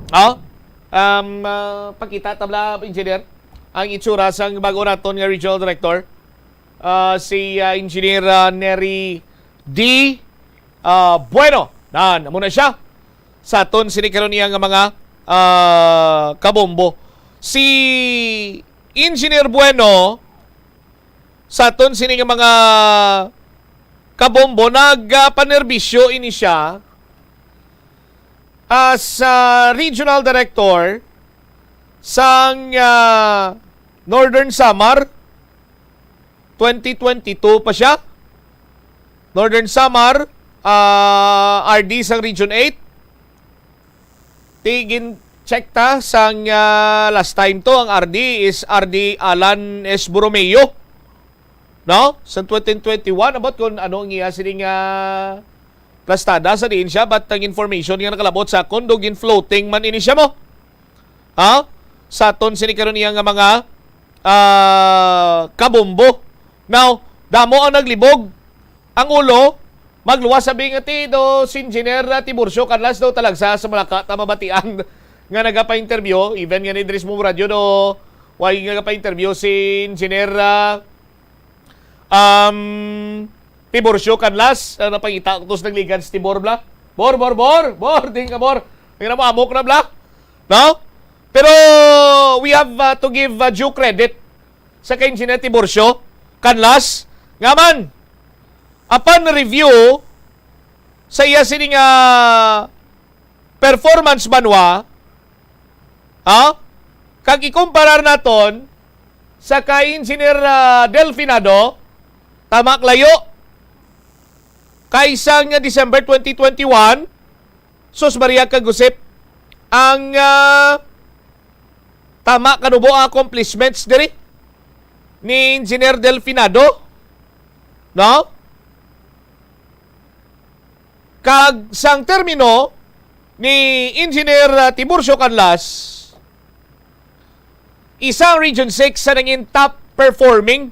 Oh? Um, ah, pakita, tabla, Engineer, ang itsura sang bago naton nga Regional Director. Ah, si, ah, Engineer, ah, Neri D. Ah, Bueno. Nan, amo na siya. Sa aton sini karon niya nga mga, ah, kabombo. Si Engineer Bueno, sa aton sini nga mga kabombo, nagpanerbisyo ini siya as, ah, regional director sang, ah, Northern Samar. Twenty twenty-two pa siya. Northern Samar, ah, R D sang Region eight. Ti gin-check ta sang, ah, last time to, ang R D is R D Alan S. Borromeo. No? Sa twenty twenty-one, about kung ano ang iya sining, ah, plastada sa diin siya, but ang information nga nakalabot sa akon, do gin-floating man ini siya mo. Ha? Sa aton sini karon iya nga mga, ah, kabombo. Now, damo ang naglibog. Ang ulo, magluwas sa bingati do si Engineer, ah, Tiburcio Canlas do talagsa sa Malacca ta mabatian nga nagapa-interview, even nga ni Dris Mum Radio do, way nga nagapa-interview si Engineer, ah, um, Tiburcio Canlas, ah, napangita ko to sa nagligad si Tibor bla. Bor, bor, bor, bor, ding ka bor. Ang ina mo, amok na bla. No? Pero we have, ah, to give, ah, due credit sa kay Engineer Tiburcio Canlas. Nga man, upon review sa iya sini nga performance banwa, ha? Kag ikumparar naton sa kay Engineer, ah, Delfinado, tama, layo. Kay sang December twenty twenty-one, sus, Maria kag Josep, ang, ah, tama kanubo ang accomplishments diri ni Engineer Delfinado, no? Kag sang termino ni Engineer, ah, Tiburcio Canlas, isa ang Region six sa nangin top performing,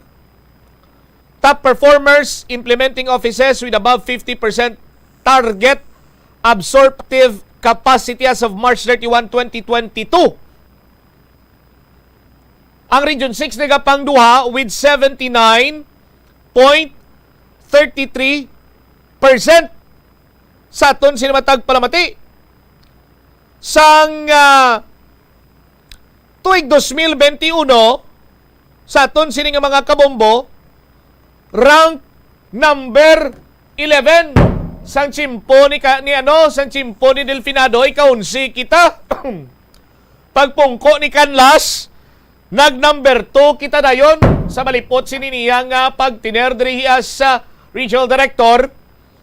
top performers, implementing offices with above fifty percent target absorptive capacity as of March thirty-one, twenty twenty-two. Ang Region six nagapangduha with seventy-nine point thirty-three percent sa aton sini matag palamati. Sang, ah, tuig dos mil benti uno, sa aton sini nga mga kabombo, rank number eleven. Sang tiyempo ni ka-, ni ano, sang tiyempo ni Delfinado, ikaunsi kita. Pagpungko ni Canlas, nag number two kita dayon sa malipot sini niya nga pagtener diri as, ah, regional director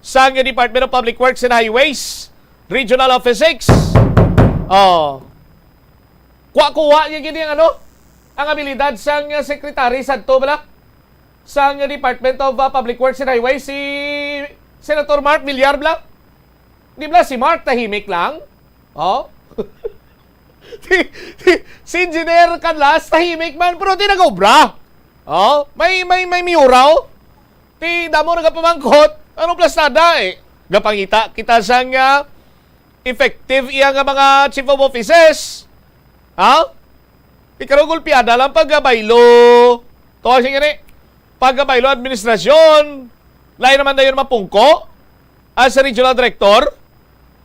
sang Department of Public Works and Highways, Regional Office six. Oh. Kuha-kuha niya gid ang ano, ang abilidad sang, ah, secretary sadto bala sang Department of, ah, Public Works and Highways, si Senator Mark Villar bala. Di bala si Mark tahimik lang? Oh? Si, si, si Engineer Canlas, tahimik man, pero di nag-obra. Oh? May, may, may miyuraw. Ti damo nagapamangkot, ano plastada eh? Gapangita kita sang, ah, effective iya nga mga chief of offices. Ha? Ikaw gulpiada lang pagkabaylo. Tawag siya gani. Pagkabaylo administrasyon. Lain naman dayon mapungko as a regional director.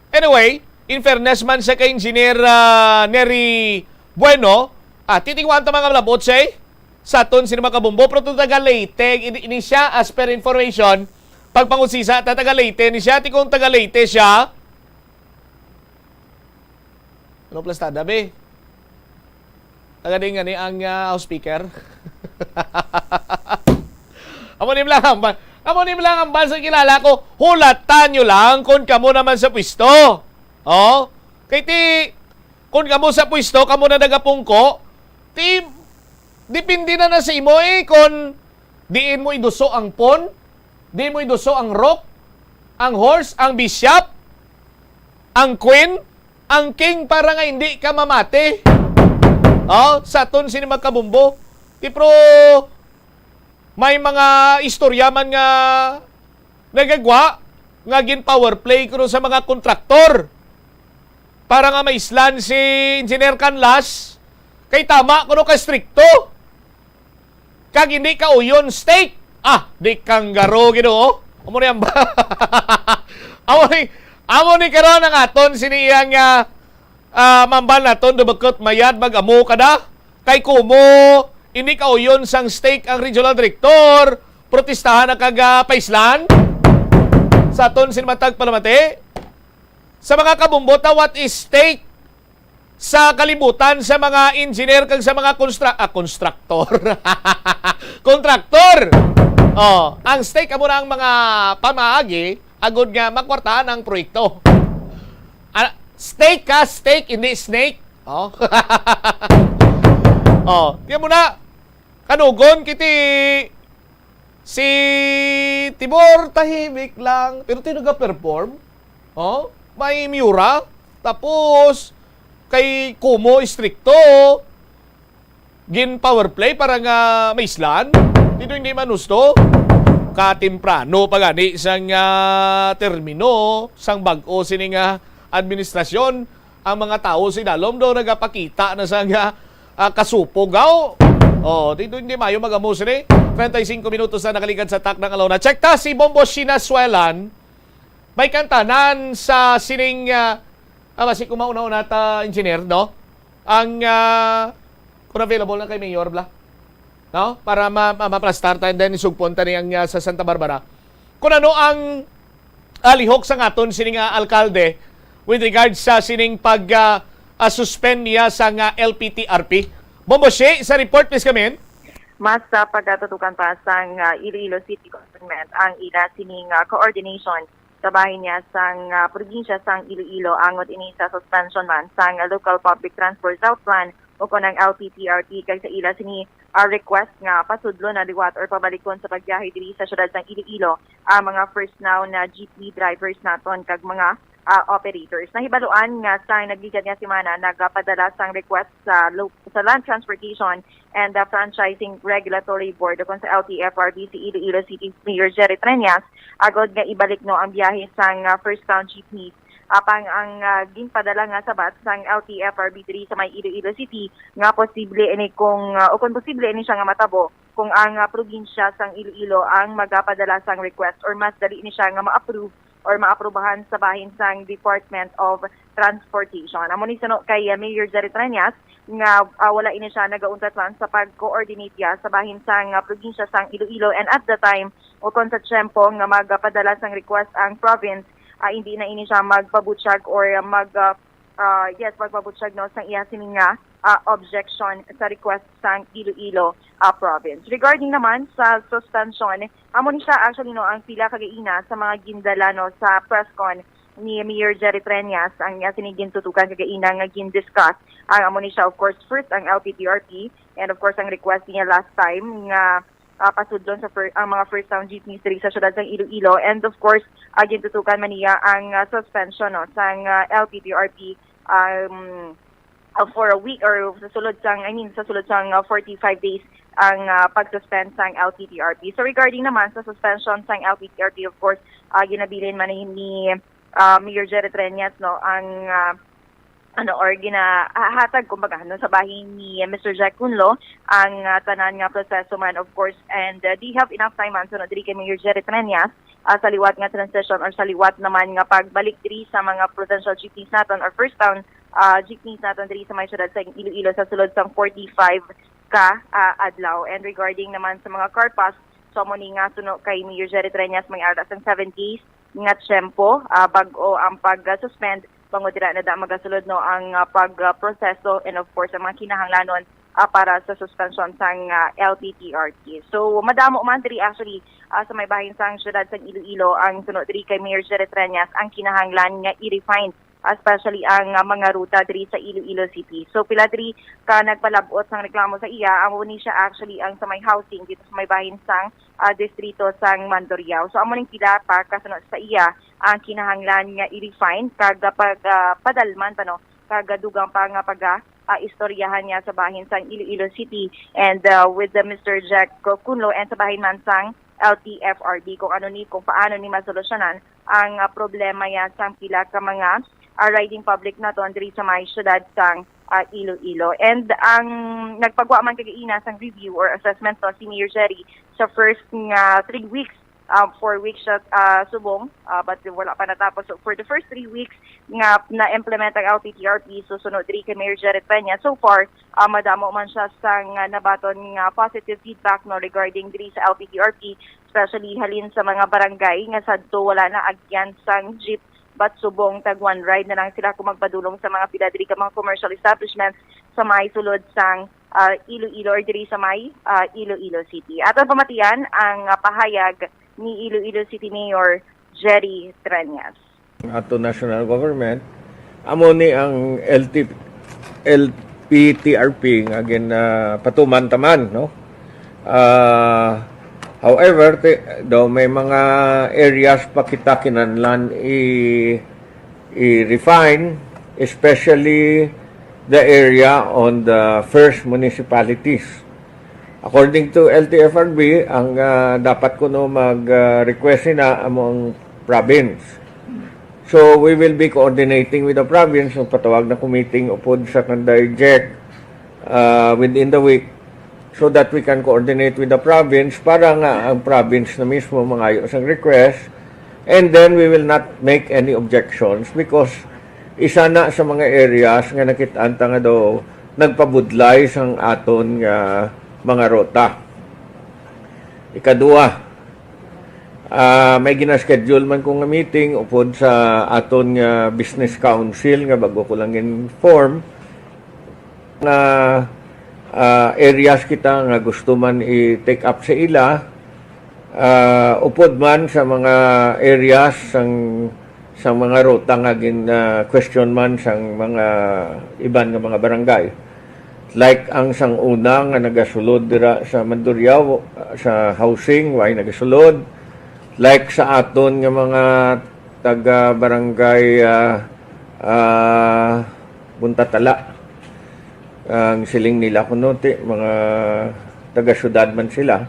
Anyway, in fairness man sa kay Engineer, ah, Neri Bueno, ah, titingwan ta mga malabot siya eh. Sa aton sini mga kabombo, pero to taga Leyte, ini, ini siya, as per information, Pagpangusisa ta, taga Leyte ni siya. Ti kung taga Leyte siya, ano plastada, be? Taga di nga ni ang, ah, house speaker. Amo ni lang ang ban-, amo ni lang ang bansa kilala ko. Hulatan nyo lang kung kamo naman sa pwesto. Oh? Kay ti, kung kamo sa pwesto, kamo na nagapungko, ti, depende na na sa imo eh, kung diin mo iduso ang pawn, diin mo iduso ang rook, ang horse, ang bishop, ang queen, ang king para nga hindi ka mamati. Oh, sa aton sini magkabumbo. Ti pero may mga istorya man nga nagagwa nga gin power play kuno sa mga kontraktor para nga maislan si Engineer Canlas kay tama kuno ka strikto. Kag hindi ka uyon steak. Ah, di kanggaro, Ginoo. Amo ni ang ba-, amo ni, amo ni karon ang aton sini iyang, ah, ah, mambal naton, dubakot mayad, mag-amo ka na. Kay kumo, hindi ka uyon sang steak ang regional director. Protestahan na kag, ah, paislan. Sa aton sin matag palamati. Sa mga kabumbot na, what is steak? Sa kalibutan sa mga engineer kag sa mga constru-, ah, constructor. Kontraktor. Oh, ang stake amo na ang mga pamaagi agud nga makwartahan ang proyekto. Ah, stake ka, stake, hindi snake. Oh. Oh, tiyan mo na. Kanugon kiti si Tibor tahimik lang, pero ti nagaperform. Oh, may Miura, tapos kay Kumo istrikto, gin power play para nga maislan. Dito hindi man husto. Katemprano pa gani sang, ah, termino sang bag-o sini nga administrasyon, ang mga tawo sa idalom do nagapakita na sang, ah, ah, kasupogaw. Oh, dito hindi mayo mag-amo sini. Treinta y cinco minutos na nakaligad sa taknang alaw na. Check ta si Bombo Sinasuelan. May kantanan sa sining, ah, ah, basi kung mauna-una ta, engineer, no? Ang, ah, kung available na kay Mayor, bla? No? Para ma-, ma-, maplastar ta, and then isugpon ta ni ang, ah, sa Santa Barbara. Kung ano ang, ah, lihok sa ngaton sining, ah, alkalde with regards sa sining pag, ah, ah, suspend niya sa nga L P T R P. Bombo Shi, sa report, please come in. Mas sa pagkatutukan pa sang, ah, Iloilo City Government ang ila sining, ah, coordination sa bahin niya sang, ah, probinsya sang Iloilo angot ini sa suspension man sang Local Public Transport Route Plan o kon ang L P T R P kag sa ila sini, ah, request nga pasudlon na liwat or pabalikon sa pagbiyahe diri sa siyudad sang Iloilo ang mga first now na jeepney drivers naton kag mga, ah, operators. Nahibaluan nga sa nagligad nga semana nagapadala sang request sa lo-, sa Land Transportation and the Franchising Regulatory Board o kon sa L T F R B si Iloilo City Mayor Jerry Treñas agod nga ibalik no ang biyahe sang, ah, first town jeepney. Apang ang, ah, ginpadala nga sabat sang L T F R B diri sa may Iloilo City nga posible ini kung, ah, o kung posible ini siya nga matabo kung ang, ah, probinsya sang Iloilo ang magapadala sang request or mas dali ni siya nga ma-approve or maaprubahan sa bahin sang Department of Transportation. Amo ni suno kay, ah, Mayor Jerry Treñas nga, ah, wala ini siya nagauntat man sa pag-coordinate niya sa bahin sang, ah, probinsya sang Iloilo, and at the time o kon sa tiyempo nga magapadala sang request ang province, ah, hindi na ini siya magpabutyag or mag, ah, ah, yes, magpabutyag no sang iya sini nga, ah, objection sa request sang Iloilo, ah, province. Regarding naman sa suspension, amo ni siya actually no ang pila kagaina sa mga gindala no sa press con ni Mayor Jerry Treñas ang iya sini gintutukan kagaina nga gin-discuss. Ang amo ni siya, of course, first ang L P T R P, and of course ang request niya last time nga, ah, pasudlon sa fir-, ang mga first town jeepneys diri sa siyudad sang Iloilo, and of course, ah, gintutukan man niya ang, ah, suspension no sang, ah, L P T R P, um, uh, for a week or sa sulod sang, I mean, sa sulod sang, uh, forty-five days ang, uh, pag-suspend sang L P T R P. So regarding naman sa suspension sang L P T R P, of course, uh, ginabilin man ni, ni, uh, Mayor Jerry Treñas, no, ang, uh, ano, or ginahatag, kumbaga, no, sa bahin ni Mister Jack Kunlo ang, uh, tanan nga proseso man, of course, and, uh, they have enough time man, so, no, diri kay Mayor Jerry Treñas, ah, sa liwat nga transition or sa liwat naman nga pagbalik diri sa mga provincial jeepneys naton or first town, ah, jeepneys naton diri sa may siyudad sa Iloilo sa sulod sang forty-five ka, ah, adlaw. And regarding naman sa mga car pass, So, amo ni nga suno kay Mayor Jerry Treñas, may ara sang seven days nga tiyempo, ah, bag-o ang pag-suspend, bangod dira na da magasulod, no, ang, ah, pagproseso and, of course, ang mga kinahanglanon, ah, para sa suspensyon sang, ah, L P T R T. So, madamo man diri actually, ah, sa may bahin sang siyudad sang Iloilo ang suno diri kay Mayor Jerry Treñas ang kinahanglan nga i-refine, especially ang, ah, mga ruta diri sa Iloilo City. So, pila diri ka nagpalab-ot sang reklamo sa iya, amo ni siya actually ang sa may housing dito sa may bahin sang, ah, distrito sang Mandurriao. So, amo ning pila pa kasunod sa iya ang kinahanglan nga i-refine kag pag, ah, padalman pa, no, kag dugang pa nga pag, ah, ah, istoryahan niya sa bahin sang Iloilo City and, ah, with the Mister Jack Cunlo and sa bahin man sang L T F R B kung ano ni, kung paano ni masolusyonan ang, ah, problema ya sang pila ka mga, ah, riding public naton diri sa may siyudad sang, ah, Iloilo. And ang nagpagwa man kagaina sang review or assessment to si Mayor Jerry sa first nga three weeks, ah, four weeks siya, ah, subong, ah, but wala pa natapos. So, for the first three weeks nga na-implement ang L P T R P, so suno diri kay Mayor Jerry Peña, so far, ah, madamo man siya sang, ah, nabaton nga positive feedback, no, regarding diri sa L P T R P, especially halin sa mga barangay nga sadto wala na agyan sang jeep but subong tag one ride na lang sila kung magpadulong sa mga pila diri ka mga commercial establishments sa may sulod sang, ah, Iloilo or diri sa may, ah, Iloilo City. Aton pamatian ang, ah, pahayag ni Iloilo City Mayor Jerry Treñas. Ato national government, amo ni ang L T, L P T R P nga gin, ah, patuman taman, no? Ah, however, ti-, daw may mga areas pa kita kinahanglan i-, i-refine, especially the area on the first municipalities. According to L T F R B, ang, ah, dapat kuno mag, ah, request sina amo ang province. So, we will be coordinating with the province. Magpatawag na ko meeting upod sa kanday Jack, ah, within the week so that we can coordinate with the province para nga ang province na mismo mangayo sang request, and then we will not make any objections because isa na sa mga areas nga nakit-an ta nga daw nagpabudlay sang aton nga mga rota. Ikadua, ah, may gina-schedule man ko nga meeting upod sa aton nga business council nga bag-o ko lang inform nga, ah, areas kita nga gusto man i-take up sa ila, ah, upod man sa mga areas sang, sang mga ruta nga gin, ah, question man sang mga iban nga mga barangay. Like ang sang una nga nagasulod dira sa Mandurriao, sa housing, way nagasulod. Like sa aton nga mga taga barangay, ah, ah, Buntatala. Ang siling nila kuno ti mga taga-syudad man sila.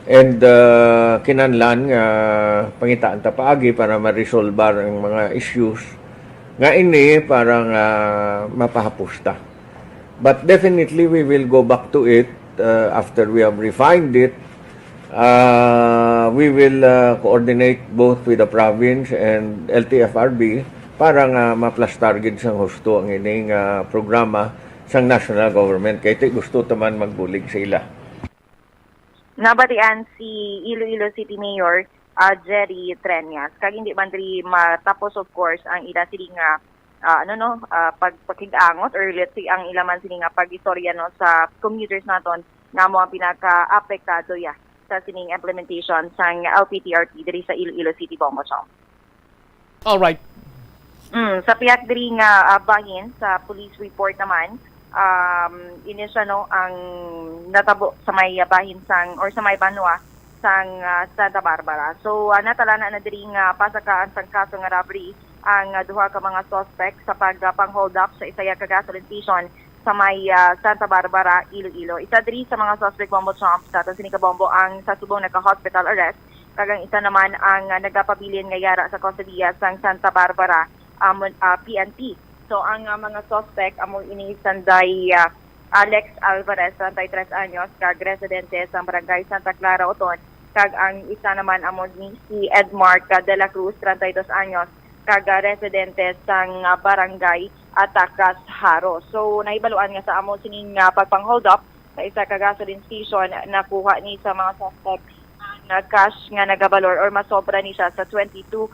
And, ah, kinahanglan nga pangitaan ta paagi para ma-resolve ang mga issues nga ini para nga mapahapos ta. But definitely, we will go back to it, uh, after we have refined it. Uh, we will, uh, coordinate both with the province and L T F R B para nga maplastar gid sang husto ang ining, uh, programa sang national government, kay ti gusto ta man magbulig sa ila. Nabatian si Iloilo City Mayor, ah, Jerry Treñas. Kag hindi man diri matapos, of course, ang ila sini nga, ah, ano, no, ah, pag-, pakig-angot or let's say ang ila man sini nga pag-istorya, no, sa commuters naton nga amo ang pinaka-apektado ya sa sining implementation sang L P T R P diri sa Iloilo City, Bongo Chong. Alright. Mm, sa pihak diri nga, ah, bahin, sa police report naman, um, ini siya, no, ang natabo sa may bahin sang, or sa may banwa sang, ah, Santa Barbara. So, ah, natalana na diri nga pasakaan sang kaso nga robbery ang, ah, duha ka mga suspect sa pag, ah, pang-hold up sa isa ya ka gasoline station sa may, ah, Santa Barbara, Iloilo. Isa diri sa mga suspect, Bombo Chomp, sa aton sini ka Bombo, ang sa subong naka-hospital arrest, kag ang isa naman ang, ah, nagapabilin nga yara sa kustodiya sang Santa Barbara, ah, mun-, ah, P N P. So, ang, ah, mga suspect amo ini sanday, ah, Alex Alvarez, treinta y tres anyos, kag residente sa Barangay Santa Clara, Oton, kag ang isa naman amo ni si Edmark, ah, de la Cruz, treinta y dos anyos, kag, ah, residente sang, ah, Barangay, ah, Tacas, Jaro. So, nahibaluan nga sa amo sining, ah, pagpang-hold up sa isa ka gasoline station, nakuha ni sa mga suspect ah, cash nga nagabalor or masobra ni siya sa twenty-two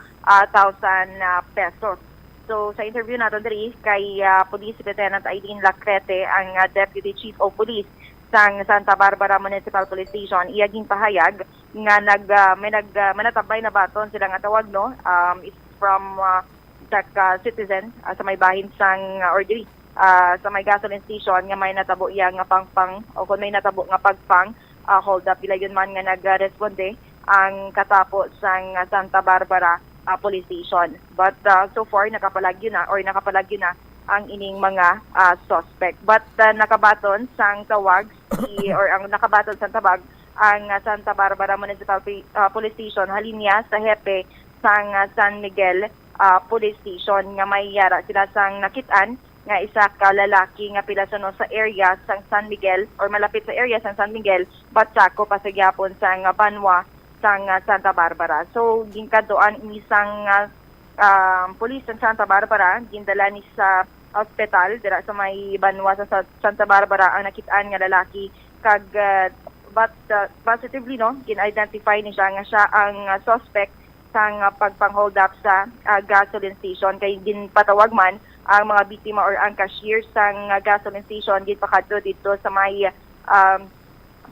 thousand, ah, pesos. So, sa interview naton diri kay, ah, Police Lieutenant Eileen Lacrete, ang, ah, Deputy Chief of Police sang Santa Barbara Municipal Police Station, iya ginpahayag nga nag, ah, may nag, ah, may natabay na baton sila nga tawag, no? Um, is from, ah, sa ka citizen, ah, sa may bahin sang, ah, or diri, ah, sa may gasoline station nga may natabo iya nga pangpang o kung may natabo nga pagpang, ah, hold up. Dayon man nga nagresponde ang katapo sang, ah, Santa Barbara, ah, Police Station. But, ah, so far, nakapalagyo na or nakapalagyo na ang ining mga, ah, suspect. But, ah, nakabaton sang tawag si, or ang nakabaton sang tawag ang, ah, Santa Barbara Municipal P-, ah, Police Station, halin niya sa hepe sang, ah, San Miguel, ah, Police Station nga may yara sila sang nakit-an nga isa ka lalaki nga pilasonon sa area sang San Miguel or malapit sa area sang San Miguel, but sakop pa sa gyapon sang, ah, banwa sang, ah, Santa Barbara. So, ginkadtuan ini sang, ah, ah, pulis sang Santa Barbara, gindala ni sa ospital dira sa may banwa sa Sa-, Santa Barbara ang nakit-an nga lalaki kag, ah, but, ah, positively, no, gin-identify ni siya nga siya ang, ah, suspect sang, ah, pagpang-hold up sa, ah, gasoline station kay ginpatawag man ang mga biktima or ang cashier sang, ah, gasoline station ginpakadto didto sa may, um,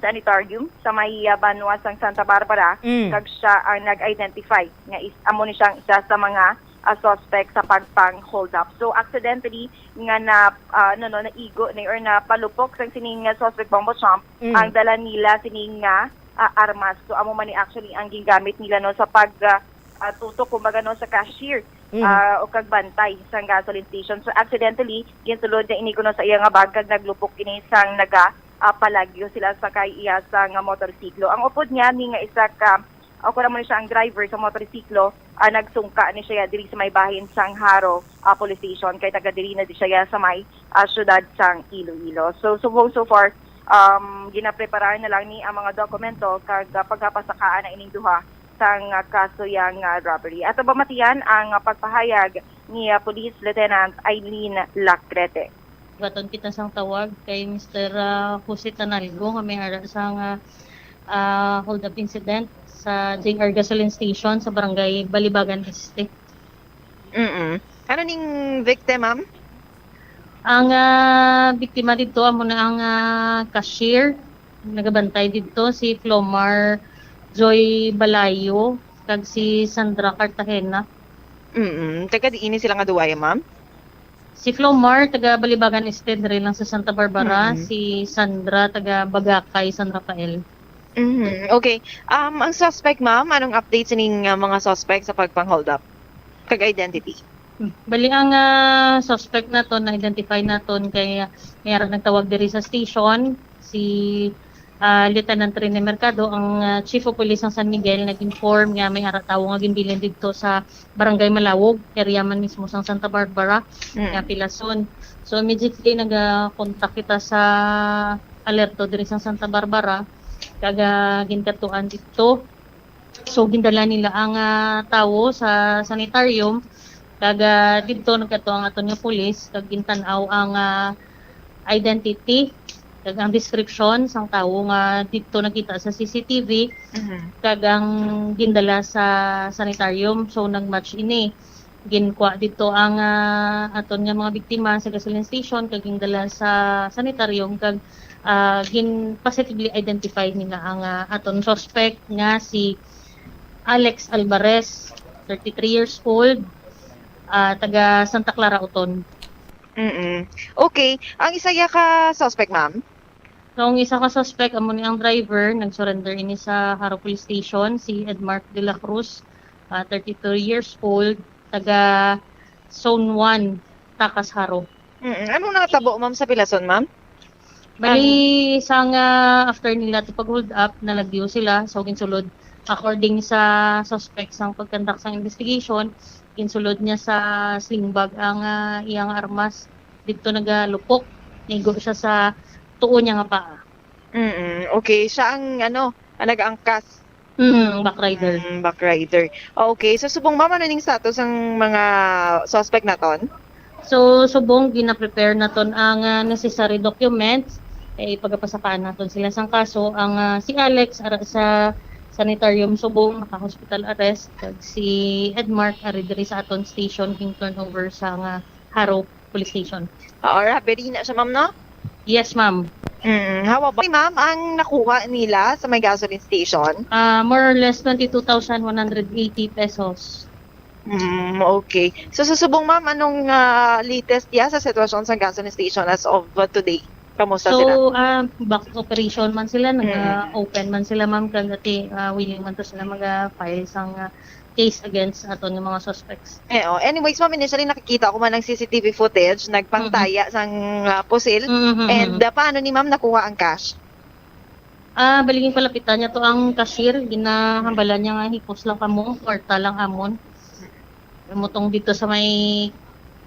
sanitarium sa may, ah, banwa sang Santa Barbara, Mm. kag siya ang nag-identify nga is, amo ni siyang isa sa mga, ah, suspect sa pagpang-hold up. So, accidentally nga na, ah, ano, no, naigo ni or napalupok sang sining, ah, suspect bombo chomp Mm. ang dala nila sining nga, ah, armas. So, amo man ni actually ang gingamit nila, no, sa pag, ah, ah, tutok, kumbaga, no, sa cashier, Mm. ah, o kag bantay sang gasoline station. So, accidentally, ginsulod niya ini kuno sa iya nga bag kag naglupok ini sang naga, ah, palagyo sila sa kay iya sang motorsiklo. Ang upod niya ni nga isa ka, o kung amo ni siya ang driver sa motorsiklo, ah, nagsungka ni siya diri sa may bahin sang Jaro, ah, Police Station kay taga diri na di siya sa may, ah, siyudad sang Iloilo. So, subong so far, um, ginapreparar na lang ni ang mga dokumento kag, ah, pagapasakaan na ining duha sang, ah, kaso yang, ah, robbery. Ato ba matiyan ang, ah, pagpahayag ni, ah, Police Lieutenant Eileen Lacrete? Baton kita sang tawag kay Mister, ah, Jose Tanalgo nga may ara sang, ah, ah, hold-up incident sa J R Gasoline Station sa Barangay Balibagan Este. Mm. Ano ning victim, ma'am? Ang, ah, biktima didto amo na ang, ah, cashier. Nagabantay didto si Flomar Joy Balayo kag si Sandra Cartagena. Mm. Taga diin ni sila nga duwaya, ma'am? Si Flomar, taga Balibagan Este, diri lang sa Santa Barbara. Mm. Si Sandra, taga Bagakay, San Rafael. Mhm. Okay. Um, ang suspect, ma'am, anong update sining, ah, mga suspect sa pagpang-hold up? Kag identity? Hmm. Bali, ang, ah, suspect naton, na-identify naton kay, ah, may ara nagtawag diri sa station, si, ah, Lieutenant Rene Mercado, ang, ah, Chief of Police ng San Miguel, nag-inform nga may ara tawo nga ginbilin didto sa Barangay Malawog, area man mismo sang Santa Barbara, Mm. nga Pilason. So, immediately, nag-contact kita sa alerto diri sa Santa Barbara, kag, ah, ginkadtuan didto. So, gindala nila ang, ah, tawo sa sanitarium, kag, ah, didto nagkadto ang aton nga pulis, kag gintan-aw ang, ah, identity, kag ang description sang tawo nga didto nakita sa C C T V, Mhm. kag ang gindala sa sanitarium. So, nag-match ini. Ginkwa didto ang, ah, aton nga mga biktima sa gasoline station, kag gindala sa sanitarium, kag, ah, gin-, positively identified nila ang, ah, aton suspect nga si Alex Alvarez, thirty-three years old, ah, taga Santa Clara, Oton. Mm-mm. Okay. Ang isa ya ka suspect, ma'am? So, ang isa ka suspect, amo ni ang driver, nag-surrender ini sa Jaro Police Station, si Edmark de la Cruz, ah, thirty-two years old, taga Zone one, Tacas, Jaro. Mm-mm. Anong nakatabo, ma'am, sa Pilason, ma'am? Bali, Ang sang, ah, after nila to pag-hold up, nalagyo sila. So, ginsulod, according sa suspect sang pag-conduct sang investigation, ginsulod niya sa sling bag ang, ah, iyang armas. Didto nagalupok, nigo siya sa tuo niya nga paa. Mm, okay. Siya ang, ano, ang nag-angkas. Mm, back rider. Mm, back rider. Okay. So, subong, ma'am, ano ning status ang mga suspect naton? So, subong, gina-prepare naton ang, ah, necessary documents. Eh, pagapasakaan naton sila sang kaso. Ang, ah, si Alex, ara sa Sanitarium Subong, naka-hospital arrest, kag si Edmark ari diri sa aton station, ging turnover sa nga Jaro Police Station. Ah, robbery na siya, ma'am, no? Yes, ma'am. Mm, hawa ba, ma'am, ang nakuha nila sa may gasoline station? Ah, more or less twenty-two thousand one hundred eighty pesos. Mm, okay. So, sa Subong, ma'am, anong, ah, latest ya sa sitwasyon sa gasoline station as of, uh, today? Kamusta sila? So, ah, back to operation man sila, Mm. nag-open man sila, ma'am, kag ati, ah, willing man to sila mag-file sang, ah, case against aton nga mga suspects. Eh, oh. Anyways, ma'am, initially nakikita ko man ang C C T V footage, nagpangtaya sang, ah, pusil. Mm-hmm. And, ah, paano ni ma'am nakuha ang cash? Ah, bali, palapitan niya to ang cashier, ginahambalan niya nga, "Hikos lang kamo, kwarta lang amon." Amo tong dito sa may,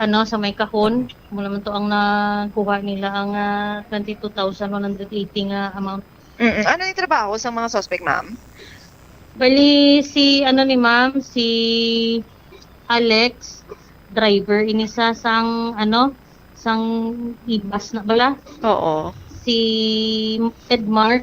ano, sa may kahon, amo naman to ang nakuha nila ang, ah, twenty-two thousand one hundred eighty nga amount. Mm-mm. Ano yung trabaho sa mga suspect, ma'am? Bali, si, ano, ni ma'am, si Alex, driver ini sa sang, ano, sang e-bus na bala. Oo. Si Edmark,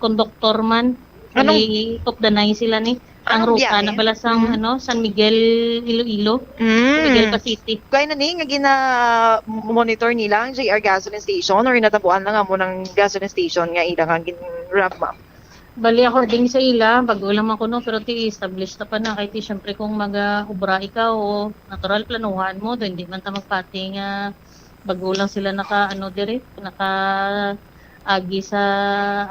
konduktor man. Anong Bali, top the nine sila ni. Ang Anong ruta biyahe? na bala sang, Mm. ano, San Miguel, Iloilo. Mm. San Miguel, Pasiti. Kaya na ni, nga gina-monitor nila ang J R gasoline station or natabuan lang amo ng gasoline station nga ilang ang gin-, rob, ma'am? Bali, according sa ila, bago lang man kuno, pero ti establish ta pa na. Kay ti, syempre, kung mag-obra ikaw, natural, planuhan mo, do hindi man ta magpati nga bago lang sila naka, ano, dire, naka-agi sa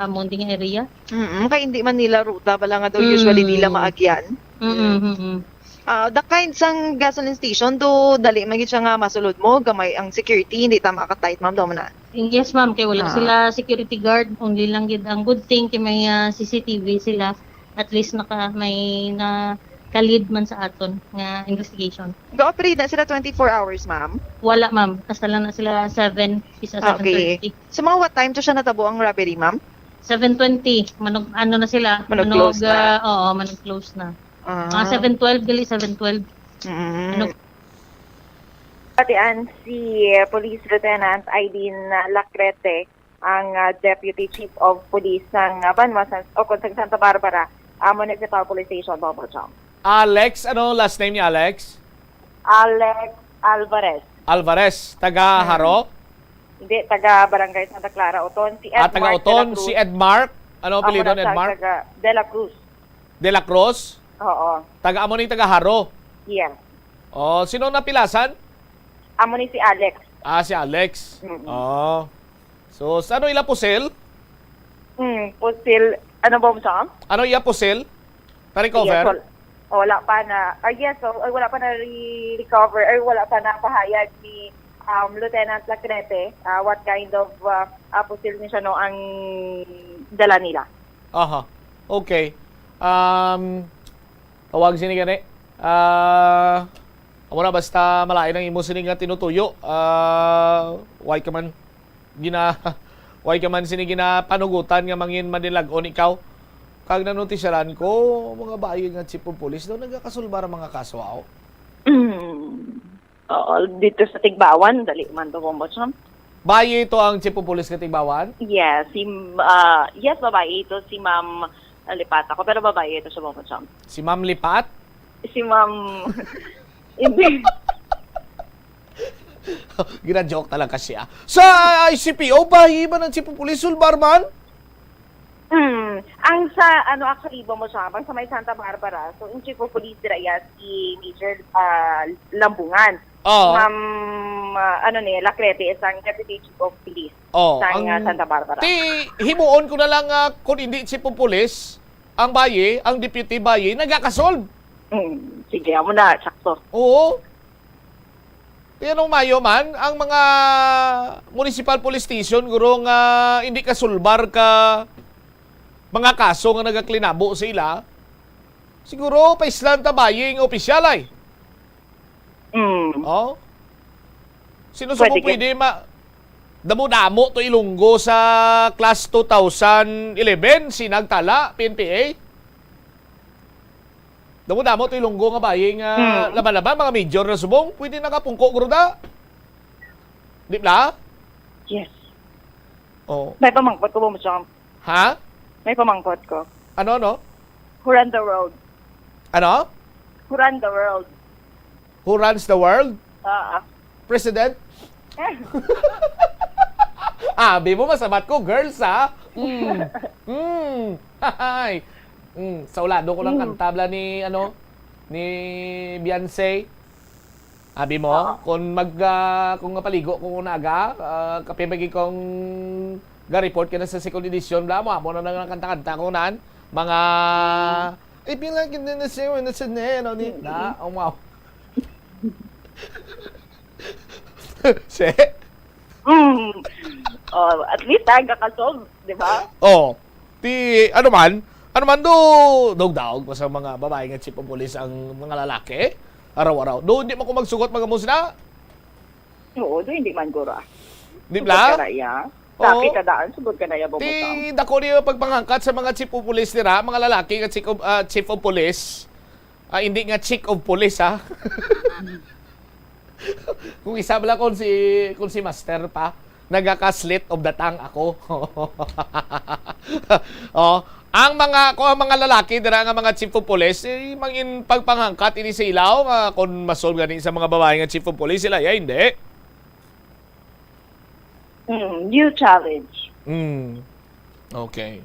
amon ding area. Mm, kay hindi man nila ruta bala nga daw usually nila Mm. maagyan. Mm, Mm. mm, mm. Ah, the kind sang gasoline station, do dali man gid siya nga masulod mo, gamay ang security, hindi ta makatight, ma'am, daw man na. Yes, ma'am, kay wala Ah. sila security guard, only lang gid ang good thing kay may, ah, C C T V sila. At least naka, may naka-lead man sa aton nga investigation. Ga-operate na sila twenty-four hours, ma'am? Wala, ma'am. Hasta lang na sila seven, isa Ah, okay. seven thirty. So, mga what time to siya natabo ang robbery, ma'am? Seven twenty. Manog, ano na sila? Manog close na. Ah, oo, manog close na. Ah. Mga seven twelve, gali seven twelve. Mm. Ano? Patian si, uh, Police Lieutenant Aileen, uh, Lacrete, ang, uh, Deputy Chief of Police sang, uh, banwa sa, o kon sa Santa Barbara, uh, Municipal Police Station, Bombo Chong. Alex, ano last name ni Alex? Alex Alvarez. Alvarez, taga Mm. Jaro? Hindi, taga Barangay Santa Clara, Oton. Si Ah, taga Edmark Oton, de la Cruz. Si Edmark? Ano Amo apelyido na ni siya, Edmark? taga De la Cruz. De la Cruz? Oo. Taga amo ni taga Jaro? Yes. Oh, sino napilasan? Amo ni si Alex. Ah, si Alex. Mm-mm. Oh. So, sa ano ila pusil? Mm, pusil. Ano ba, Ma'am? Ano iya pusil? Na-recover? Yes, wal-, wala pa na, ah, yes, so, ay, wala pa na re-recover, ay, wala pa na pahayag ni, um, Lieutenant Lacrete, ah, what kind of, ah, ah, pusil ni siya, no, ang dala nila. Aha. Okay. Um, tawag sini gani. Ah, amo na, basta malain ang imo sini nga tinutuyo. Ah, why ka man gina-, why ka man sini ginapanugutan nga mangin madilag-on ikaw? Kag nanutisyaran ko, mga bayi nga chief of police daw nagakasulbar ang mga kaso, aw. Mm. Oo, dito sa Tigbawan, dali man to, Bombo Chong. Bayi ito ang chief of police nga Tigbawan? Yes, si, ah, yes, babae ito, si Ma'am Lipat ako, pero babae ito siya, Bombo Chong. Si Ma'am Lipat? Si Ma'am, hindi. Gina-joke talaga siya. Sa I C P O, bayi man ang chief of police, sulbar man? Hmm. Ang sa, ano, actually, Bombo Chong, ang sa may Santa Barbara, so, ang chief of police dira iya si Major, ah, Lambungan. Oo. Ma'am, ah, ano ni, Lacrete, isang deputy chief of police Oo, sang, ang ah, Santa Barbara. Ti, himuon ko na lang, ah, kung hindi chief of police, ang bayi, ang deputy bayi, nagakasolve. Hmm. Sige, amo na, sakto. Oo. Ti anong mayo man, ang mga municipal police station, guro, nga hindi kasulbar ka mga kaso nga nagaklinabo sa ila, siguro paislan ta bayi nga opisyal, ay. Mm. Oh? Sino sa Pwede mo ka- pwede ma-, damo-damo to Ilonggo sa class two thousand eleven, si Nagtala, P N P A? Damo-damo to Ilonggo nga bayi nga Hmm. laban-laban, mga major na subong. Pwede nakapungko, guro da. Di ba? Yes. Oh. May pamangkot ko, Bombo Chong. Ha? May pamangkot ko. Ano, ano? Who run the world? Ano? Who run the world? Who runs the world? Ah, ah. President? Abi mo, masabat ko, girls, ha? Mm. Mm. Hay. Mm. Sa ulado ko lang Mm. kanta bala ni, ano, ni Beyonce. Abi mo, Oo. kung mag, ah, kung mapaligo ko kung naga, ah, kape magi kong ga-report ka na sa second edition, bla mo, amo na nang kanta-kanta ko nan, mga, Mm. "I feel like in the same, in the same, ano ni," Mm. na, oh, wow. Se? Mm. Oh, at least, ah, gakasolve, di ba? Oh. Ti, ano man, ano man do, daog-daog pa sa mga babae nga chief of police ang mga lalaki? Araw-araw. Do, di man ko magsugot, mga musna? Oo, do, hindi man, gura. Di Sugot bla? ka na iya. Oo. Sa kita daan, sugot ka na iya, Ti, bubutang. dako niyo pagpangangkat sa mga chief of police nira, mga lalaki nga chief of, ah, chief of police. Ah, hindi nga chief of police, ha? Kung isa bala, kung si, kung si Master pa, nagaka-slip of the tongue ako. Oh, ang mga, kung ang mga lalaki dira nga mga chief of police, eh, mangin pagpanghangkat ini sa ilaw nga kung masol gani sa mga babae nga chief of police, sila, ya, hindi. Mm, new challenge. Mm. Okay.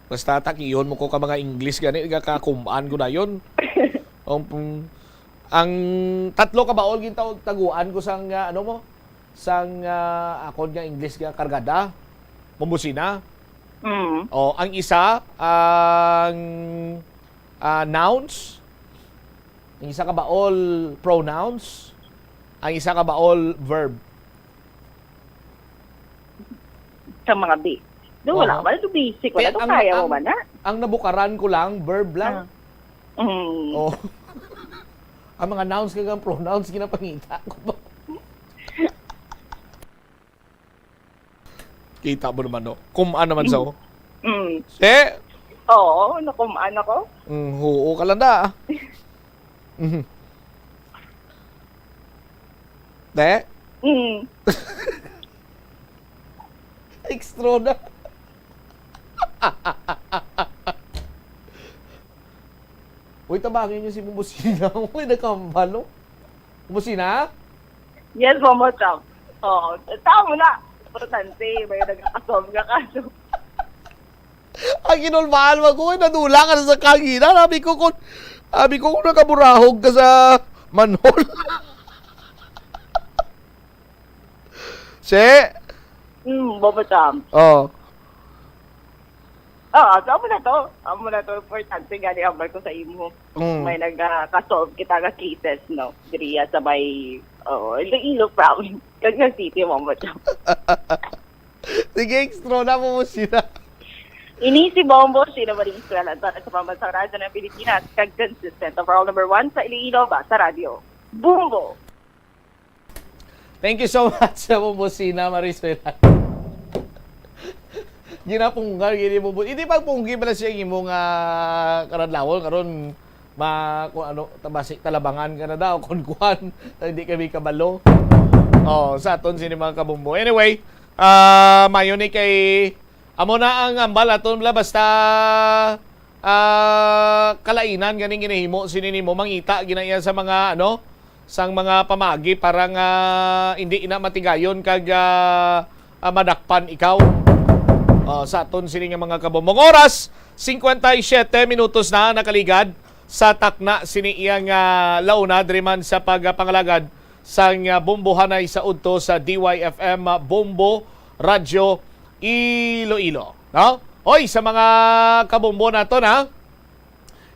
Basta takiyon mo ko ka mga English gani, nga kakumaan ko dayon. Ang, ang tatlo ka baol gintawag taguan ko sang, ah, ano mo? Sang, ah, akon nga English nga kargada. Pambusina. Mm. O, ang isa, ang, ah, nouns. Ang isa ka baol, pronouns. Ang isa ka baol, verb. Sa mga bi-, do, wala Aha. ka man, do basic, wala, Kaya do ang, kaya mo ang, man na. ang nabukaran ko lang, verb lang. Ah. Mm. Oh. Ang mga nouns kag ang pronouns, ginapangita ko ba? Kita mo naman, no? Kumaan naman sa, Mm. Mm. Eh? Oo, nakumaan ako. Mm, oo ka lang da, ah. Mhm. Te? Mm. Extra na. Uy, tabangi niyo si Bubusina. Uy, nakambalo. Bubusina? Yes, Momo Cham. Oo. Tama na. Importante, may nagkakasolve nga kaso. Ang kinulbaan mo ko, nadula ka na sa kangina. Sabi ko, kung, sabi ko, kung nakaburahog ka sa manhol. Si? Mm, Bobo Cham. Oh. Oo, so amo na to. Amo na to, importante gani ang ko sa imo. Mm. May nag, ah, ka-solve kita nga cases, no? Diriya sa may, oo, Iloilo province. Kag sa city, Bobo Cham. Sige, extra na mo mo sila. Ini si Bombo, Sheena Marie Israel, ang tatak sa pambansang radyo ng Pilipinas, kag consistent overall number one sa Iloilo, Basta Radyo. Bombo! Thank you so much sa Bombo, Sheena Marie Israel. Ginapunggal, gini, Bombo. Hindi pagpunggi pala siya yung imo nga karadlawon. Karon, ma, kung ano, tabasi, talabangan ka na daw, kung kuwan, hindi kami kabalo. Oh, sa aton sini mga kabombo. Anyway, ah, mayo ni kay, amo na ang ambal aton, bla, basta, ah, kalainan ganing ginahimo sini nimo, mangita, ginaiya sa mga, ano, sang mga pamagi para nga hindi ina matigayon kag, ah, ah, madakpan ikaw. Oh, sa aton sini nga mga kabombong oras, cincuenta y siete minutos na nakaligad sa takna sini iyang, ah, launa diri man sa pagpangalagad sang, ah, bombohanay sa udto sa D Y F M, ah, Bombo Radyo Iloilo, no? Oy, sa mga kabombo nato na,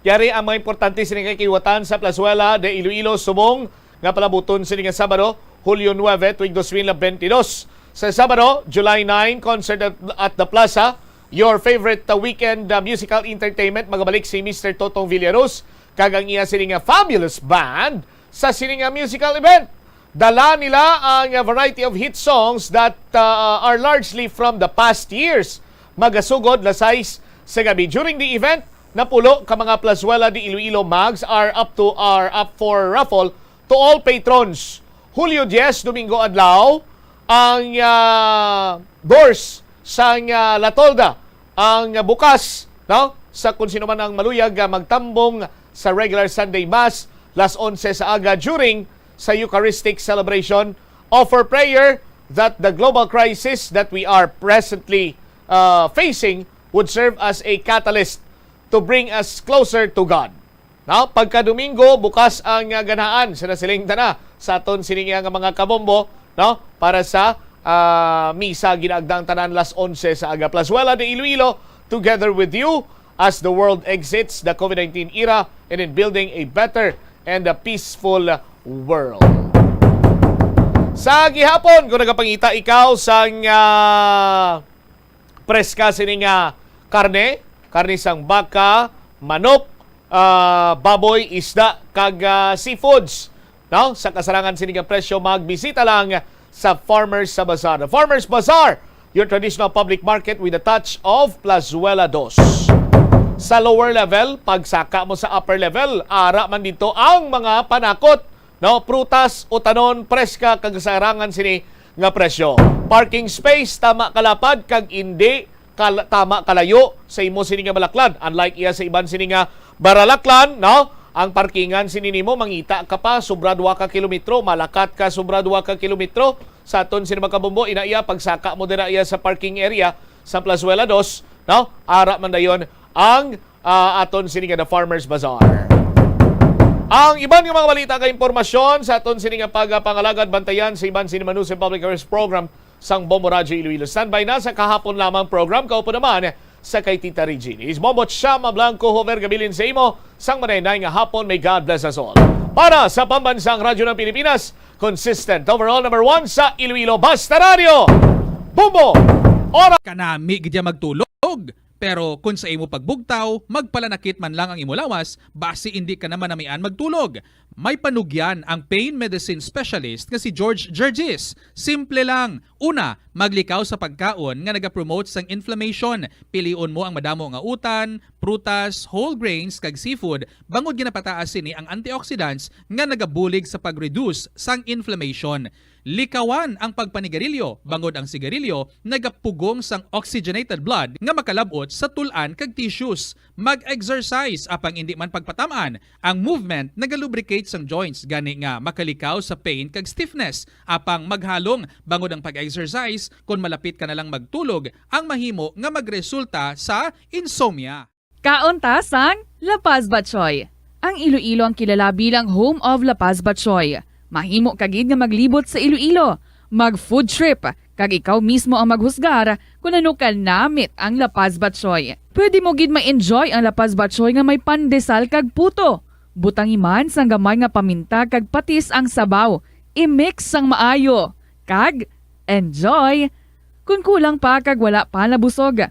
yari ang mga importante sini nga kiwatan sa Plazuela de Iloilo subong nga palabuton sini nga Sabado, Hulyo nuebe, tuig dos mil bentidós. Sa Sabado, July nine, concert at, at the Plaza. Your favorite, uh, weekend, uh, musical entertainment, magabalik si Mister Totong Villaruz kag ang iya sini nga fabulous band sa sini nga musical event. Dala nila ang, uh, variety of hit songs that, uh, are largely from the past years. Magasugod las sais sa gabi. During the event, napulo ka mga Plazuela de Iloilo mugs are up to, are up for raffle to all patrons. Hulyo diyes, Domingo adlaw, ang, ah, doors sang, ah, La Tolda ang bukas, no? sa kung sino man ang maluyag nga magtambong sa regular Sunday Mass, las onse sa aga, during sa Eucharistic celebration, offer prayer that the global crisis that we are presently uh, facing would serve as a catalyst to bring us closer to God. No? Pagka Domingo, bukas ang uh, ganahan sa nasiling tana sa aton sini nga mga kabombo, no? Para sa uh, misa ginaagda ang tanan las onse sa aga. Plazuela de Iloilo, together with you as the world exits the COVID nineteen era and in building a better and a peaceful world. Sa gihapon, kung nagapangita ikaw sang uh, preska sini nga karne, karne sang baka, manok, ah, baboy, isda, kag ah, seafoods, no? Sa kasarangan sini nga presyo, magbisita lang sa Farmers sa Bazaar. The Farmers Bazaar, your traditional public market with a touch of Plazuela Dos. Sa lower level, pagsaka mo sa upper level, ara man dito ang mga panakot, no? Prutas, utanon, preska, kag sa kasarangan sini nga presyo. Parking space, tama kalapad kag indi kal- tama kalayo sa imo sini nga balaklan. Unlike iya sa iban sini nga baralaklan, no? Ang parkingan sini nimo, mangita ka pa sobra dua ka kilometro, malakat ka sobra dua ka kilometro. Sa aton sini, mga kabombo, ina iya, pagsaka mo dira iya sa parking area sa Plazuela Dos, no? Ara man dayon ang ah, aton sini nga The Farmers Bazaar. Ang iban nga mga balita kag impormasyon sa aton sini nga pagapangalagad, bantayan sa iban sini Manusi Public Affairs Program sang Bombo Radyo Iloilo. Standby na sa kahapon lamang program. Kaupo naman sa kay Tita Regine. Is Bombo Chama Blanco Hover gabilin sa imo sang manay-nay nga hapon. May God bless us all. Para sa Pambansang Radyo ng Pilipinas, consistent, overall number one sa Iloilo, Basta Radyo. Bombo! Ora! Kanami gid ya magtulog. Pero kon sa imo pagbugtaw, magpalanakit man lang ang imo lawas, basi indi ka na manamian magtulog. May panugyan ang pain medicine specialist nga si George Gergis. Simple lang. Una, maglikaw sa pagkaon nga nagapromote sang inflammation. Pilion mo ang madamo nga utan, prutas, whole grains, kag seafood, bangod ginapataas sini ang antioxidants nga nagabulig sa pag-reduce sang inflammation. Likawan ang pagpanigarilyo, bangod ang sigarilyo nagapugong sang oxygenated blood nga makalab-ot sa tul-an kag tissues. Mag-exercise, apang indi man pagpatam-an. Ang movement nagalubricate sang joints, gani nga makalikaw sa pain kag stiffness. Apang maghalong, bangod ang pag-exercise, kon malapit ka na lang magtulog, ang mahimo nga magresulta sa insomnia. Kaon ta sang La Paz Batchoy. Ang Iloilo ang kilala bilang home of La Paz Batchoy. Mahimo ka gid nga maglibot sa Iloilo, mag-food trip, kag ikaw mismo ang maghusgar kon ano ka namit ang La Paz Batchoy. Pwede mo gid ma-enjoy ang La Paz Batchoy nga may pandesal kag puto. Butangi man sang gamay nga paminta kag patis ang sabaw. I-mix sang maayo. Kag enjoy! Kon kulang pa kag wala pa nabusog,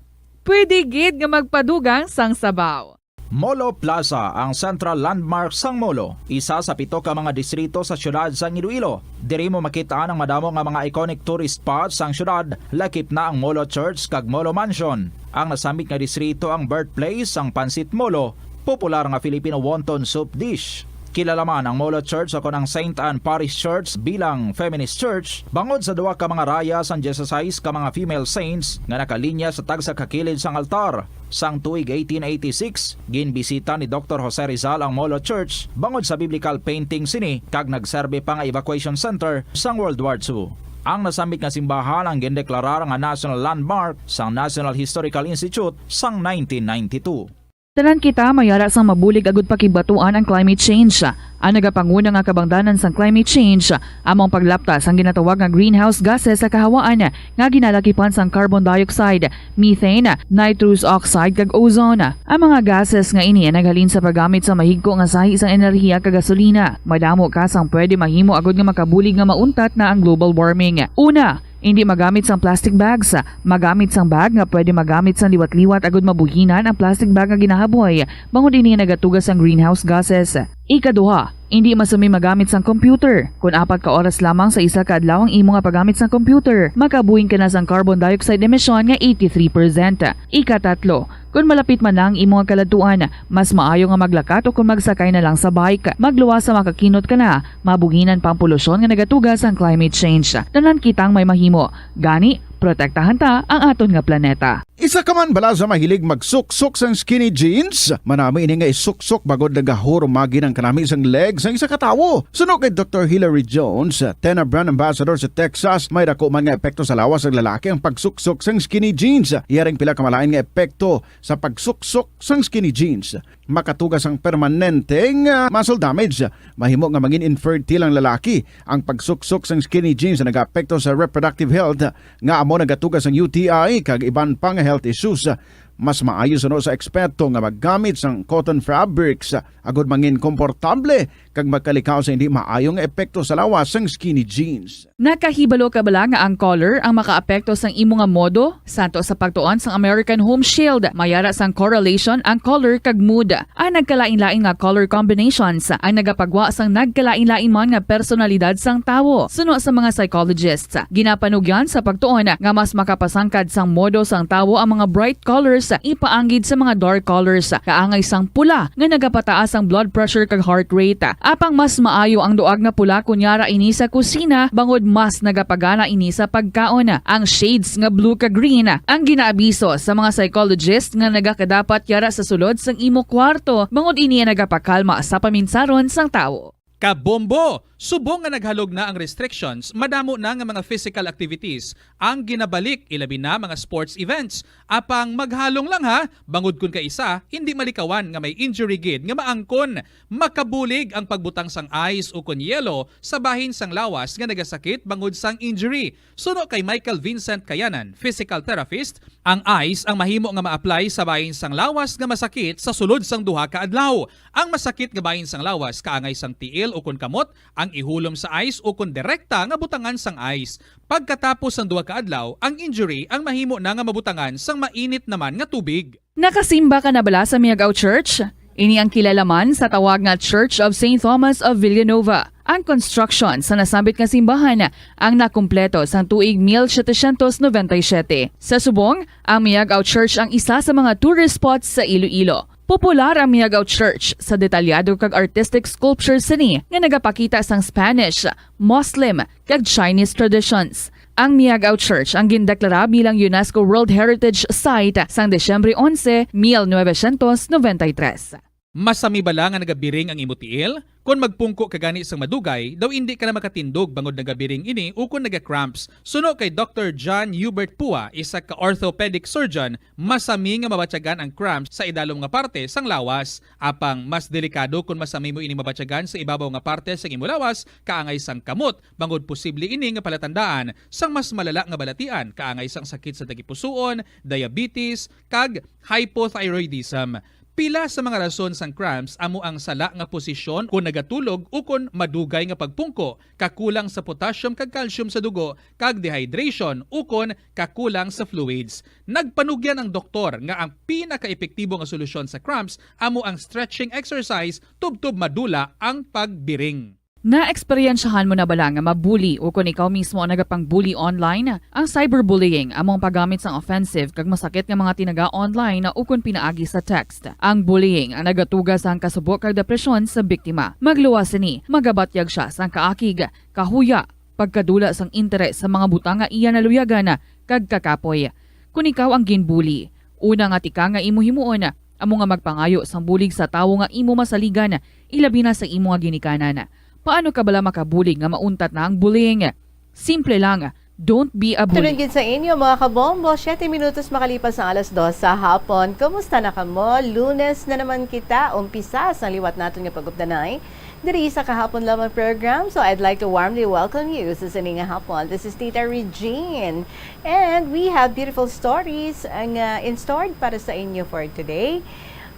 pwede gid nga magpadugang sang sabaw. Molo Plaza, ang central landmark sang Molo, isa sa pito ka mga distrito sa siyudad sang Iloilo. Diri mo makit-an ang madamo nga mga iconic tourist spots sang siyudad, lakip na ang Molo Church kag Molo Mansion. Ang nasambit nga distrito ang birthplace sang Pancit Molo, popular nga Filipino wonton soup dish. Kilala man ang Molo Church, o kon ang Saint Anne Parish Church, bilang feminist church bangod sa duha ka mga raya sang dieciséis ka mga female saints nga nakalinya sa tagsa ka kilid sang altar. Sang tuig eighteen eighty-six, ginbisita ni Doktor Jose Rizal ang Molo Church bangod sa biblical painting sini, kag nagserbi pa nga evacuation center sang World War Two. Ang nasambit nga simbahan ang gindeklarar nga National Landmark sang National Historical Institute sang nineteen ninety-two. Tanan kita may ara sang mabulig agud pakigbatuan ang climate change. Ang nagapanguna nga kabangdanan sang climate change amo ang paglapta sang ginatawag nga greenhouse gases sa kahawaan nga ginalakipan sang carbon dioxide, methane, nitrous oxide, kag ozone. Ang mga gases nga ini naghalin sa paggamit sa mahigko nga sahi sang enerhiya kag gasolina. Madamo ka sang pwede mahimo agud nga makabulig nga mauntat na ang global warming. Una, indi magamit sang plastic bags. Magamit sang bag nga pwede magamit sang liwat-liwat agud mabuhinan ang plastic bag nga ginahaboy, bangod ini nagatuga sang greenhouse gases. Ikaduha, indi masumi magamit sang computer. Kon apat ka oras lamang sa isa ka adlaw ang imo nga paggamit sang computer, makabuhing ka na sang carbon dioxide emission nga eighty-three percent. Ikatatlo, kon malapit man na ang imo nga kaladtuan, mas maayo nga maglakat o kon magsakay na lang sa bike. Magluwas sa makakinot ka na, mabuhinan pa ang polusyon nga nagatuga sang climate change. Tanan kitang may mahimo. Gani, Protektahan ta ang aton nga planeta. Isa ka man bala sa mahilig magsuksok sang skinny jeans? Manami ini nga isuksok bangod nagahurumagi ang kanami sang leg sang isa ka tawo. Suno kay Doktor Hilary Jones, Tena brand ambassador sa Texas, may dako man nga epekto sa lawas sang lalaki ang pagsuksok sang skinny jeans. Iya ring pila ka malain nga epekto sa pagsuksok sang skinny jeans. Makatuga sang permanente nga muscle damage. Mahimo nga mangin infertile ang lalaki. Ang pagsuksok sang skinny jeans nagaapekto sa reproductive health, nga amo nagatuga sang U T I kag iban pa nga health issues. Mas maayo suno sa eksperto nga maggamit sang cotton fabrics agod mangin komportable kag magkalikaw sa hindi maayo nga epekto sa lawas sang skinny jeans. Nakahibalo ka bala nga ang color ang makaapekto sang imo nga modo? Santo sa pagtuon sang American Home Shield, may ara sang correlation ang color kag mood. Ang nagkalain-lain nga color combinations ang nagapagwa sang nagkalain-lain man nga personalidad sang tawo. Suno sa mga psychologists, ginapanugyan sa pagtuon nga mas makapasangkad sang modo sang tawo ang mga bright colors ipaanggid sa mga dark colors, kaangay sang pula nga nagapataas ang blood pressure kag heart rate. Apang mas maayo ang duag nga pula kon yara ini sa kusina, bangod mas nagapagana ini sa pagkaon. Ang shades nga blue kag green ang ginaabiso sa mga psychologist nga nagakadapat yara sa sulod sang imo kwarto, bangod ini ang nagapakalma sa paminsaron sang tawo. Kabombo! Subong nga naghalog na ang restrictions, madamo na nga mga physical activities ang ginabalik, ilabi na mga sports events. Apang maghalong lang ha, bangod kun kaisa, hindi malikawan nga may injury gid nga maangkon. Makabulig ang pagbutang sang ice ukon yelo sa bahin sang lawas nga nagasakit bangod sang injury. Suno kay Michael Vincent Kayanan, physical therapist, ang ice ang mahimo nga ma-apply sa bahin sang lawas nga masakit sa sulod sang duha ka adlaw. Ang masakit nga bahin sang lawas kaangay sang tiil ukon kamot ang ihulom sa ice ukon direkta nga butangan sang ice. Pagkatapos sang duha ka adlaw, ang injury ang mahimo na nga mabutangan sang mainit naman nga tubig. Nakasimba ka na bala sa Miagao Church? Ini ang kilala man sa tawag nga Church of Saint Thomas of Villanova. Ang construction sa nasambit nga simbahan ang nakumpleto sang tuig mil setecientos noventa y siete. Sa subong, ang Miagao Church ang isa sa mga tourist spots sa Iloilo. Popular ang Miagao Church sa detalyado kag artistic sculpture sini nga nagapakita sang Spanish, Muslim, kag Chinese traditions. Ang Miagao Church ang gindeklara bilang UNESCO World Heritage Site sang Disyembre onse, mil novecientos noventa y tres. Masami bala nga nagabiring ang imo tiil? Kon magpungko ka gani sang madugay, daw indi ka na makatindog bangod nagabiring ini ukon naga-cramps. Suno kay Doktor John Hubert Pua, isa ka orthopedic surgeon, masami nga mabatyagan ang cramps sa idalom nga parte sang lawas. Apang mas delikado kon masami mo ini mabatyagan sa ibabaw nga parte sang imo lawas, kaangay sang kamot, bangod posible ini nga palatandaan sang mas malala nga balatian, kaangay sang sakit sa tagipusoon, diabetes, kag hypothyroidism. Pila sa mga rason sang cramps amo ang sala nga posisyon kon nagatulog ukon madugay nga pagpungko, kakulang sa potassium kag calcium sa dugo, kag dehydration ukon kakulang sa fluids. Nagpanugyan ang doktor nga ang pinakaepektibo nga solusyon sa cramps amo ang stretching exercise tubtob madula ang pagbiring. Naeksperyensyahan mo na bala nga ma-bully ukon ikaw mismo ang nagapang-bully online? Ang cyberbullying amo ang paggamit sang offensive kag masakit nga mga tinaga online ukon pinaagi sa text. Ang bullying ang nagatuga sang kasubo kag depresyon sa biktima. Magluwas sini, magabatyag sia sang kaakig, kahuya, pagkadula sang interes sa mga butang nga iya naluyagan kag kakapoy. Kon ikaw ang ginbully, una nga tikang nga imo himuon amo nga magpangayo sang bulig sa tawo nga imo masaligan, ilabi na sa imo nga ginikanan. Paano ka bala makabulig nga mauntat na ang bullying? Simple lang, don't be a bully. Afternoon gid sa inyo, mga kabombo. Siyete minutos makalipas ang alas dos sa hapon. Kumusta na kamo? Lunes na naman kita. Umpisa sa liwat naton nga pag-updanay diri sa Kahapon Lamang program. So I'd like to warmly welcome you sa sini nga hapon. This is Tita Regine. And we have beautiful stories nga in store para sa inyo for today.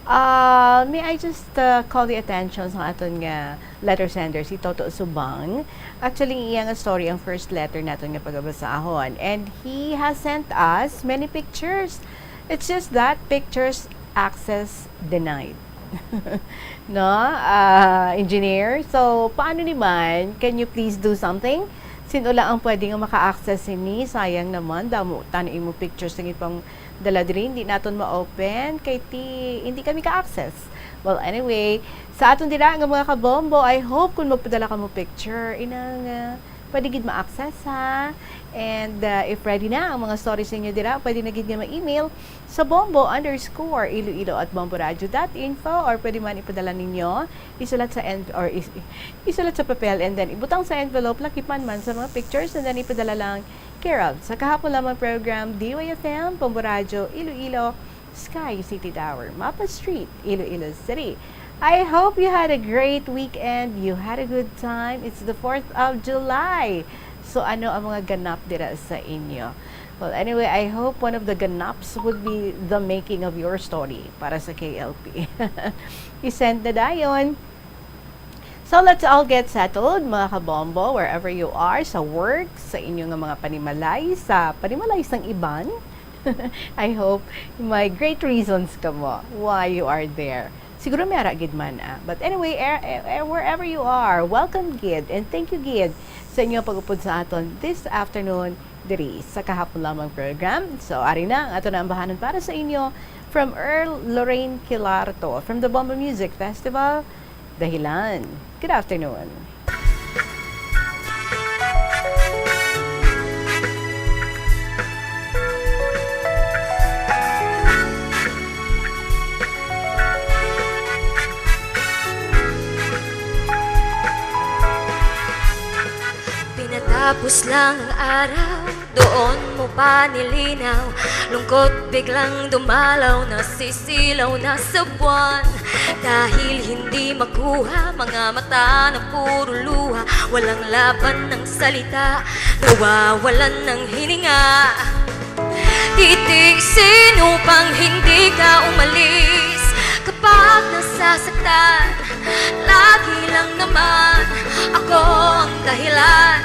Ah, may I just, uh, call the attention sa aton nga letter sender, si Toto Subang. Actually, iya nga story ang first letter naton nga pagabasahon. And he has sent us many pictures. It's just that pictures access denied. No? Ah, engineer? So, paano ni man? Can you please do something? Sin-o lang ang pwede nga maka-access sini? Sayang naman, damo tan imo pictures nga ipang dala diri, hindi naton ma-open kay ti-, hindi kami ka-access. Well, anyway, sa aton dira nga mga kabombo, I hope kung magpadala kamo picture, inang, ah, Pwede gid ma-access, ha? And, uh, if ready na ang mga stories ninyo dira, pwede na gid nga ma-email sa bombo underscore iloilo at bomboradio dot info, or pwede man ipadala ninyo, isulat sa en-, or is-, isulat sa papel, and then ibutang sa envelope, lakipan man sa mga pictures, and then ipadala lang care of Sa Kahapon Lamang Program, D Y F M, Bombo Radyo, Iloilo, Sky City Tower, Mapa Street, Iloilo City. I hope you had a great weekend. You had a good time. It's the fourth of July. So, ano ang mga ganap dira sa inyo? Well, anyway, I hope one of the ganaps would be the making of your story para sa K L P. I-send na dayon. So, let's all get settled, mga kabombo, wherever you are, sa work, sa inyo nga mga panimalay, sa panimalay sang iban. I hope may great reasons kamo why you are there. Siguro may ara gid man, ah. But anyway, er, er, er, wherever you are, welcome gid, and thank you gid sa inyo pag-upod sa aton this afternoon diri sa Kahapon Lamang program. So, ari na ang aton naambahanan para sa inyo from Earl Lorraine Quilarto from the Bombo Music Festival, Dahilan. Good afternoon. Pinatapos lang ang araw, doon mo pa nilinaw. Lungkot biglang dumalaw, nasisilaw na sa buwan. Dahil hindi makuha, mga mata na puro luha. Walang laban ng salita, nawawalan ng hininga. Titiisin upang hindi ka umalis. Kapag nasasaktan, lagi lang naman ako ang dahilan.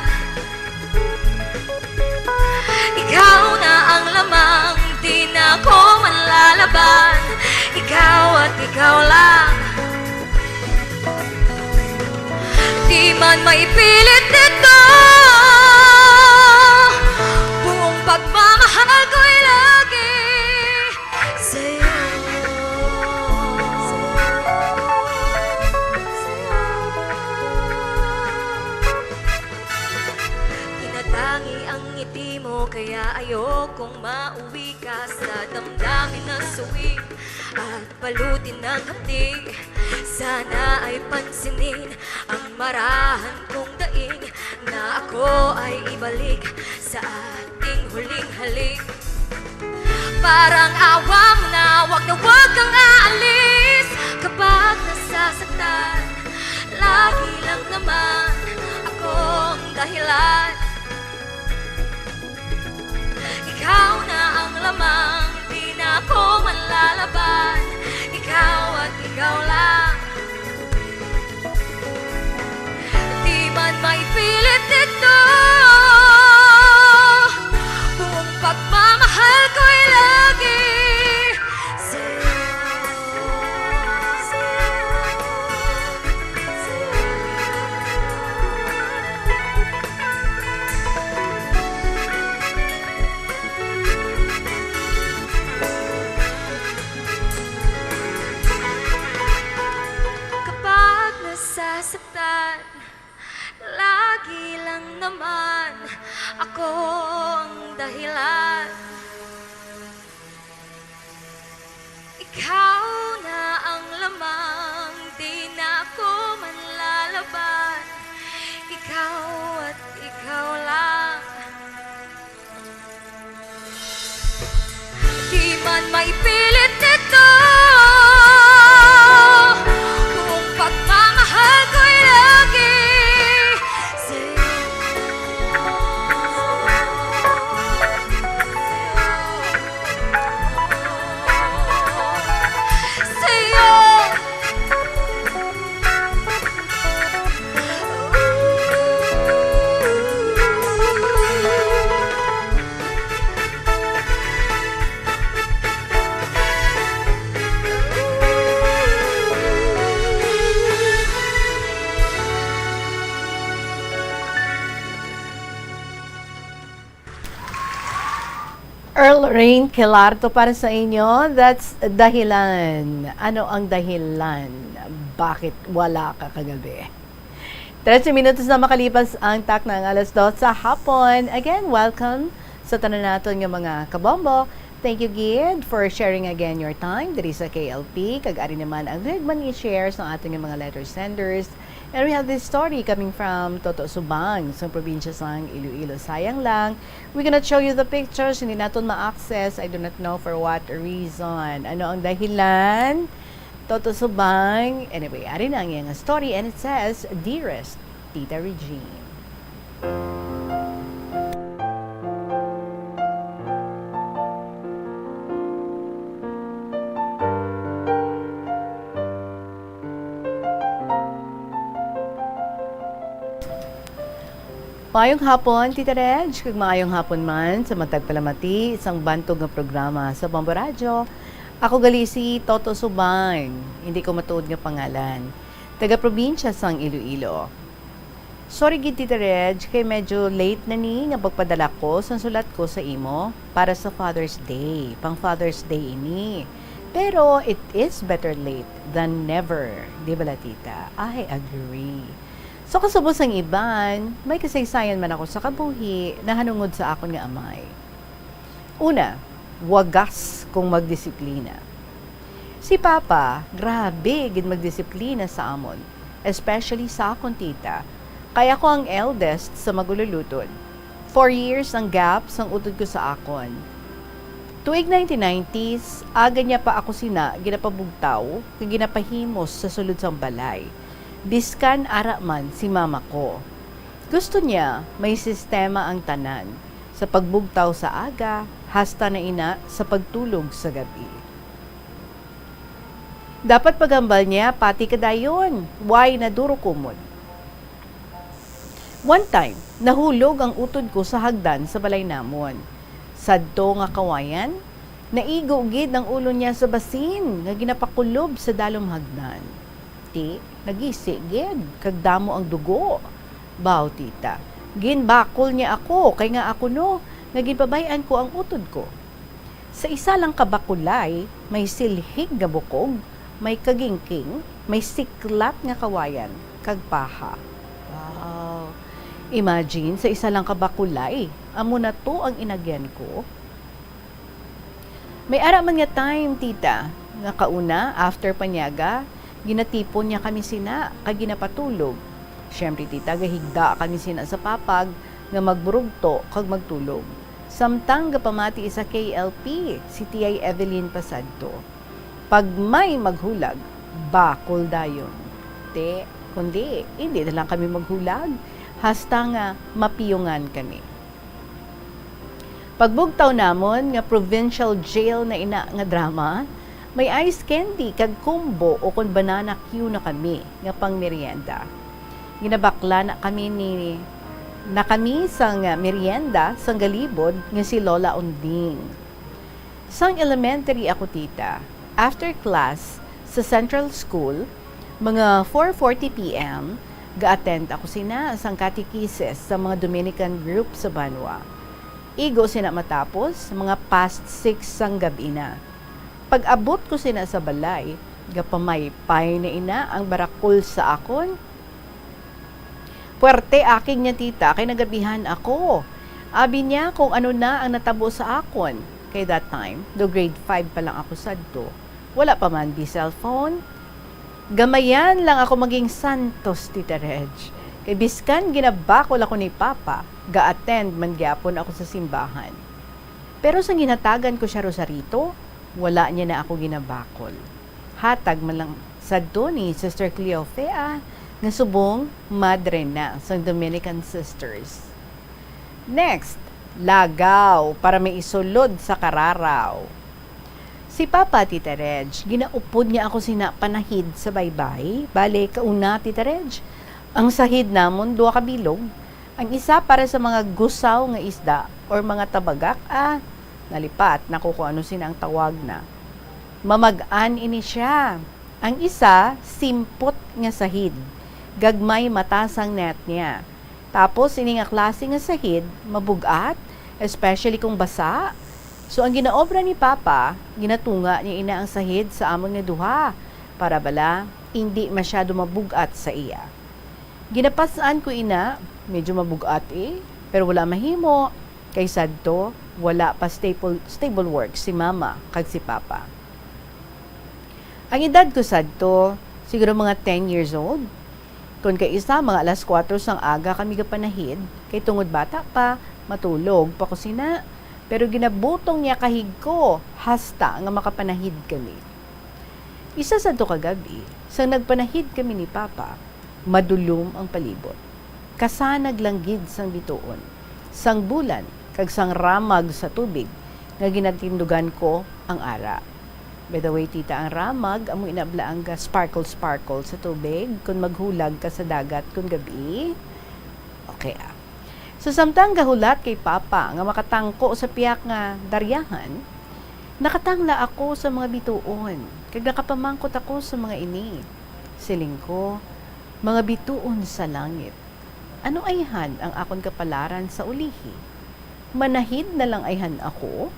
Ikaw na ang lamang, di na ako manlalaban. Ikaw at ikaw lang. Di man maipilit ito, buong pagmamahal ko'y lagi sa'yo. Tinatangi ang ngiti mo, kaya ayokong mauwi ka sa damdamin na suwi at balutin ng hapdi. Sana ay pansinin ang marahan kong daing, na ako ay ibalik sa ating huling halik. Parang awa mo na, wag na wag kang aalis. Kapag nasasaktan, lagi lang naman ako ang dahilan. Ikaw na ang lamang, di na ako manlalaban. Ikaw at ikaw lang. Di man maipilit ito, buong pagmamahal ko'y lagi sa'yo, sa'yo, sa'yo. Kapag nasasaktan, lagi lang naman ako ang dahilan. Ikaw na ang lamang, di na ako manlalaban. Ikaw at ikaw lang. Di man maipilit ito, buong pagmamahal ko'y lagi sa'yo. Sa'yo. Earl Rain Quilarto para sa inyo. That's Dahilan. Ano ang dahilan? Bakit wala ka kagabi? Trese minutos na makalipas ang takna nga alas dos sa hapon. Again, welcome sa tanan naton nga mga kabombo. Thank you gid for sharing again your time diri sa K L P. Kag ari naman ang luyag man i-share sa aton nga mga letter senders. And we have this story coming from Toto Subang, sa probinsya sang Iloilo. Sayang lang, we cannot show you the pictures. Hindi naton ma-access. I do not know for what reason. Ano ang dahilan? Toto Subang. Anyway, ari na ang iyang story, and it says, "Dearest Tita Regine." Maayong hapon, Tita Reg, kag maayong hapon man sa matag palamati sang bantog nga programa sa Bombo Radyo. Ako gali si Toto Subang, hindi ko matuod nga pangalan. Taga probinsya sang Iloilo. Sorry gid, Tita Reg, kay medyo late na ni nga pagpadala ko sang sulat ko sa imo para sa Father's Day. Pang Father's Day ini. Pero it is better late than never. Di bala, Tita? I agree. So, kasubos sang iban, may kasaysayan man ako sa kabuhi nahanungod sa akon nga amay. Una, wagas kong magdisiplina. Si Papa, grabe gid magdisiplina sa amon, especially sa akon tita, kay ako ang eldest sa magululutod. Four years ang gap sang utod ko sa akon. Tuig nineteen nineties, aga niya pa ako sina ginapabugtaw kag ginapahimos sa sulod sang balay, biskan ara man si mama ko. Gusto niya may sistema ang tanan, sa pagbugtaw sa aga hasta na ina sa pagtulog sa gab-i. Dapat paghambal niya pati kadayon, way nadurukumon. One time, nahulog ang utod ko sa hagdan sa balay namon. Sadto nga kawayan, naigo gid ang ulo niya sa basin nga ginapakulob sa dalom hagdan. Ti, nagisi gid, kag damo ang dugo. Baw, tita, ginbakol niya ako, kay nga ako no, nga ginpabay-an ko ang utod ko. Sa isa lang ka bakulay, may silhig nga bukog, may kagingking, may siklat nga kawayan, kag paha. Wow! Imagine, sa isa lang ka bakulay, amo na to ang inagyan ko. May ara man nga time, tita, nga kauna, after panyaga, ginatipon niya kami sina, kag ginapatulog. Siyempre, tita, gahigda kami sina sa papag nga magburugto kag magtulog. Samtang gapamati sa K L P si Tiyay Evelyn Pasadto, "Pag may maghulag, bakol dayon." Ti, kundi, hindi na lang kami maghulag, hasta nga mapiyungan kami. Pagbugtaw namon nga provincial jail na ina nga drama, may ice candy kag combo ukon banana cue na kami nga pangmeryenda. Ginabakla na kami ni, na kami sang meryenda sang galibod nga si Lola Unding. Sang elementary ako, tita, after class sa Central School, mga four forty P M, ga-attend ako sina sang catechesis sa mga Dominican group sa banwa. Igo sina matapos, mga past six sang gab-i na. Pag-abot ko sina sa balay, gapamaypay na ina ang barakol sa akon. Puwerte akig niya, tita, kay nagabihan ako. Abi niya kung ano na ang natabo sa akon. Kay that time, do grade five pa lang ako sadto, wala pa man di cellphone. Gamayan lang ako maging santos, Tita Reg. Kay biskan ginabakol ako ni Papa, ga-attend man gyapon ako sa simbahan. Pero sang ginhatagan ko siya rosarito, wala niya na ako ginabakol. Hatag man lang sadto ni Sister Cleofea nga subong madre na sang Dominican Sisters. Next, lagaw para may isulod sa kararaw. Si Papa, Tita Reg, ginaupod niya ako sina panahid sa baybay. Bale, kauna, Tita Reg, ang sahid namon duha ka bilog. Ang isa para sa mga gusaw nga isda or mga tabagak, ah, nalipat na ko kung ano sina ang tawag na. Mamag-an ini siya. Ang isa, simpot nga sahid. Gagmay mata sang net niya. Tapos, ini nga klase nga sahid, mabug-at, especially kung basa. So, ang ginaobra ni Papa, ginatunga niya ina ang sahid sa amon nga duha, para bala, indi masyado mabug-at sa iya. Ginapas-an ko ina, medyo mabug-at eh, pero wala mahimo, kay sadto, wala pa stable, stable work si mama kag si papa. Ang edad ko sadto, siguro mga ten years old. Kon kaisa, mga alas kuwatro sang aga kami gapanahid, kay tungod bata pa, matulog pa ko sina. Pero ginabutong niya kahig ko hasta nga makapanahid kami. Isa sadto ka gab-i, sang nagpanahid kami ni Papa, madulom ang palibot. Kasanag lang gid sang bituon, sang bulan, kag sang ramag sa tubig nga ginatindugan ko ang ara. By the way, tita, ang ramag amo ina bala ang ga-sparkle-sparkle sa tubig kon maghulag ka sa dagat kon gab-i. Okay, ah. So, samtang gahulat kay Papa nga makatangko sa pihak nga daryahan, nakatangla ako sa mga bituon, kag nakapamangkot ako sa mga ini. Siling ko, "Mga bituon sa langit, ano ayhan ang akon kapalaran sa ulihi? Manahid na lang ayhan ako?"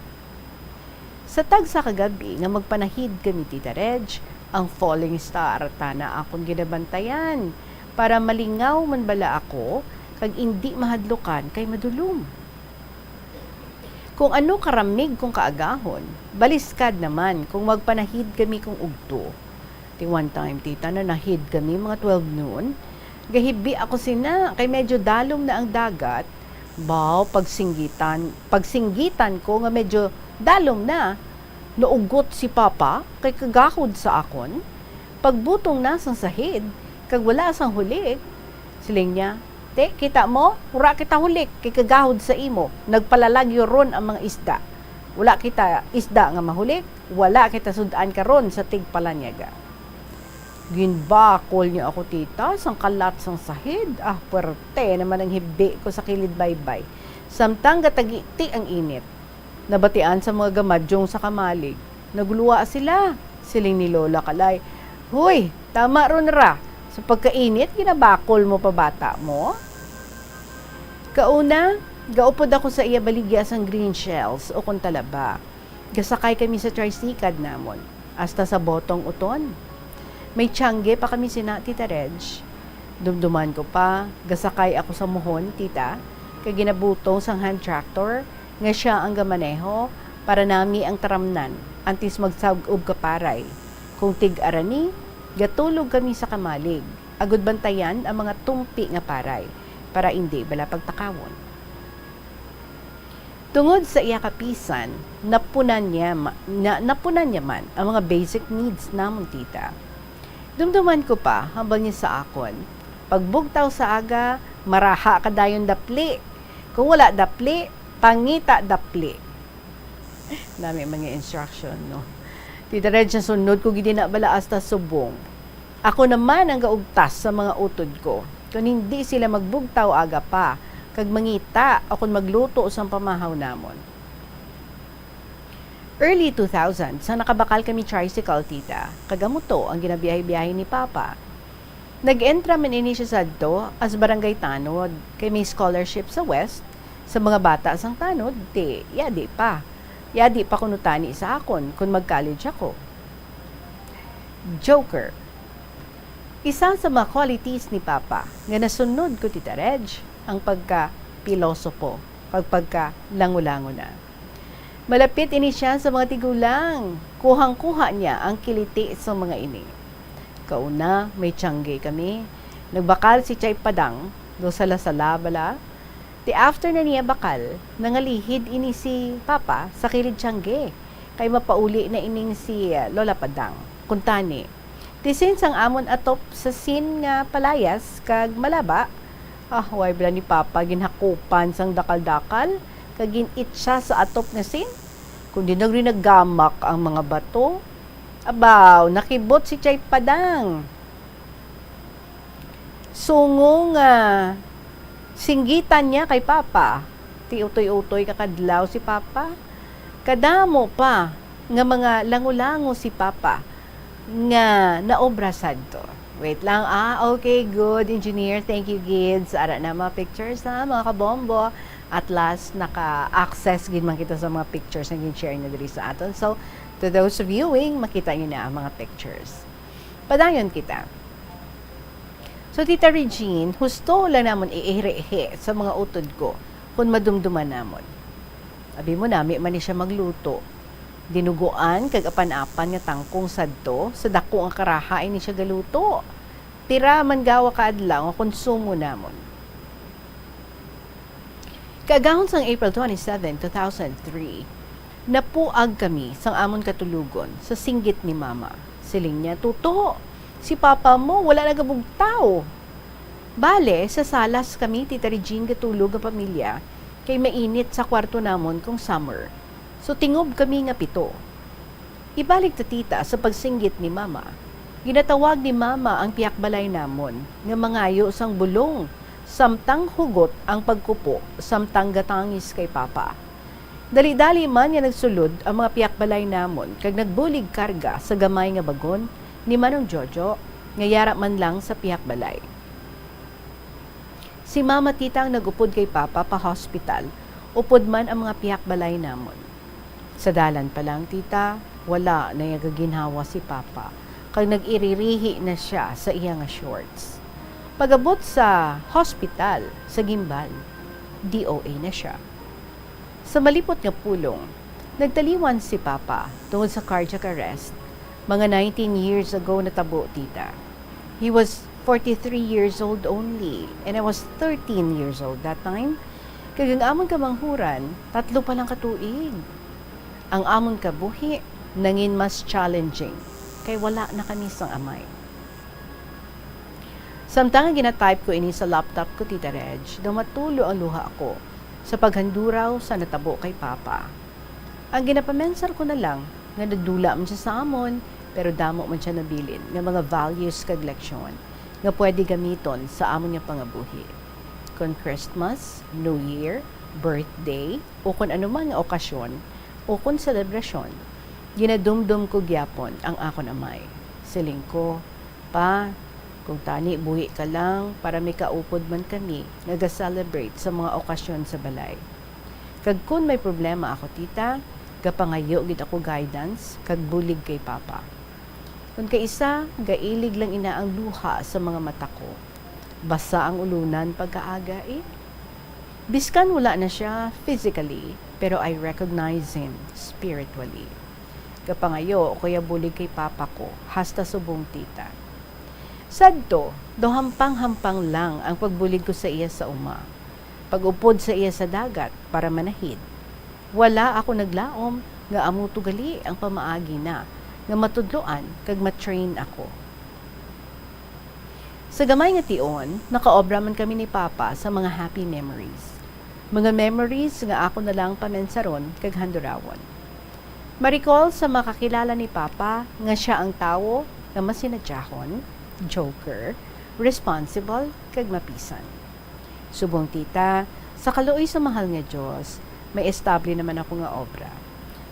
Sa tagsa ka gab-i nga magpanahid kami, Tita Reg, ang falling star tana akon ginabantayan, para malingaw man bala ako kag indi mahadlukan kay madulom. Kung ano karamig kong kaagahon, baliskad naman kung magpanahid kami kung ugto. Ti one time, tita, nanahid kami mga twelve noon. Gahibi ako sina, kay medyo dalom na ang dagat. Baw, pagsinggitan, pagsinggitan ko nga medyo dalom na, naugot si Papa kay kagahod sa akon. Pagbutong na sang sahid, kag wala sang hulik, siling niya, "Te, kita mo, wala kita hulik kay kagahod sa imo. Nagpalalagyo ron ang mga isda. Wala kita isda nga mahulik, wala kita sud-an karon sa tigpalanyaga." Ginbakol niya ako, tita, sang kalat sang sahid. Ah, puwerte naman ang hibi ko sa kilid baybay. Samtang gatagiti ang init, nabatian sa mga gamadyong sa kamalig. Naguluwa sila. Siling ni Lola Kalay, "Hoy, tama ron ra. Sa pagkainit, ginabakol mo pa bata mo?" Kauna, gaupod ako sa iya baligya sang green shells o kon talaba. Gasakay kami sa tricycad namon, hasta sa Botong Uton. May tiyangge pa kami sina, Tita Reg. Dumduman ko pa, gasakay ako sa muhon, tita, kag ginabutong sang hand tractor nga sia ang gamaneho para nami ang taramnan antes magsag-ob ka paray. Kung tig-arani, gatulog kami sa kamalig, agud bantayan ang mga tumpi nga paray para indi bala pagtakawon. Tungod sa iya kapisan, napunan niya ma-, na, napunan niya man ang mga basic needs namon, tita. Dumduman ko pa, hambal niya sa akon, "Pagbugtaw sa aga, maraha ka dayon dapli. Kung wala dapli, pangita dapli." Nami mga instruction, no? Tita Reg, nasunod ko gid na bala hasta subong. Ako naman ang gaugtas sa mga utod ko, kon hindi sila magbugtaw aga pa, kag mangita o kon magluto sang pamahaw namon. Early two thousand, sa nakabakal kami tricycle, tita, kag amo to ang ginabiyahe-biyahe ni Papa. Nag-entra man ini siya sadto as barangay tanod, kay may scholarship sa West, sa mga bata sang tanod, ti, yadi pa. Yadi pa kuno tani sa akon kon mag-college ako. Joker. Isa sa mga qualities ni Papa nga nasunod ko, Tita Reg, ang pagka-pilosopo kag pagka-langulangon na. Malapit ini siya sa mga tigulang. Kuhang-kuha niya ang kiliti sa mga ini. Kauna, may tiyangge kami. Nagbakal si Chay Padang, daw sala-sala bala. Ti after na niya bakal, nangalihid ini si Papa sa kilid tiyangge, kay mapauli na ining si, ah, Lola Padang. Kuntani, ti since ang amon atop sa sin nga palayas kag malaba, ah, way bala ni Papa ginhakupan sang dakal-dakal, kag gin-itsa sa atop nga sin, kundi nagrinagamak ang mga bato. Abaw, nakibot si Chay Padang. Sungo nga singgitan niya kay Papa. Ti utoy-utoy kakadlaw si Papa. Kadamo pa nga mga lango-lango si Papa nga naobra sadto. Wait lang, ah. Okay, good, engineer. Thank you, kids. Ara na mga pictures, ha, mga kabombo. At last, naka-access gid man kita sa mga pictures nga gin-share niyo diri sa aton. So, to those viewing, makita niyo na ang mga pictures. Padayon kita. So, Tita Regine, husto lang namon iihi-ihi sa mga utod ko kon madumduman namon. Abi mo, nami man ni siya magluto. Dinuguan kag apan-apan nga tangkong sadto, sa dako nga karaha ini siya galuto. Pira man gawa ka adlaw nga konsumo namon. Kaagahon sang April twenty-seven, two thousand three, napuag kami sang amon katulogon sa singgit ni Mama. Siling niya, "Tuto, si Papa mo wala nagabugtaw." Bale, sa salas kami, Tita Regine, gatulog nga pamilya, kay mainit sa kwarto namon kung summer. So, tingob kami nga pito. Ibalik ta, Tita, sa pagsinggit ni Mama. Ginatawag ni Mama ang pihakbalay namon nga mangayo sang bulong, samtang hugot ang pagkupo, samtang gatangis kay Papa. Dali-dali man nga nagsulod ang mga pihakbalay namon kag nagbulig karga sa gamay nga bagon ni Manong Jojo nga yara man lang sa pihakbalay. Si Mama, Tita, ang nag-upod kay Papa pa hospital, upod man ang mga pihakbalay namon. Sa dalan pa lang, Tita, wala na iya gaginhawa si Papa, kag nag-iririhi na sia sa iya nga shorts. Pag-abot sa hospital sa Guimbal, D O A na sia. Sa malipot nga pulong, nagtaliwan si Papa tungod sa cardiac arrest. Mga nineteen years ago natabo, Tita. He was forty-three years old only, and I was thirteen years old that time. Kag ang amon kamanghuran, tatlo pa lang ka tuig. Ang amon kabuhi nangin mas challenging, kay wala na kami sang amay. Samtang nga gina-type ko ini sa laptop ko, Tita Reg, daw matulo ang luha ko sa paghanduraw sa natabo kay Papa. Ang ginapamensar ko na lang nga nagdula man siya sa amon, pero damo man siya nabilin nga mga values kag leksyon nga pwede gamiton sa amon nga pangabuhi. Kon Christmas, New Year, birthday, o kon anuman nga okasyon, o kon selebrasyon, ginadumdom ko gyapon ang akon amay. Siling ko, "Pa, kung tani buhi ka lang, para may kaupod man kami nga ga-celebrate sa mga okasyon sa balay. Kag kon may problema ako, Tita, gapangayo gid ako guidance kag bulig kay Papa." Kon kaisa, gailig lang ina ang luha sa mga mata ko. Basa ang ulunan pagkaaga, eh. Biskan wala na siya physically, pero I recognize him spiritually. Gapangayo ko iya bulig kay Papa ko, hasta subong, Tita. Sadto, daw hampang-hampang lang ang pagbulig ko sa iya sa uma. Pag-upod sa iya sa dagat para manahid, wala ako naglaom nga amo to gali ang pamaagi na nga matudloan kag ma-train ako. Sa gamay nga tion, nakaobra man kami ni Papa sa mga happy memories. Mga memories nga ako na lang pamensaron kag handurawon. Ma-recall sa makakilala ni Papa nga sia ang tawo nga masinadyahon, joker, responsible, kag mapisan. Subong, Tita, sa kaluoy sa mahal nga Dios, may estable naman ako nga obra.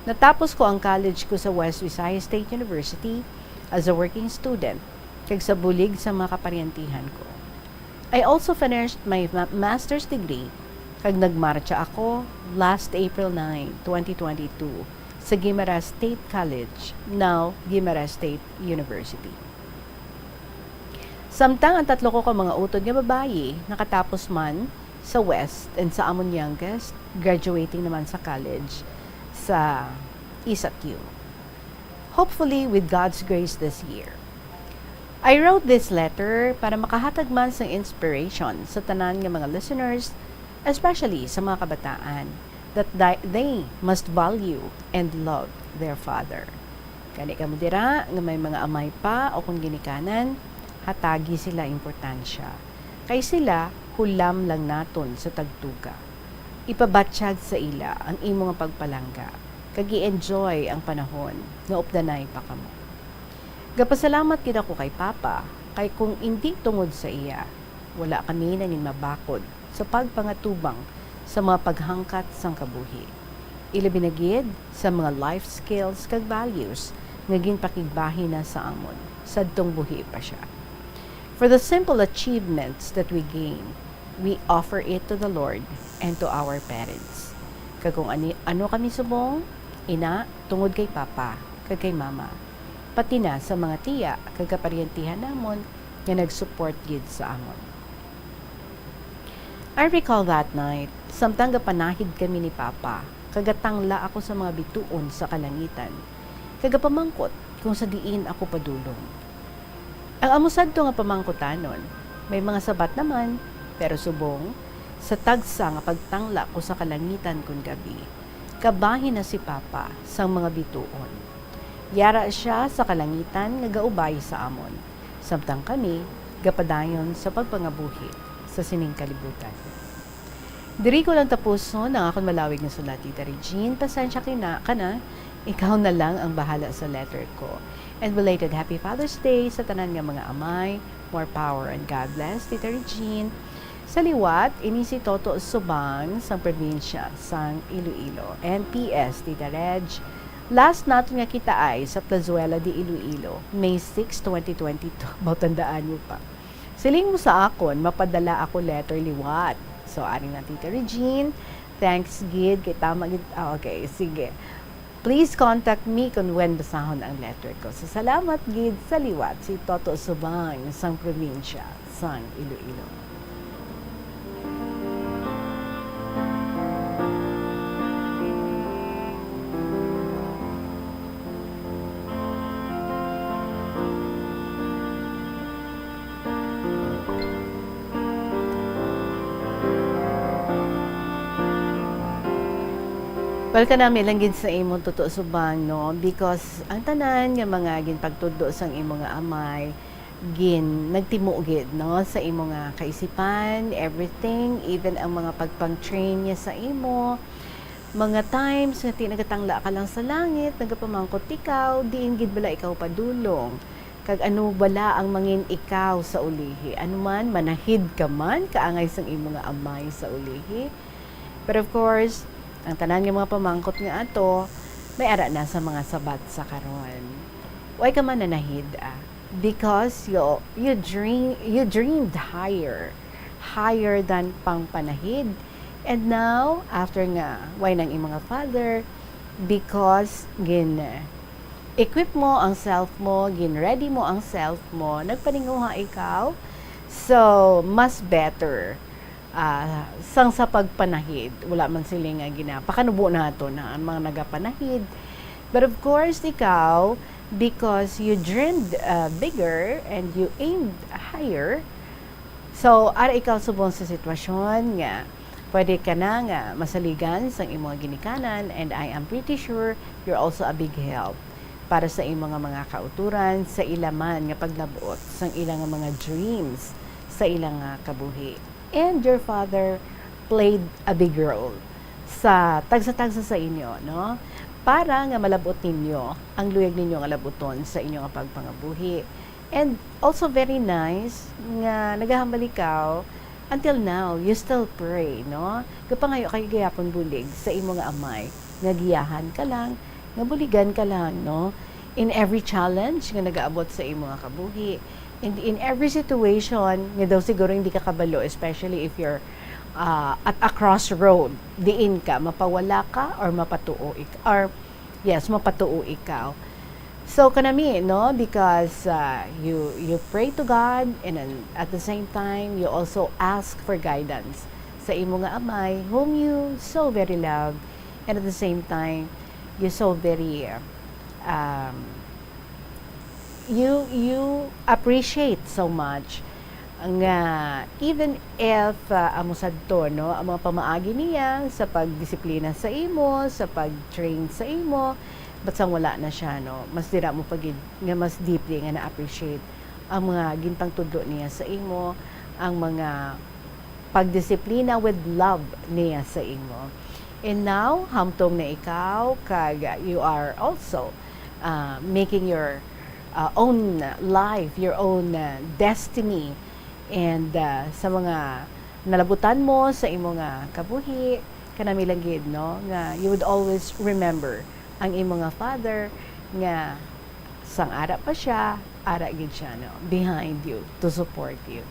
Natapos ko ang college ko sa West Visayas State University as a working student kag sa bulig sa mga kaparyantihan ko. I also finished my ma-, master's degree kag nagmartsa ako last April nine, twenty twenty-two, sa Guimaras State College, now Guimaras State University. Samtang ang tatlo ko ka mga utod nga babayi nakatapos man sa West, and sa amon youngest, graduating naman sa college sa isat U. Hopefully, with God's grace this year. I wrote this letter para makahatag man sang inspiration sa tanan nga mga listeners, especially sa mga kabataan, that di-, they must value and love their father. Gani kamo dira nga may mga amay pa o kon ginikanan, hatagi sila importansya. Kay sila, hulam lang naton sa tagtuga. Ipabatyag sa ila ang imo nga pagpalangga, kag i-enjoy ang panahon nga updanay pa kamo. Gapasalamat gid ako kay Papa, kay kung indi tungod sa iya, wala kami nangin mabakod sa pagpangatubang sa mga paghangkat sang kabuhi, ilabi na gid sa mga life skills kag values nga ginpakigbahin na sa amon sadtong buhi pa sia. For the simple achievements that we gain, we offer it to the Lord and to our parents. Kag kung ani, ano kami subong, ina, tungod kay Papa kag kay Mama, pati na sa mga tiya kag kaparyantihan namon nga nag-support gid sa amon. I recall that night, samtang gapanahid kami ni Papa, kag gatangla ako sa mga bituon sa kalangitan, kag gapamangkot kung sa diin ako padulong. Ang amo sadto nga pamangkutanon, may mga sabat naman, pero subong, sa tagsa nga pagtangla ko sa kalangitan kun gabi, kabahin na si Papa sang mga bituon. Yara sia sa kalangitan nga gaubay sa amon, samtang kami gapadayon sa pagpangabuhi sa sining kalibutan. Diri ko lang tapuson ang akon malawig nga sulat, Tita Regine. Pasensya kina, kana, ikaw na lang ang bahala sa letter ko. And belated Happy Father's Day sa tanan nga mga amay. More power and God bless, Tita Regine. Sa liwat, ini si Toto Subang sang probinsya sang Iloilo. And P S, Tita Reg, last naton nga kitaay sa Plazuela de Iloilo, May six, twenty twenty-two. Mao, tandaan mo pa. Siling mo sa akon, mapadala ako letter liwat. So, ari na, Tita Regine. Thanks gid kay tama gid. Ah, okay, sige. Please contact me kung when basahon ang letter ko. So, salamat gid sa liwat, si Toto Subang sang probinsya sang Iloilo. Well, kanami lang gid sa imong Toto Subang, no? Because ang tanan nga mga ginpagtudlo sang imo nga amay, gin-, nagtimo gid, no, sa imo nga kaisipan, everything, even ang mga pagpang-train niya sa imo. Mga times nga ti-, nagatangla ka lang sa langit, nagapamangkot ikaw, diin gid bala ikaw padulong? Kag ano bala ang mangin ikaw sa ulihi? Ano man, manahid ka man, kaangay sang imo nga amay sa ulihi? But of course, ang tanan nga mga pamangkot nga ato, may ara na sa mga sabat sa karon. Why ka man nanahid, ah? Because you, you dream, you dreamed higher, higher than pang panahid. And now, after nga, why nang imong father? Because gin-equip mo ang self mo, gin-ready mo ang self mo, nagpaninguha ikaw. So, mas better, ah, sang sa pagpanahid. Wala man sila nga ginapakanubo nato na ang mga nagapanahid. But of course, ikaw, because you dreamed, uh, bigger and you aimed higher, so, ara ikaw subong sa sitwasyon nga pwede ka na nga masaligan sang imo nga ginikanan, and I am pretty sure you're also a big help para sa imo nga mga kautoran sa ila man nga paglab-ot sang ila nga mga dreams sa ila nga kabuhi. And your father played a big role sa tagsa-tagsa sa inyo, no? Para nga malab-ot ninyo ang luyag ninyo nga lab-uton sa inyo nga pagpangabuhi. And also very nice nga nagahambal ikaw, until now, you still pray, no? Gapangayo ka gihapon bulig sa imo nga amay, nga giyahan ka lang, nga buligan ka lang, no? In every challenge nga nagaabot sa imo nga kabuhi, and in every situation nga daw siguro hindi ka kabalo, especially if you're, ah, at a crossroad, diin ka, mapawala ka or mapatuo ik-, or, yes, mapatuo ikaw. So, kanami, no? Because, uh, you, you pray to God, and then at the same time, you also ask for guidance sa imo nga amay, whom you so very love, and at the same time, you so very, um, you, you appreciate so much nga even if, uh, amo sadto, no, ang mga pamaagi niya sa pagdisiplina sa imo, sa pag-train sa imo, but sang wala na siya, no, mas dira mo pa gid nga mas deeply nga na-appreciate ang mga ginpangtudlo niya sa imo, ang mga pagdisiplina with love niya sa imo. And now, hamtong na ikaw, kag you are also, uh, making your, uh, own life, your own, uh, destiny. And, uh, sa mga nalabutan mo sa imo nga kabuhi, kanami lang gid, no, nga you would always remember ang imo nga father, nga sang ara pa siya, ara gid siya, no, behind you, to support you.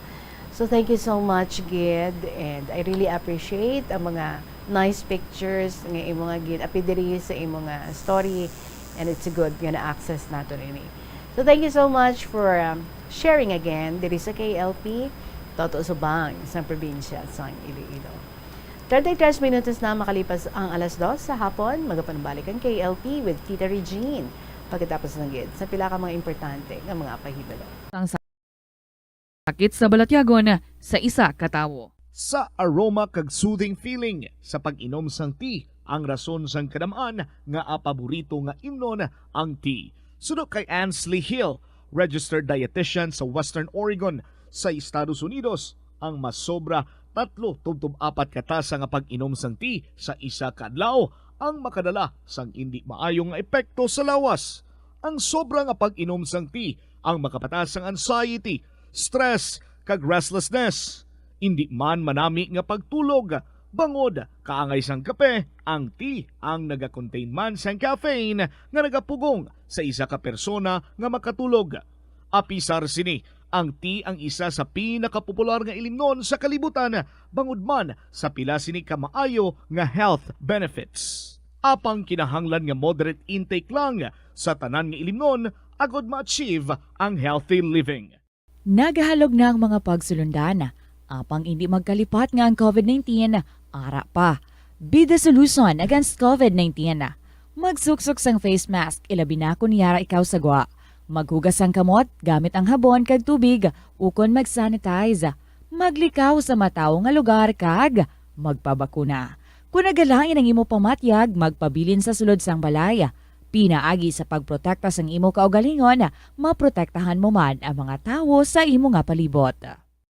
So, thank you so much gid, and I really appreciate ang mga nice pictures nga imo nga gin-appear diri sa imo nga story, and it's good nga na-access nato ini. So, thank you so much for, um, Sharing again diri sa K L P, Toto Subang, sa probinsya sang Iloilo. Treinta y tres minutos na makalipas ang alas dos sa hapon, magapanumbalik ang K L P with Tita Regine. Pagkatapos lang gid sa pila ka mga importante nga mga pahibalo. Ang sakit sa balatyagon sa isa ka tawo. Sa aroma kag soothing feeling sa pag-inom sang tea ang rason sang kadam-an nga paborito nga imnon ang tea. Suno kay Ansley Hill, registered dietitian sa Western Oregon sa Estados Unidos, ang masobra tatlo tubtob apat ka tasa nga pag-inom sang tea sa isa ka adlaw ang makadala sang indi maayo nga epekto sa lawas. Ang sobra nga pag-inom sang tea ang makapataas sang anxiety, stress, kag restlessness. Indi man manami nga pagtulog, bangod kaangay sang kape, ang tea ang nagakontain man sang caffeine nga nagapugong sa isa ka persona nga makatulog. Apisar sini, ang tea ang isa sa pinakapopular nga ilimnon sa kalibutan, bangod man sa pila sini ka maayo nga health benefits. Apang kinahanglan nga moderate intake lang sa tanan nga ilimnon agod ma-achieve ang healthy living. Nagahalog na ang mga pagsulundan, apang indi magkalipat nga ang covid nineteen ara pa. Be the solution against covid nineteen. Magsuksok sang face mask, ilabi na kon yara ikaw sa gwa. Maghugas sang kamot gamit ang habon kag tubig ukon mag-sanitize. Maglikaw sa matawo nga lugar kag magpabakuna. Kon nagalain ang imo pamatyag, magpabilin sa sulod sang balay. Pinaagi sa pagprotekta sang imo kaugalingon, maprotektahan mo man ang mga tawo sa imo nga palibot.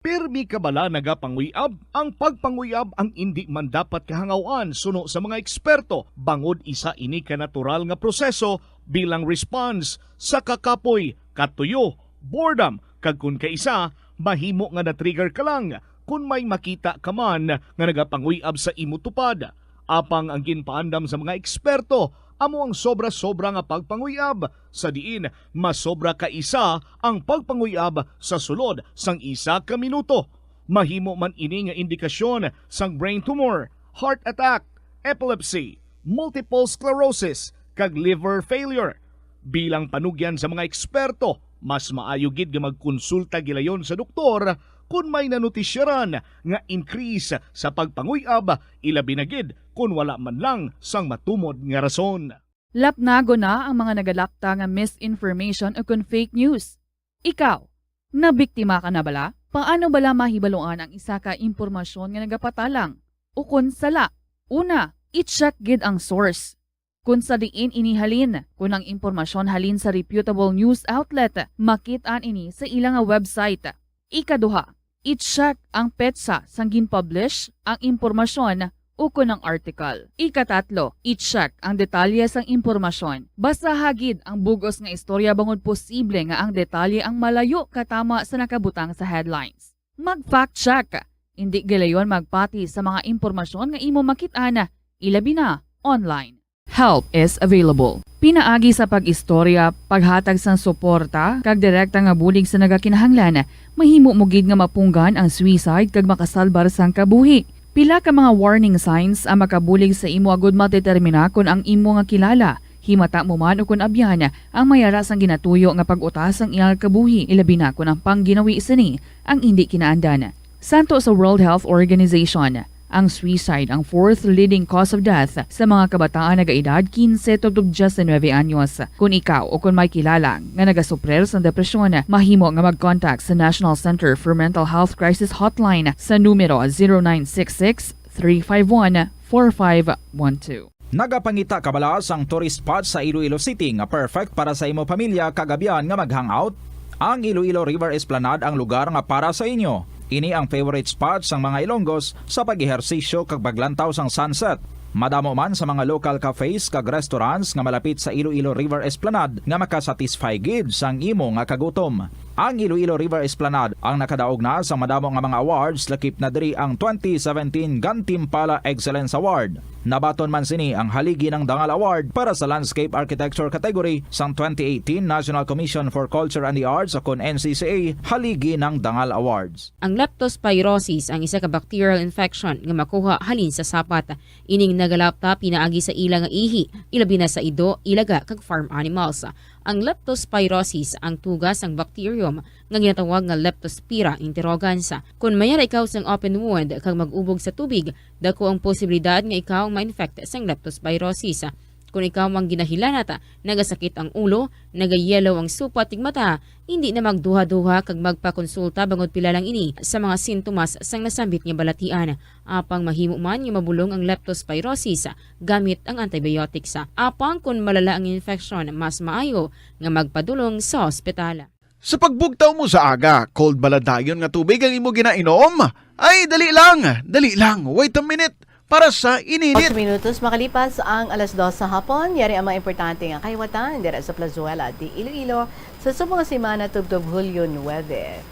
Pirmi ka bala nagapanguyab? Ang pagpanguyab ang indi man dapat kahangaw-an suno sa mga eksperto, bangod isa ini ka natural nga proseso bilang response sa kakapoy, katuyo, boredom, kag kon kaisa, mahimo nga na-trigger ka lang kon may makita ka man nga nagapanguyab sa imo tupad. Apang ang ginpaandam sa mga eksperto amo ang sobra-sobra nga pagpanguyab, sa diin masobra ka isa ang pagpanguyab sa sulod sang isa ka minuto. Mahimo man ini nga indikasyon sang brain tumor, heart attack, epilepsy, multiple sclerosis, kag liver failure. Bilang panugyan sa mga eksperto, mas maayo gid nga magkonsulta gilayon sa doktor kon may nanotisyaran nga increase sa pagpanguyab, ilabi na gid kon wala man lang sang matumod nga rason. Lapnagon na ang mga nagalapta nga misinformation o kon fake news. Ikaw, nabiktima ka na bala? Paano bala mahibaluan ang isa ka impormasyon nga nagapatalang ukon sala? Una, i-check gid ang source. Kon sa diin ini halin, kon ang impormasyon halin sa reputable news outlet, makit-an ini sa ila nga website. Ikaduha, i-check ang petsa sang gin-publish ang impormasyon ukon ang article. Ikatatlo, i-check ang detalye sang impormasyon. Basaha gid ang bug-os nga istorya bangod posible nga ang detalye ang malayo katama sa nakabutang sa headlines. Mag-fact check. Indi gilayon magpati sa mga impormasyon nga imo makit-an, ilabi na online. Help is available. Pinaagi sa pag-istorya, paghatag sang suporta, kag direkta nga bulig sa nagakinahanglan, mahimo mo gid nga mapunggan ang suicide kag makasalbar sang kabuhi. Pila ka mga warning signs ang makabulig sa imo agud madetermina kon ang imo nga kilala, himata mo man ukon abyan, ang may ara sang ginatuyo nga pag-utas sang iyang kabuhi, ilabi na kon ang pangginawi sini ang indi kinaandan. Santo sa World Health Organization, ang suicide ang fourth leading cause of death sa mga kabataan nagaedad quince tubtob diecinuebe anyos. Kon ikaw o kon may kilala nga nagasuprir sang depresyon, mahimo nga mag-contact sa National Center for Mental Health Crisis Hotline sa numero zero nine six six, three five one, four five one two. Nagapangita ka bala sang tourist spot sa Iloilo City nga perfect para sa imo pamilya kag abyan nga mag-hangout? Ang Iloilo River Esplanade ang lugar nga para sa inyo. Ini ang favorite spot sang mga Ilonggos sa pag-ehersisyo kag paglantaw sang sunset. Madamo man sa mga local cafes kag restaurants nga malapit sa Iloilo River Esplanade nga makasatisfy gid sang imo nga kagutom. Ang Iloilo River Esplanade ang nakadaog na sa madamo nga mga awards, lakip na diri ang twenty seventeen Gantimpala Excellence Award. Nabaton man sini ang Haligi ng Dangal Award para sa Landscape Architecture category sang twenty eighteen National Commission for Culture and the Arts, o kon N C C A, Haligi ng Dangal Awards. Ang leptospirosis ang isa ka bacterial infection nga makuha halin sa sapat. Ining nagalapta pinaagi sa ila nga ihi, ilabi na sa ido, ilaga, kag farm animals. Ang leptospirosis ang tuga sang bacterium nga ginatawag nga Leptospira interrogans. Kon may ara ikaw sang open wound kag mag-ubog sa tubig, dako ang posibilidad nga ikaw ma-infect sang leptospirosis. Kon ikaw ang ginahilanat, nagasakit ang ulo, nagayelo ang supat kag mata, hindi na magduha-duha kag magpakonsulta bangod pila lang ini sa mga sintomas sang nasambit nga balatian. Apang mahimo man nga mabulong ang leptospirosis gamit ang antibiotics. Apang kon malala ang infection, mas maayo nga magpadulong sa ospital. Sa pagbugtaw mo sa aga, cold bala dayon nga tubig ang imo ginainom? Ay, dali lang, dali lang, wait a minute. Para sa ininit. Otso minutos makalipas ang alas dos sa hapon, yari ang mga importante nga kahiwatan dira sa Plazuela de Iloilo sa subong nga semana tubtob Hulyo nuebe.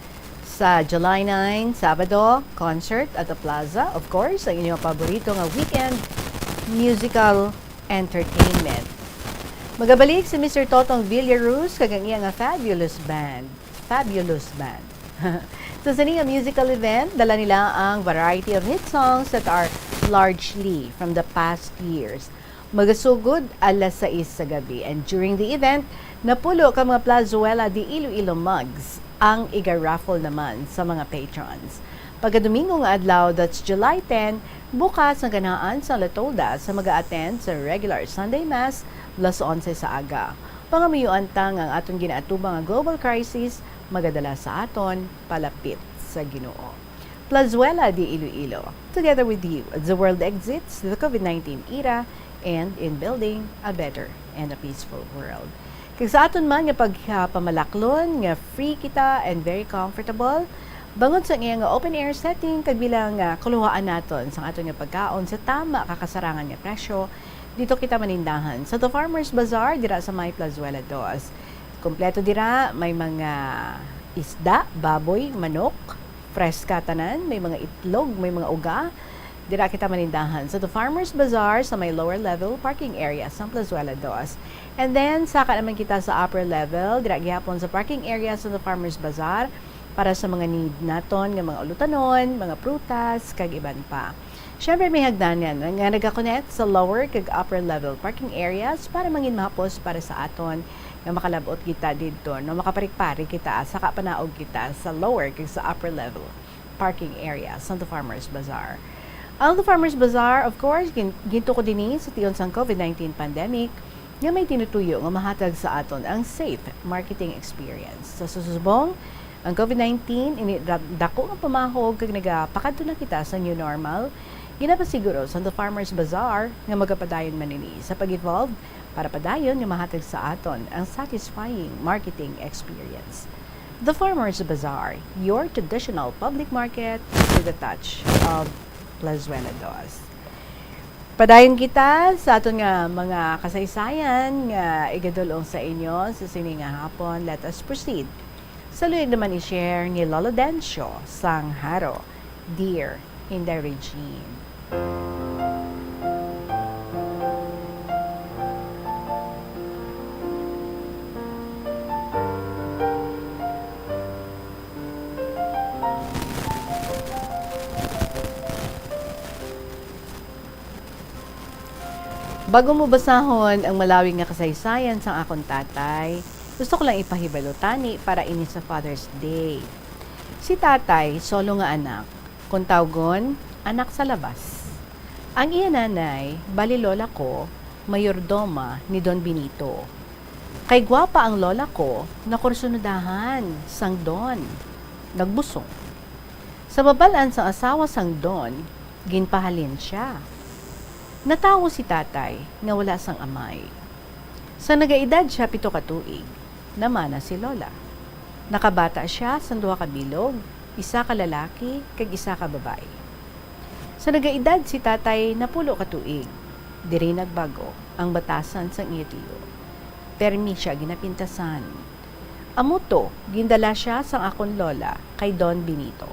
Sa July nine, Sabado, concert at the Plaza, of course, ang inyong paborito nga weekend musical entertainment. Magabalik si Mister Totong Villaruz kag ang iya nga fabulous band. Fabulous band. Sa sini nga musical event, dala nila ang variety of hit songs that are largely from the past years. Magasugod alas sais sa gabi, and during the event, napulo ka mga Plazuela de Iloilo mugs ang iga-raffle naman sa mga patrons. Pagkadomingo nga adlaw, that's July ten, bukas ang ganahan sa Latolda sa mag-a-attend sa regular Sunday Mass, alas onse sa aga. Pangamuyoan ta nga ang aton ginaatubang nga global crisis magadala sa aton palapit sa Ginoo. Plazuela de Iloilo, together with you, as the world exits the COVID nineteen era and in building a better and a peaceful world. Kag sa aton man nga pagpamalaklon nga free kita and very comfortable, bangod sa iya nga open air setting kag bilang, ah, kuluhaan naton sa aton nga pagkaon sa tama ka kasarangan nga presyo, dito kita manindahan sa The Farmers Bazaar dira sa may Plazuela dos. Kompleto dira, may mga isda, baboy, manok, freska tanan, may mga itlog, may mga uga. Dira kita manindahan sa The Farmers Bazaar sa may lower level parking area sa Plazuela dos. And then, saka naman kita sa upper level, dira gihapon sa parking area sa The Farmers Bazaar para sa mga need naton nga mga ulutanon, mga prutas, kag iban pa. Siyempre, may hagdanan nga nagakonect sa lower kag upper level parking areas para mangin mahapos para sa aton nga makalab-ot kita didto, no, makaparik-parik kita, saka panaog kita sa lower kag sa upper level parking area sa The Farmers Bazaar. Ang The Farmers Bazaar, of course, gin-, gintukod ini sa tion sang COVID nineteen pandemic nga may tinutuyo nga mahatag sa aton ang safe marketing experience. Sa susubong, ang COVID nineteen, ini ra-, dako nga pamahog kag nagapakadto na kita sa new normal, ginapasiguro sa The Farmers Bazaar nga magapadayon man ini sa pag-evolve para padayon nga mahatag sa aton ang satisfying marketing experience. The Farmers Bazaar, your traditional public market with a touch of Plazuela dos. Padayon kita sa aton nga mga kasaysayan nga igadul-ong sa inyo sa sini nga hapon. Let us proceed. Sa luyag naman i-share ni Lolo Dencio sang Haro, Dear Inday Regine. Bago mo basahon ang malawig nga kasaysayan sang akon tatay, gusto ko lang ipahibalo tani para ini sa Father's Day. Si tatay, solo nga anak, kon tawgon, anak sa labas. Ang iya nanay, bali lola ko, mayordoma ni Don Benito. Kay gwapa ang lola ko, nakursunodahan sang Don. Nagbusong. Sa mabal-an sang asawa sang Don, ginpahalin sia. Natawo si tatay nga wala sang amay. Sa nagaedad sia pito ka tuig, namana si lola. Nakabata sia sang duha ka bilog, isa ka lalaki kag isa ka babayi. Sa nagaedad si tatay napulo ka tuig, diri nagbag-o ang batasan sang iya tiyo. Permi sia ginapintasan. Amo to, gindala sia sang akon lola kay Don Benito.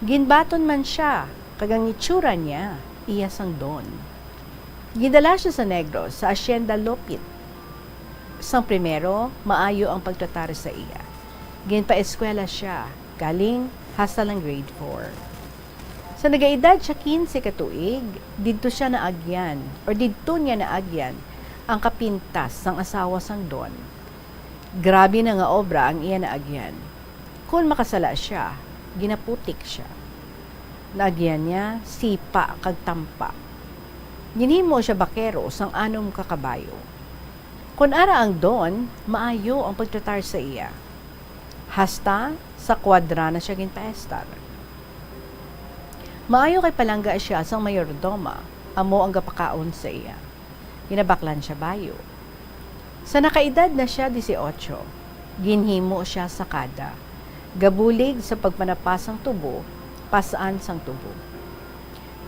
Ginbaton man sia, kag ang itsura niya iya sang Don. Gindala sia sa Negros, sa Hacienda Lopit. Sang primero, maayo ang pagtratar sa iya. Ginpaeskwela sia, galing hasta lang grade four. Sa nagaedad siya quince ka tuig, didto siya naagyan, or didto niya naagyan, ang kapintas sang asawa sang Don. Grabe na nga obra ang iya naagyan. Kon makasala sia, ginaputik sia. Naagyan niya sipa kag tampa. Ginhimo sia bakero sang anom ka kabayo. Kon ara ang Don, maayo ang pagtratar sa iya. Hasta sa kwadra na sia ginpaestar. Maayo kay palangga sia sang mayordoma, amo ang gapakaon sa iya. Ginabaklan sia bayo. Sa nakaedad na sia dieciocho, ginhimo sia sakada. Gabulig sa pagpanapas sang tubo, pas-an sang tubo.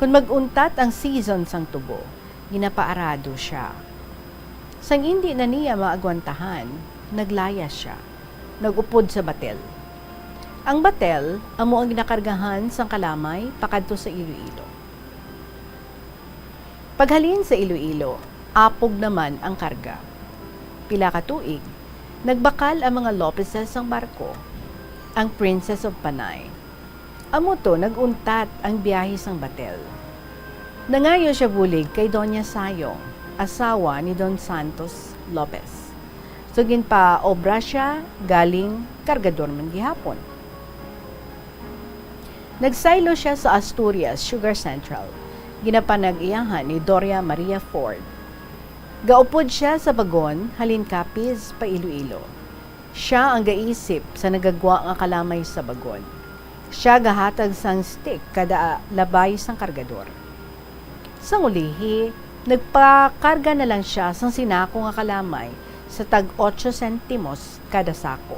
Kon mag-untat ang season sang tubo, ginapaarado sia. Sang indi na niya maagwantahan, naglayas sia. Nag-upod sa batel. Ang batel amo ang ginakargahan sang kalamay pakadto sa Iloilo. Paghalin sa Iloilo, apog naman ang karga. Pila ka tuig, nagbakal ang mga Lopezes sang barko, ang Princess of Panay. Amo to nag-untat ang biyahe sang batel. Nangayo sia bulig kay Doña Sayong, asawa ni Don Santos Lopez. So, ginpaobra sia galing kargador man gihapon. Nagsaylo sia sa Asturias Sugar Central, ginapanag-iyahan ni Doria Maria Ford. Gaupod sia sa bagon halin Capiz pa Iloilo. Sia ang gaisip sa nagagwa nga kalamay sa bagon. Sia gahatag sang stick kada labay sang kargador. Sang ulihi, nagpakarga na lang sia sang sinako nga kalamay sa tag otso sentimos kada sako.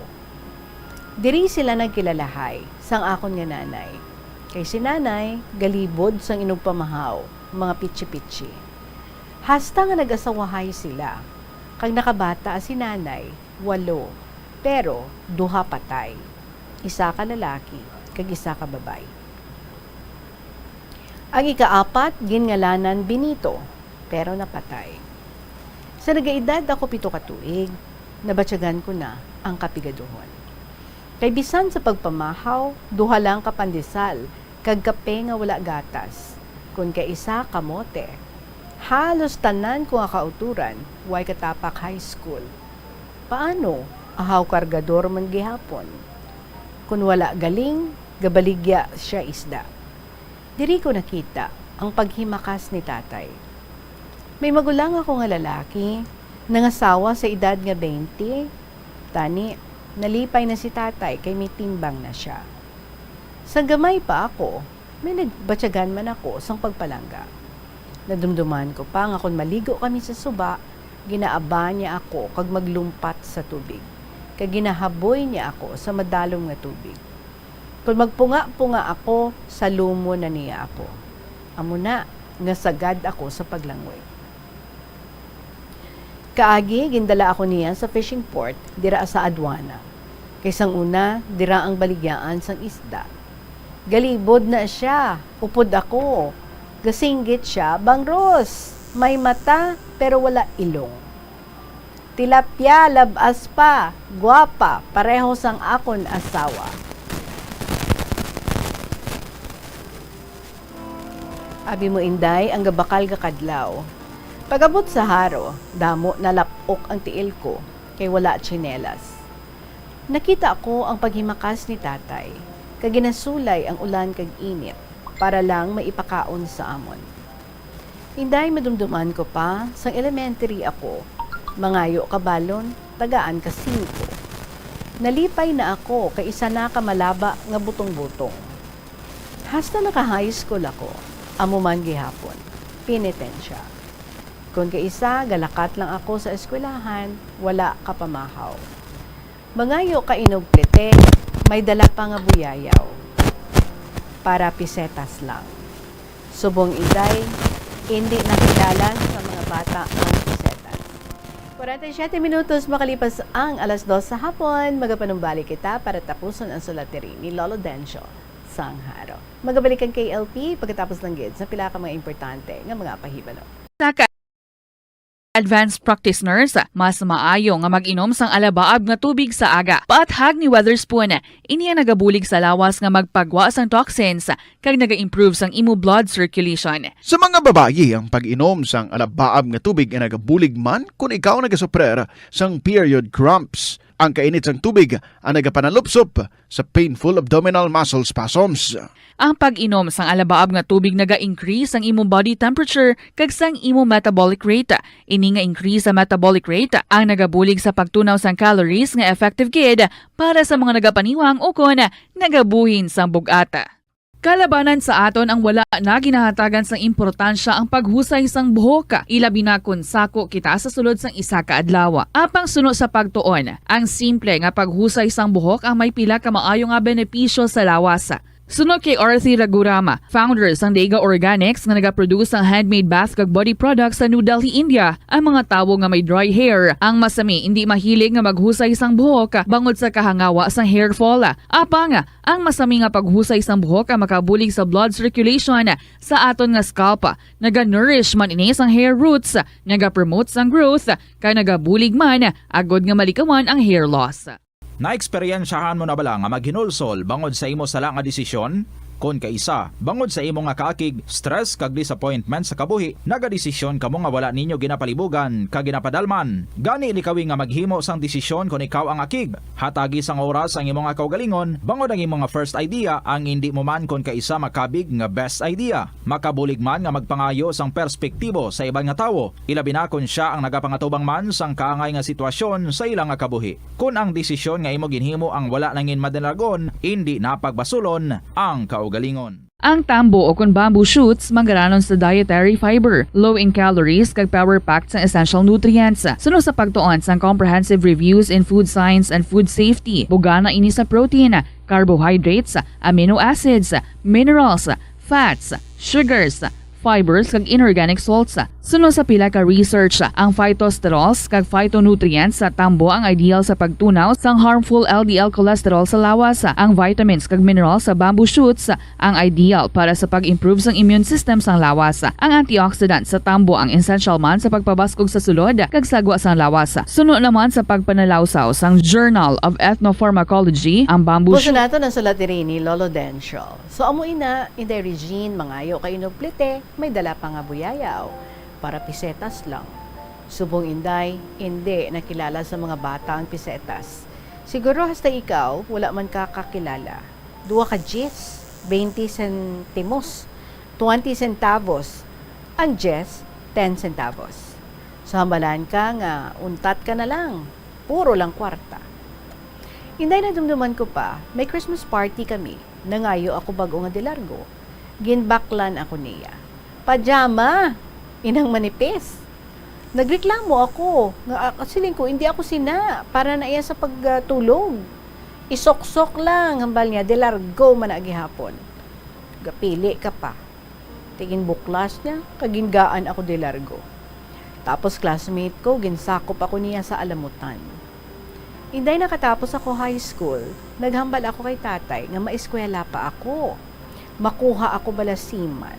Diri sila nagkilalahay sang akon nga nanay, kay si nanay galibod sang inugpamahaw, mga pitsi-pitsi. Hasta nga nag-asawahay sila, kag nakabata si nanay, walo, pero duha patay, isa ka lalaki kag isa ka babay. Ang ikaapat ginngalanan Benito, pero napatay. Sa nagaedad ako pito ka tuig, nabatyagan ko na ang kapigaduhon. Kay bisan sa pagpamahaw, duha lang ka pandesal kag kape nga wala gatas, kon kaisa kamote. Halos tanan ko nga kautoran, way katapak high school. Paano? Ahaw kargador man gihapon. Kon wala galing, gabaligya sia isda. Diri ko nakita ang paghimakas ni tatay. May magulang ako nga lalaki, nangasawa sa edad nga twenty. Tani, nalipay na si tatay kay may timbang na sia. Sang gamay pa ako, may nagbatyagan man ako sang pagpalangga. Nadumduman ko pa nga kon maligo kami sa suba, ginaaba niya ako kag maglumpat sa tubig, kag ginahaboy niya ako sa madalom nga tubig. Kon magpunga-punga ako, salumon na niya ako. Amo na nga sagad ako sa paglangoy. Kaagi, gindala ako niya sa fishing port dira sa adwana. Kay sang una, dira ang baligyaan sang isda. Galibod na sia, upod ako. Gasinggit sia, "Bangros, may mata pero wala ilong." "Tilapia, lab-as pa, guwapa, pareho sang akon asawa." Abi mo, Inday, ang gabakal nga kadlaw. Pag-abot sa haro, damo nalap-ok ang tiil ko, kay wala tsinelas. Nakita ko ang paghimakas ni tatay, kag ginasulay ang ulan kag init para lang maipakaon sa amon. Inday, madumduman ko pa, sang elementary ako, mangayo ka balon, tagaan ka singko. Nalipay na ako kay isa na ka malaba nga butong-butong. Hasta naka-high school ako, amo man gihapon, penitensya. Kon kaisa, galakat lang ako sa eskwelahan, wala kapamahaw. Mangayo ka inog plete, may dala pa nga buyayaw. Para pisetas lang. Subong, Inday, indi na kilala sa mga bata ang pisetas. Kwarenta y siyete minutos makalipas ang alas dos sa hapon, magapanumbalik kita para tapuson ang sulat diri ni Lolo Dencio Sangharo. Magabalik ang K L P pagkatapos lang gid sa pila ka mga importante nga mga pahibalo. Sa ka- advanced practice nurse, mas maayo nga mag-inom sang alabaab nga tubig sa aga. Paathag ni Weatherspoon, ini ang nagabulig sa lawas nga magpagwa sang toxins kag naga-improve sang imo blood circulation. Sa mga babayi, ang pag-inom sang alabaab nga tubig ay nagabulig man kon ikaw nagasuprer sang period cramps. Ang kainit sang tubig ang nagapanalupsop sa painful abdominal muscle spasms. Ang pag-inom sang alabaab nga tubig naga-increase sang imong body temperature kag sang imong metabolic rate. Ini nga increase sa metabolic rate ang nagabulig sa pagtunaw sang calories nga effective gid para sa mga nagapaniwang ukon nagabuhin sang bug-at. Kalabanan sa aton ang wala na ginahatagan sang importansya ang paghusay sang buhok, ilabi na kon sako kita sa sulod sang isa ka adlaw. Apang suno sa pagtuon, ang simple nga paghusay sang buhok ang may pila ka maayo nga benepisyo sa lawas. Suno kay Arthi Ragurama, founder sang Dega Organics nga nagaproduce sang handmade bath kag body products sa New Delhi, India, ang mga tawo nga may dry hair ang masami indi mahilig nga maghusay sang buhok bangod sa kahangawa sang hair fall. Apang ang masami nga paghusay sang buhok ang makabulig sa blood circulation sa aton nga scalp. Naga-nourish man ini sang hair roots, nagapromote sang growth, kag nagabulig man agod nga malikawan ang hair loss. Naeksperyensyahan mo na bala nga maghinulsol bangod sa imo sala nga desisyon? Kon kaisa, bangod sa imo nga kaakig, stress, kag disappointment sa kabuhi, nagadesisyon kamo nga wala ninyo ginapalibugan kag ginapadalman. Gani, likawi nga maghimo sang desisyon kon ikaw ang akig. Hatagi sang oras ang imo nga kaugalingon, bangod ang imo nga first idea ang indi mo man kon kaisa makabig nga best idea. Makabulig man nga magpangayo sang perspektibo sa iban nga tawo, ilabi na kon sia ang nagapangatubang man sang kaangay nga sitwasyon sa ila nga kabuhi. Kon ang desisyon nga imo ginhimo ang wala nangin madalagon, indi na pagbasulon ang kaugalingon. Ang tambo o kon bamboo shoots manggaranon sa dietary fiber, low in calories, kag power-packed sang essential nutrients. Suno sa pagtuon sang Comprehensive Reviews in Food Science and Food Safety, bugana ini sa protein, carbohydrates, amino acids, minerals, fats, sugars, fibers, kag inorganic salts. Suno sa pila ka research, ang phytosterols kag phytonutrients sa tambo ang ideal sa pagtunaw sang harmful L D L cholesterol sa lawas. Ang vitamins kag minerals sa bamboo shoots ang ideal para sa pag-improve sang immune system sang lawas. Ang antioxidant sa tambo ang essential man sa pagpabaskog sa sulod kag sagwa sang lawas. Suno naman sa pagpanalawsaw sang Journal of Ethnopharmacology, ang bamboo Puso shoots nato ang sulat diri ni Lolo Dencio. So, amo ina, Inday Regine, mangayo kay inog plite, may dala pa nga buyayaw. Para pisetas lang. Subong Inday, indi nakilala sa mga bata ang pisetas. Siguro hasta ikaw, wala man ka kakilala. Duha ka diyes, twenty sentimos, twenty centavos. Ang diyes, ten centavos. So, hambalan ka nga untat ka na lang. Puro lang kwarta. Inday, nadumduman ko pa, may Christmas party kami. Nangayo ako bag-o nga de largo. Ginbaklan ako niya. Pajama! Inang manipis. Nagreklamo ako nga, ah, siling ko, "Hindi ako sina para na iya sa pagtulog. Isoksok lang," hambal niya, "de largo man na gihapon. Gapili ka pa." Ti ginbuklas niya, kag gingaan ako de largo. Tapos classmate ko, ginsakop ako niya sa alamutan. Inday nakatapos ako high school, naghambal ako kay tatay nga maeskwela pa ako. Makuha ako bala seaman.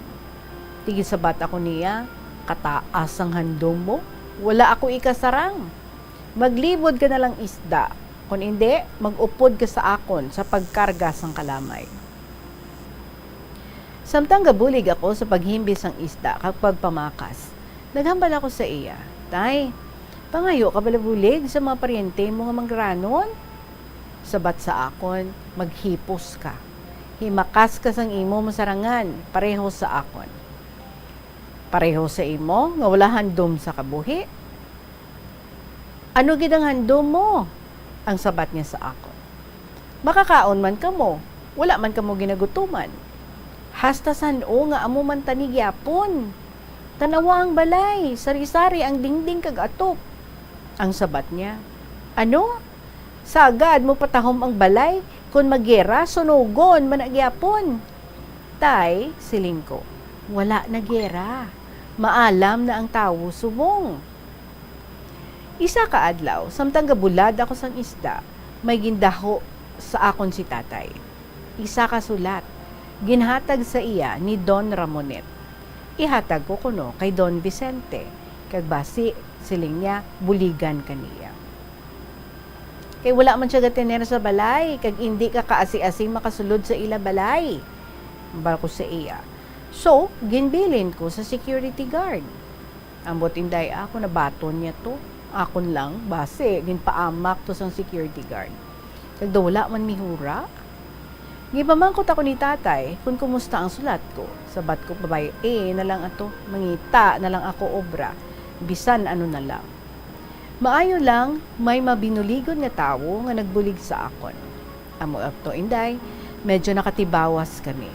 Ti ginsabat ako niya, "Kataas ang handom mo, wala ako ikasarang. Maglibod ka na lang isda, kon indi, mag-upod ka sa akon sa pagkarga sang kalamay." Samtang gabulig ako sa paghimbis sang isda kag pagpamakas, naghambal ako sa iya, "Tay, pangayo ka bala bulig sa mga paryente mo nga manggaranon?" Sabat sa akon, "Maghipos ka. Himakas ka sang imo masarangan, pareho sa akon." "Pareho sa imo nga wala handom sa kabuhi?" "Ano gid ang handom mo?" ang sabat niya sa akon. "Makakaon man kamo, wala man kamo ginagutuman. Hasta san-o nga amo man tani gyapon. Tan-awa ang balay, sari-sari ang dingding kag atop." Ang sabat niya, "Ano? Sagad mo patahom ang balay, kon magyera, sunugon man na gyapon." "Tay," siling ko, "wala na gyera. Maalam na ang tawo subong." Isa ka adlaw, samtang gabulad ako sang isda, may gindaho sa akon si tatay. Isa ka sulat, ginhatag sa iya ni Don Ramonet. Ihatag ko kuno kay Don Vicente, kag basi, siling niya, buligan ka niya. Kay wala man siya gatener sa balay, kag indi ka kaasi-asi makasulod sa ila balay. Hambal ko sa iya. So, ginbilin ko sa security guard. Ambot inday ako, nabaton niya to. Akon lang, basi ginpaamak to sang security guard. Kag daw wala man mihura. Gipamangkot ako ni tatay kon kumusta ang sulat ko. Sabat ko, "Pabay-i na lang ato, mangita na lang ako obra, bisan ano na lang." Maayo lang, may mabinuligon nga tawo nga nagbulig sa akon. Amo ato, Inday, medyo nakatibawas kami.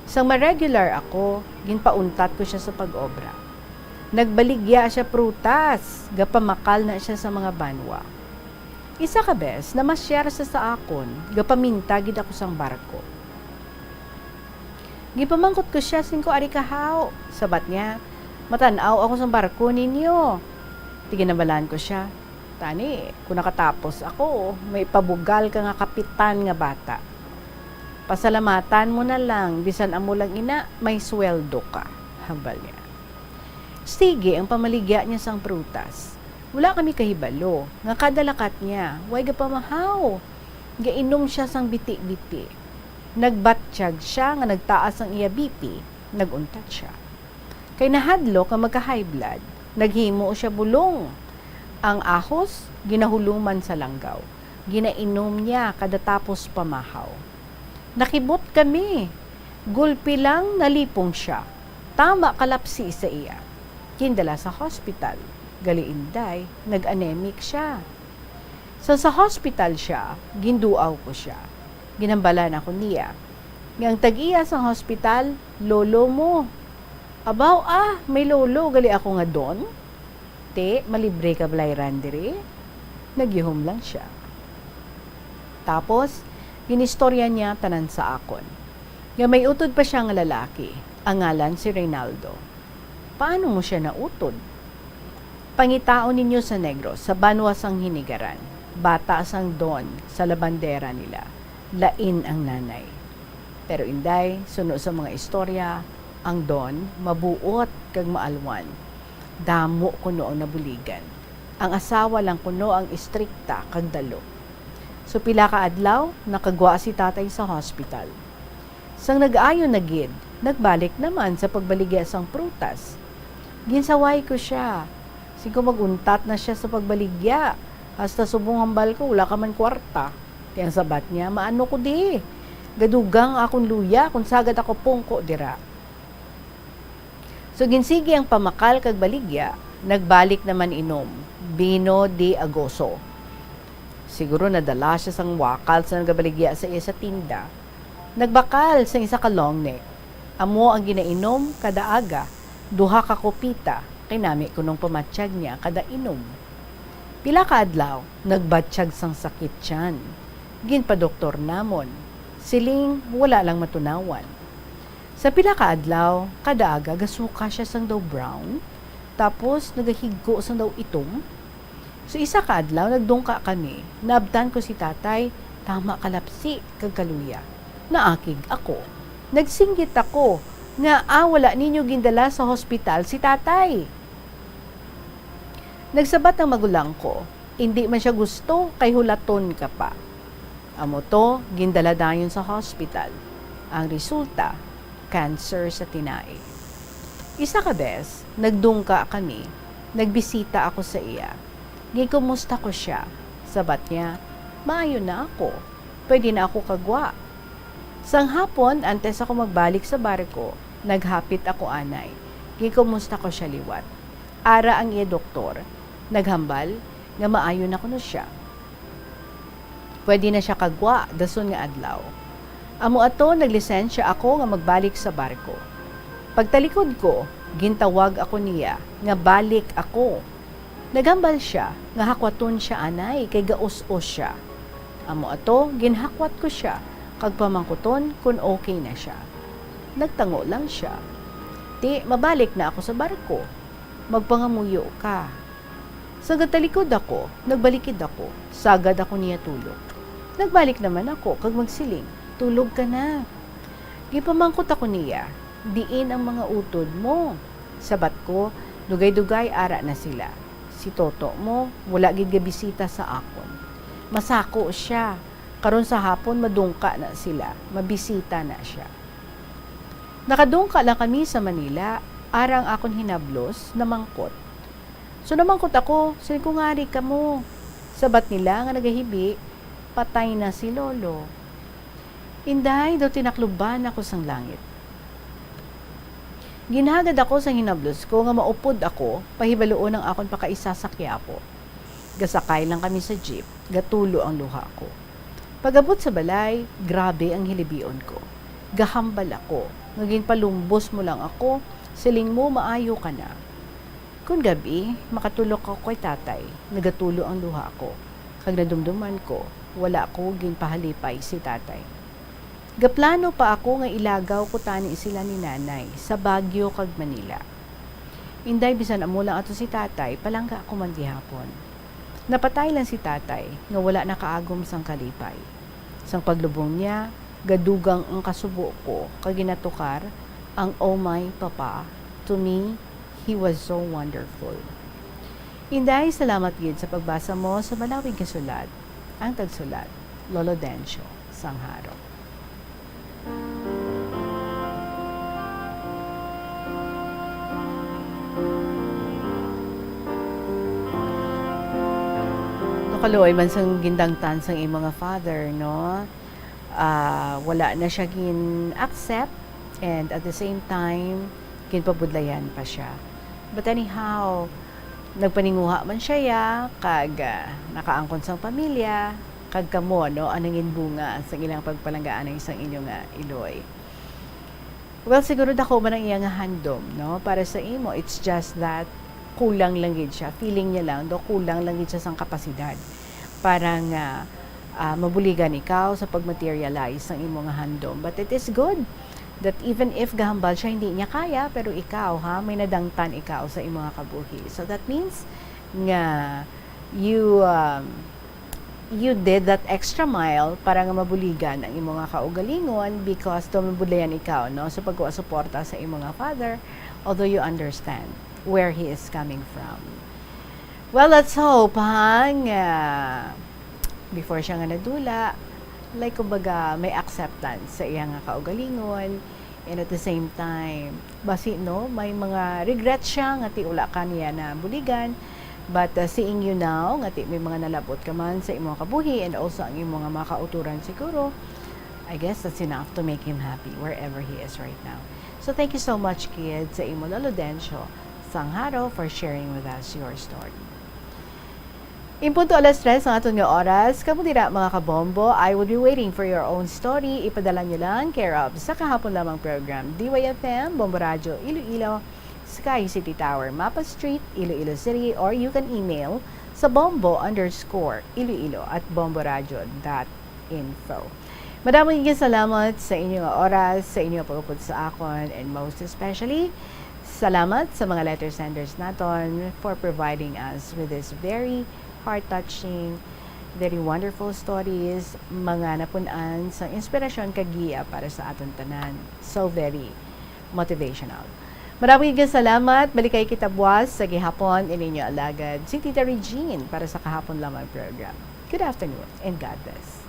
Sang ma-regular ako, ginpauntat ko sia sa pag-obra. Nagbaligya sia prutas, gapamakal na sia sa mga banwa. Isa ka bes, namasyar sia sa akon, gapaminta gid ako sang barko. Gipamangkot ko sia, "Sin ko ari kahaw?" Sabat niya, "Matan-aw ako sang barko ninyo." Ti ginambalan ko sia, "Tani, kung nakatapos ako, may pabugal ka nga kapitan nga bata. Pasalamatan mo na lang, bisan amo lang ina, may sweldo ka," hambal niya. Sige ang pamaligya niya sang prutas. Wala kami kahibalo nga kada lakat niya, way gapamahaw. Gainom sia sang biti-biti. Nagbatyag sia nga nagtaas ang iya B P, nag-untat sia. Kay nahadlok nga magka-high blood, naghimo sia bulong. Ang ahos, ginahuloman sa langgaw. Ginainom niya kada tapos pamahaw. Nakibot kami. Gulpi lang nalipong sia. Tama kalapsi sa iya. Gindala sa hospital. Gali, Inday, nag-anemic sia. Sa, sa hospital sia, ginduaw ko sia. Ginambalan ako niya nga ang tag-iya sang hospital, lolo mo. "Abaw, ah, may lolo gali ako nga don? Ti, malibre ka balayran diri?" Nagyuhom lang sia. Tapos, ginistorya niya tanan sa akon, nga may utod pa sia nga lalaki, ang ngalan si Reynaldo. Paano mo sia nautod? Pangitaon ninyo sa Negros, sa banwa sang Hinigaran, bata sang don sa labandera nila, lain ang nanay. Pero, Inday, suno sa mga istorya, ang don mabuot kag maalwan. Damo kuno ang nabuligan. Ang asawa lang kuno ang istrikta kag dalo. So, pila ka adlaw, nakagwa si tatay sa hospital. Sang nag-ayo na gid, nagbalik naman sa pagbaligya sang prutas. Ginsaway ko sia. Sin ko, "Mag-untat na sia sa pagbaligya. Hasta subong hambal ko, wala ka man kwarta." Ti ang sabat niya, "Maano ko di? Gadugang akon luya kon sagad ako pungko dira." So, ginsigi ang pamakal kag baligya, nagbalik naman inom, Vino de Agoso. Siguro nadala sia sang wakal sa nagabaligya sa iya sa tinda. Nagbakal sang isa ka long neck. Amo ang ginainom kada aga, duha ka kopita, kay nami kunong pamatyag niya kada inom. Pila ka adlaw, nagbatyag sang sakit tiyan. Ginpadoktor namon. Siling, wala lang matunawan. Sa pila ka adlaw, kada aga gasuka sia sang daw brown, tapos nagahigko sang daw itom. So, isa ka adlaw, nagdungka kami. Naabtan ko si tatay, tama kalapsi kag kaluya. Naakig ako. Nagsinggit ako nga, "Ah, wala ninyo gindala sa hospital si tatay." Nagsabat ang magulang ko, "Indi man sia gusto kay hulaton ka pa." Amo to, gindala dayon sa hospital. Ang resulta, cancer sa tinai. Isa ka bes, nagdungka kami, nagbisita ako sa iya. Ginkumusta ko sia. Sabat niya, "Maayo na ako. Pwede na ako kagwa." Sang hapon, antes ako magbalik sa barko, naghapit ako anay. Ginkumusta ko sia liwat. Ara ang iya doktor. Naghambal nga maayo na kuno sia. Pwede na sia kagwa dason nga adlaw. Amo ato, naglisensya ako nga magbalik sa barko. Pagtalikod ko, gintawag ako niya nga balik ako. Naghambal sia nga hakwaton sia anay kay gaus-os sia. Amo ato, ginhakwat ko sia kag pamangkuton kon okay na sia. Nagtango lang sia. "Ti, mabalik na ako sa barko. Magpangamuyo ka." Sa gatalikod ako, nagbalikid ako. Sagad ako niya tulog. Nagbalik naman ako kag magsiling, "Tulog ka na." Gipamangkot ako niya, "Diin ang mga utod mo?" Sabat ko, "Dugay-dugay ara na sila. Si toto mo, wala gid gabisita sa akon. Masako sia. Karon sa hapon, madungka na sila. Mabisita na sia." Nakadungka lang kami sa Manila, ara ang akon hinablos, namangkot. So namangkot ako, siling ko, "Ngari kamo?" Sabat nila nga nagahibi, "Patay na si Lolo." Inday, daw tinakluban ako sang langit. Ginhagad ako sang hinablos ko nga maupod ako, pahibaluon ang akon pakaisa sa Quiapo. Gasakay lang kami sa jeep, gatulo ang luha ko. Pag-abot sa balay, grabe ang hilibion ko. Gahambal ako, nga ginpalumbos mo lang ako, siling mo, "Maayo ka na." Kon gab-i, makatulok ako kay tatay, nagatulo ang luha ko, kag nadumduman ko, wala ko ginpahalipay si tatay. Gaplano pa ako nga ilagaw ko tani sila ni nanay sa Baguio kag Manila. Inday, bisan amo lang ato si tatay, palangga ko man gihapon. Napatay lang si tatay nga wala nakaagom sang kalipay. Sang paglubong niya, gadugang ang kasubo ko kag ginatukar ang "Oh my, Papa." To me, he was so wonderful. Inday, salamat gid sa pagbasa mo sa malawig nga sulat. Ang tagsulat, Lolo Dencio Sangharo. Nakaluoy man sang gindangtan sang imo nga father, no? Ah, wala na siya gin-accept, and at the same time, ginpabudlayan pa siya. But anyhow, nagpaninguha man siya, ya, kag, ah, nakaangkon sang pamilya, kag kamo, no, ang nangin bunga sang ilang pagpalanggaanay sang inyo nga iloy. Well, siguro dako man ang iya nga handom, no, para sa imo. It's just that kulang lang gid siya. Feeling niya lang, do, kulang lang gid siya sang kapasidad para nga, ah, mabuligan ikaw sa pag-materialize sang imo nga handom. But it is good that even if gahambal siya, hindi niya kaya, pero ikaw, ha, may nadangtan ikaw sa imo nga kabuhi. So that means nga you, um, you did that extra mile para nga mabuligan ang imo nga kaugalingon, because daw mabudlayan ikaw, no, sa pagkuha suporta sa imo nga father, although you understand where he is coming from. Well, let's hope, ha, nga before siya nga nadula, like, kumbaga, may acceptance sa iya nga kaugalingon, and at the same time, basi, no, may mga regrets siya nga ti wala ka niya nabuligan. But, uh, seeing you now, nga ti may mga nalabot ka man sa imong kabuhi and also ang imong nga mga kauturan siguro, I guess that's enough to make him happy wherever he is right now. So thank you so much, kid, sa imo, Lolo Dencio Sangharo, for sharing with us your story. In punto alas tres ang aton nga oras, kamo dira, mga kabombo, I will be waiting for your own story. Ipadala nyo lang, care of Sa Kahapon Lamang Program, D Y F M, Bombo Radyo, Iloilo, Sky City Tower, Mapa Street, Iloilo City, or you can email sa bombo underscore iloilo at bomboradyo dot info. Madamo nga salamat sa inyo nga oras, sa inyo pag-upod sa akon, and most especially, salamat sa mga letter senders naton for providing us with this very heart-touching, very wonderful stories, mga napun-an sang inspirasyon kag giya para sa aton tanan. So very motivational. Marami nga salamat. Balikay kita buwas sa gihapon, ininyo alagad, si Tita Regine, para sa Kahapon Lamang Program. Good afternoon and God bless.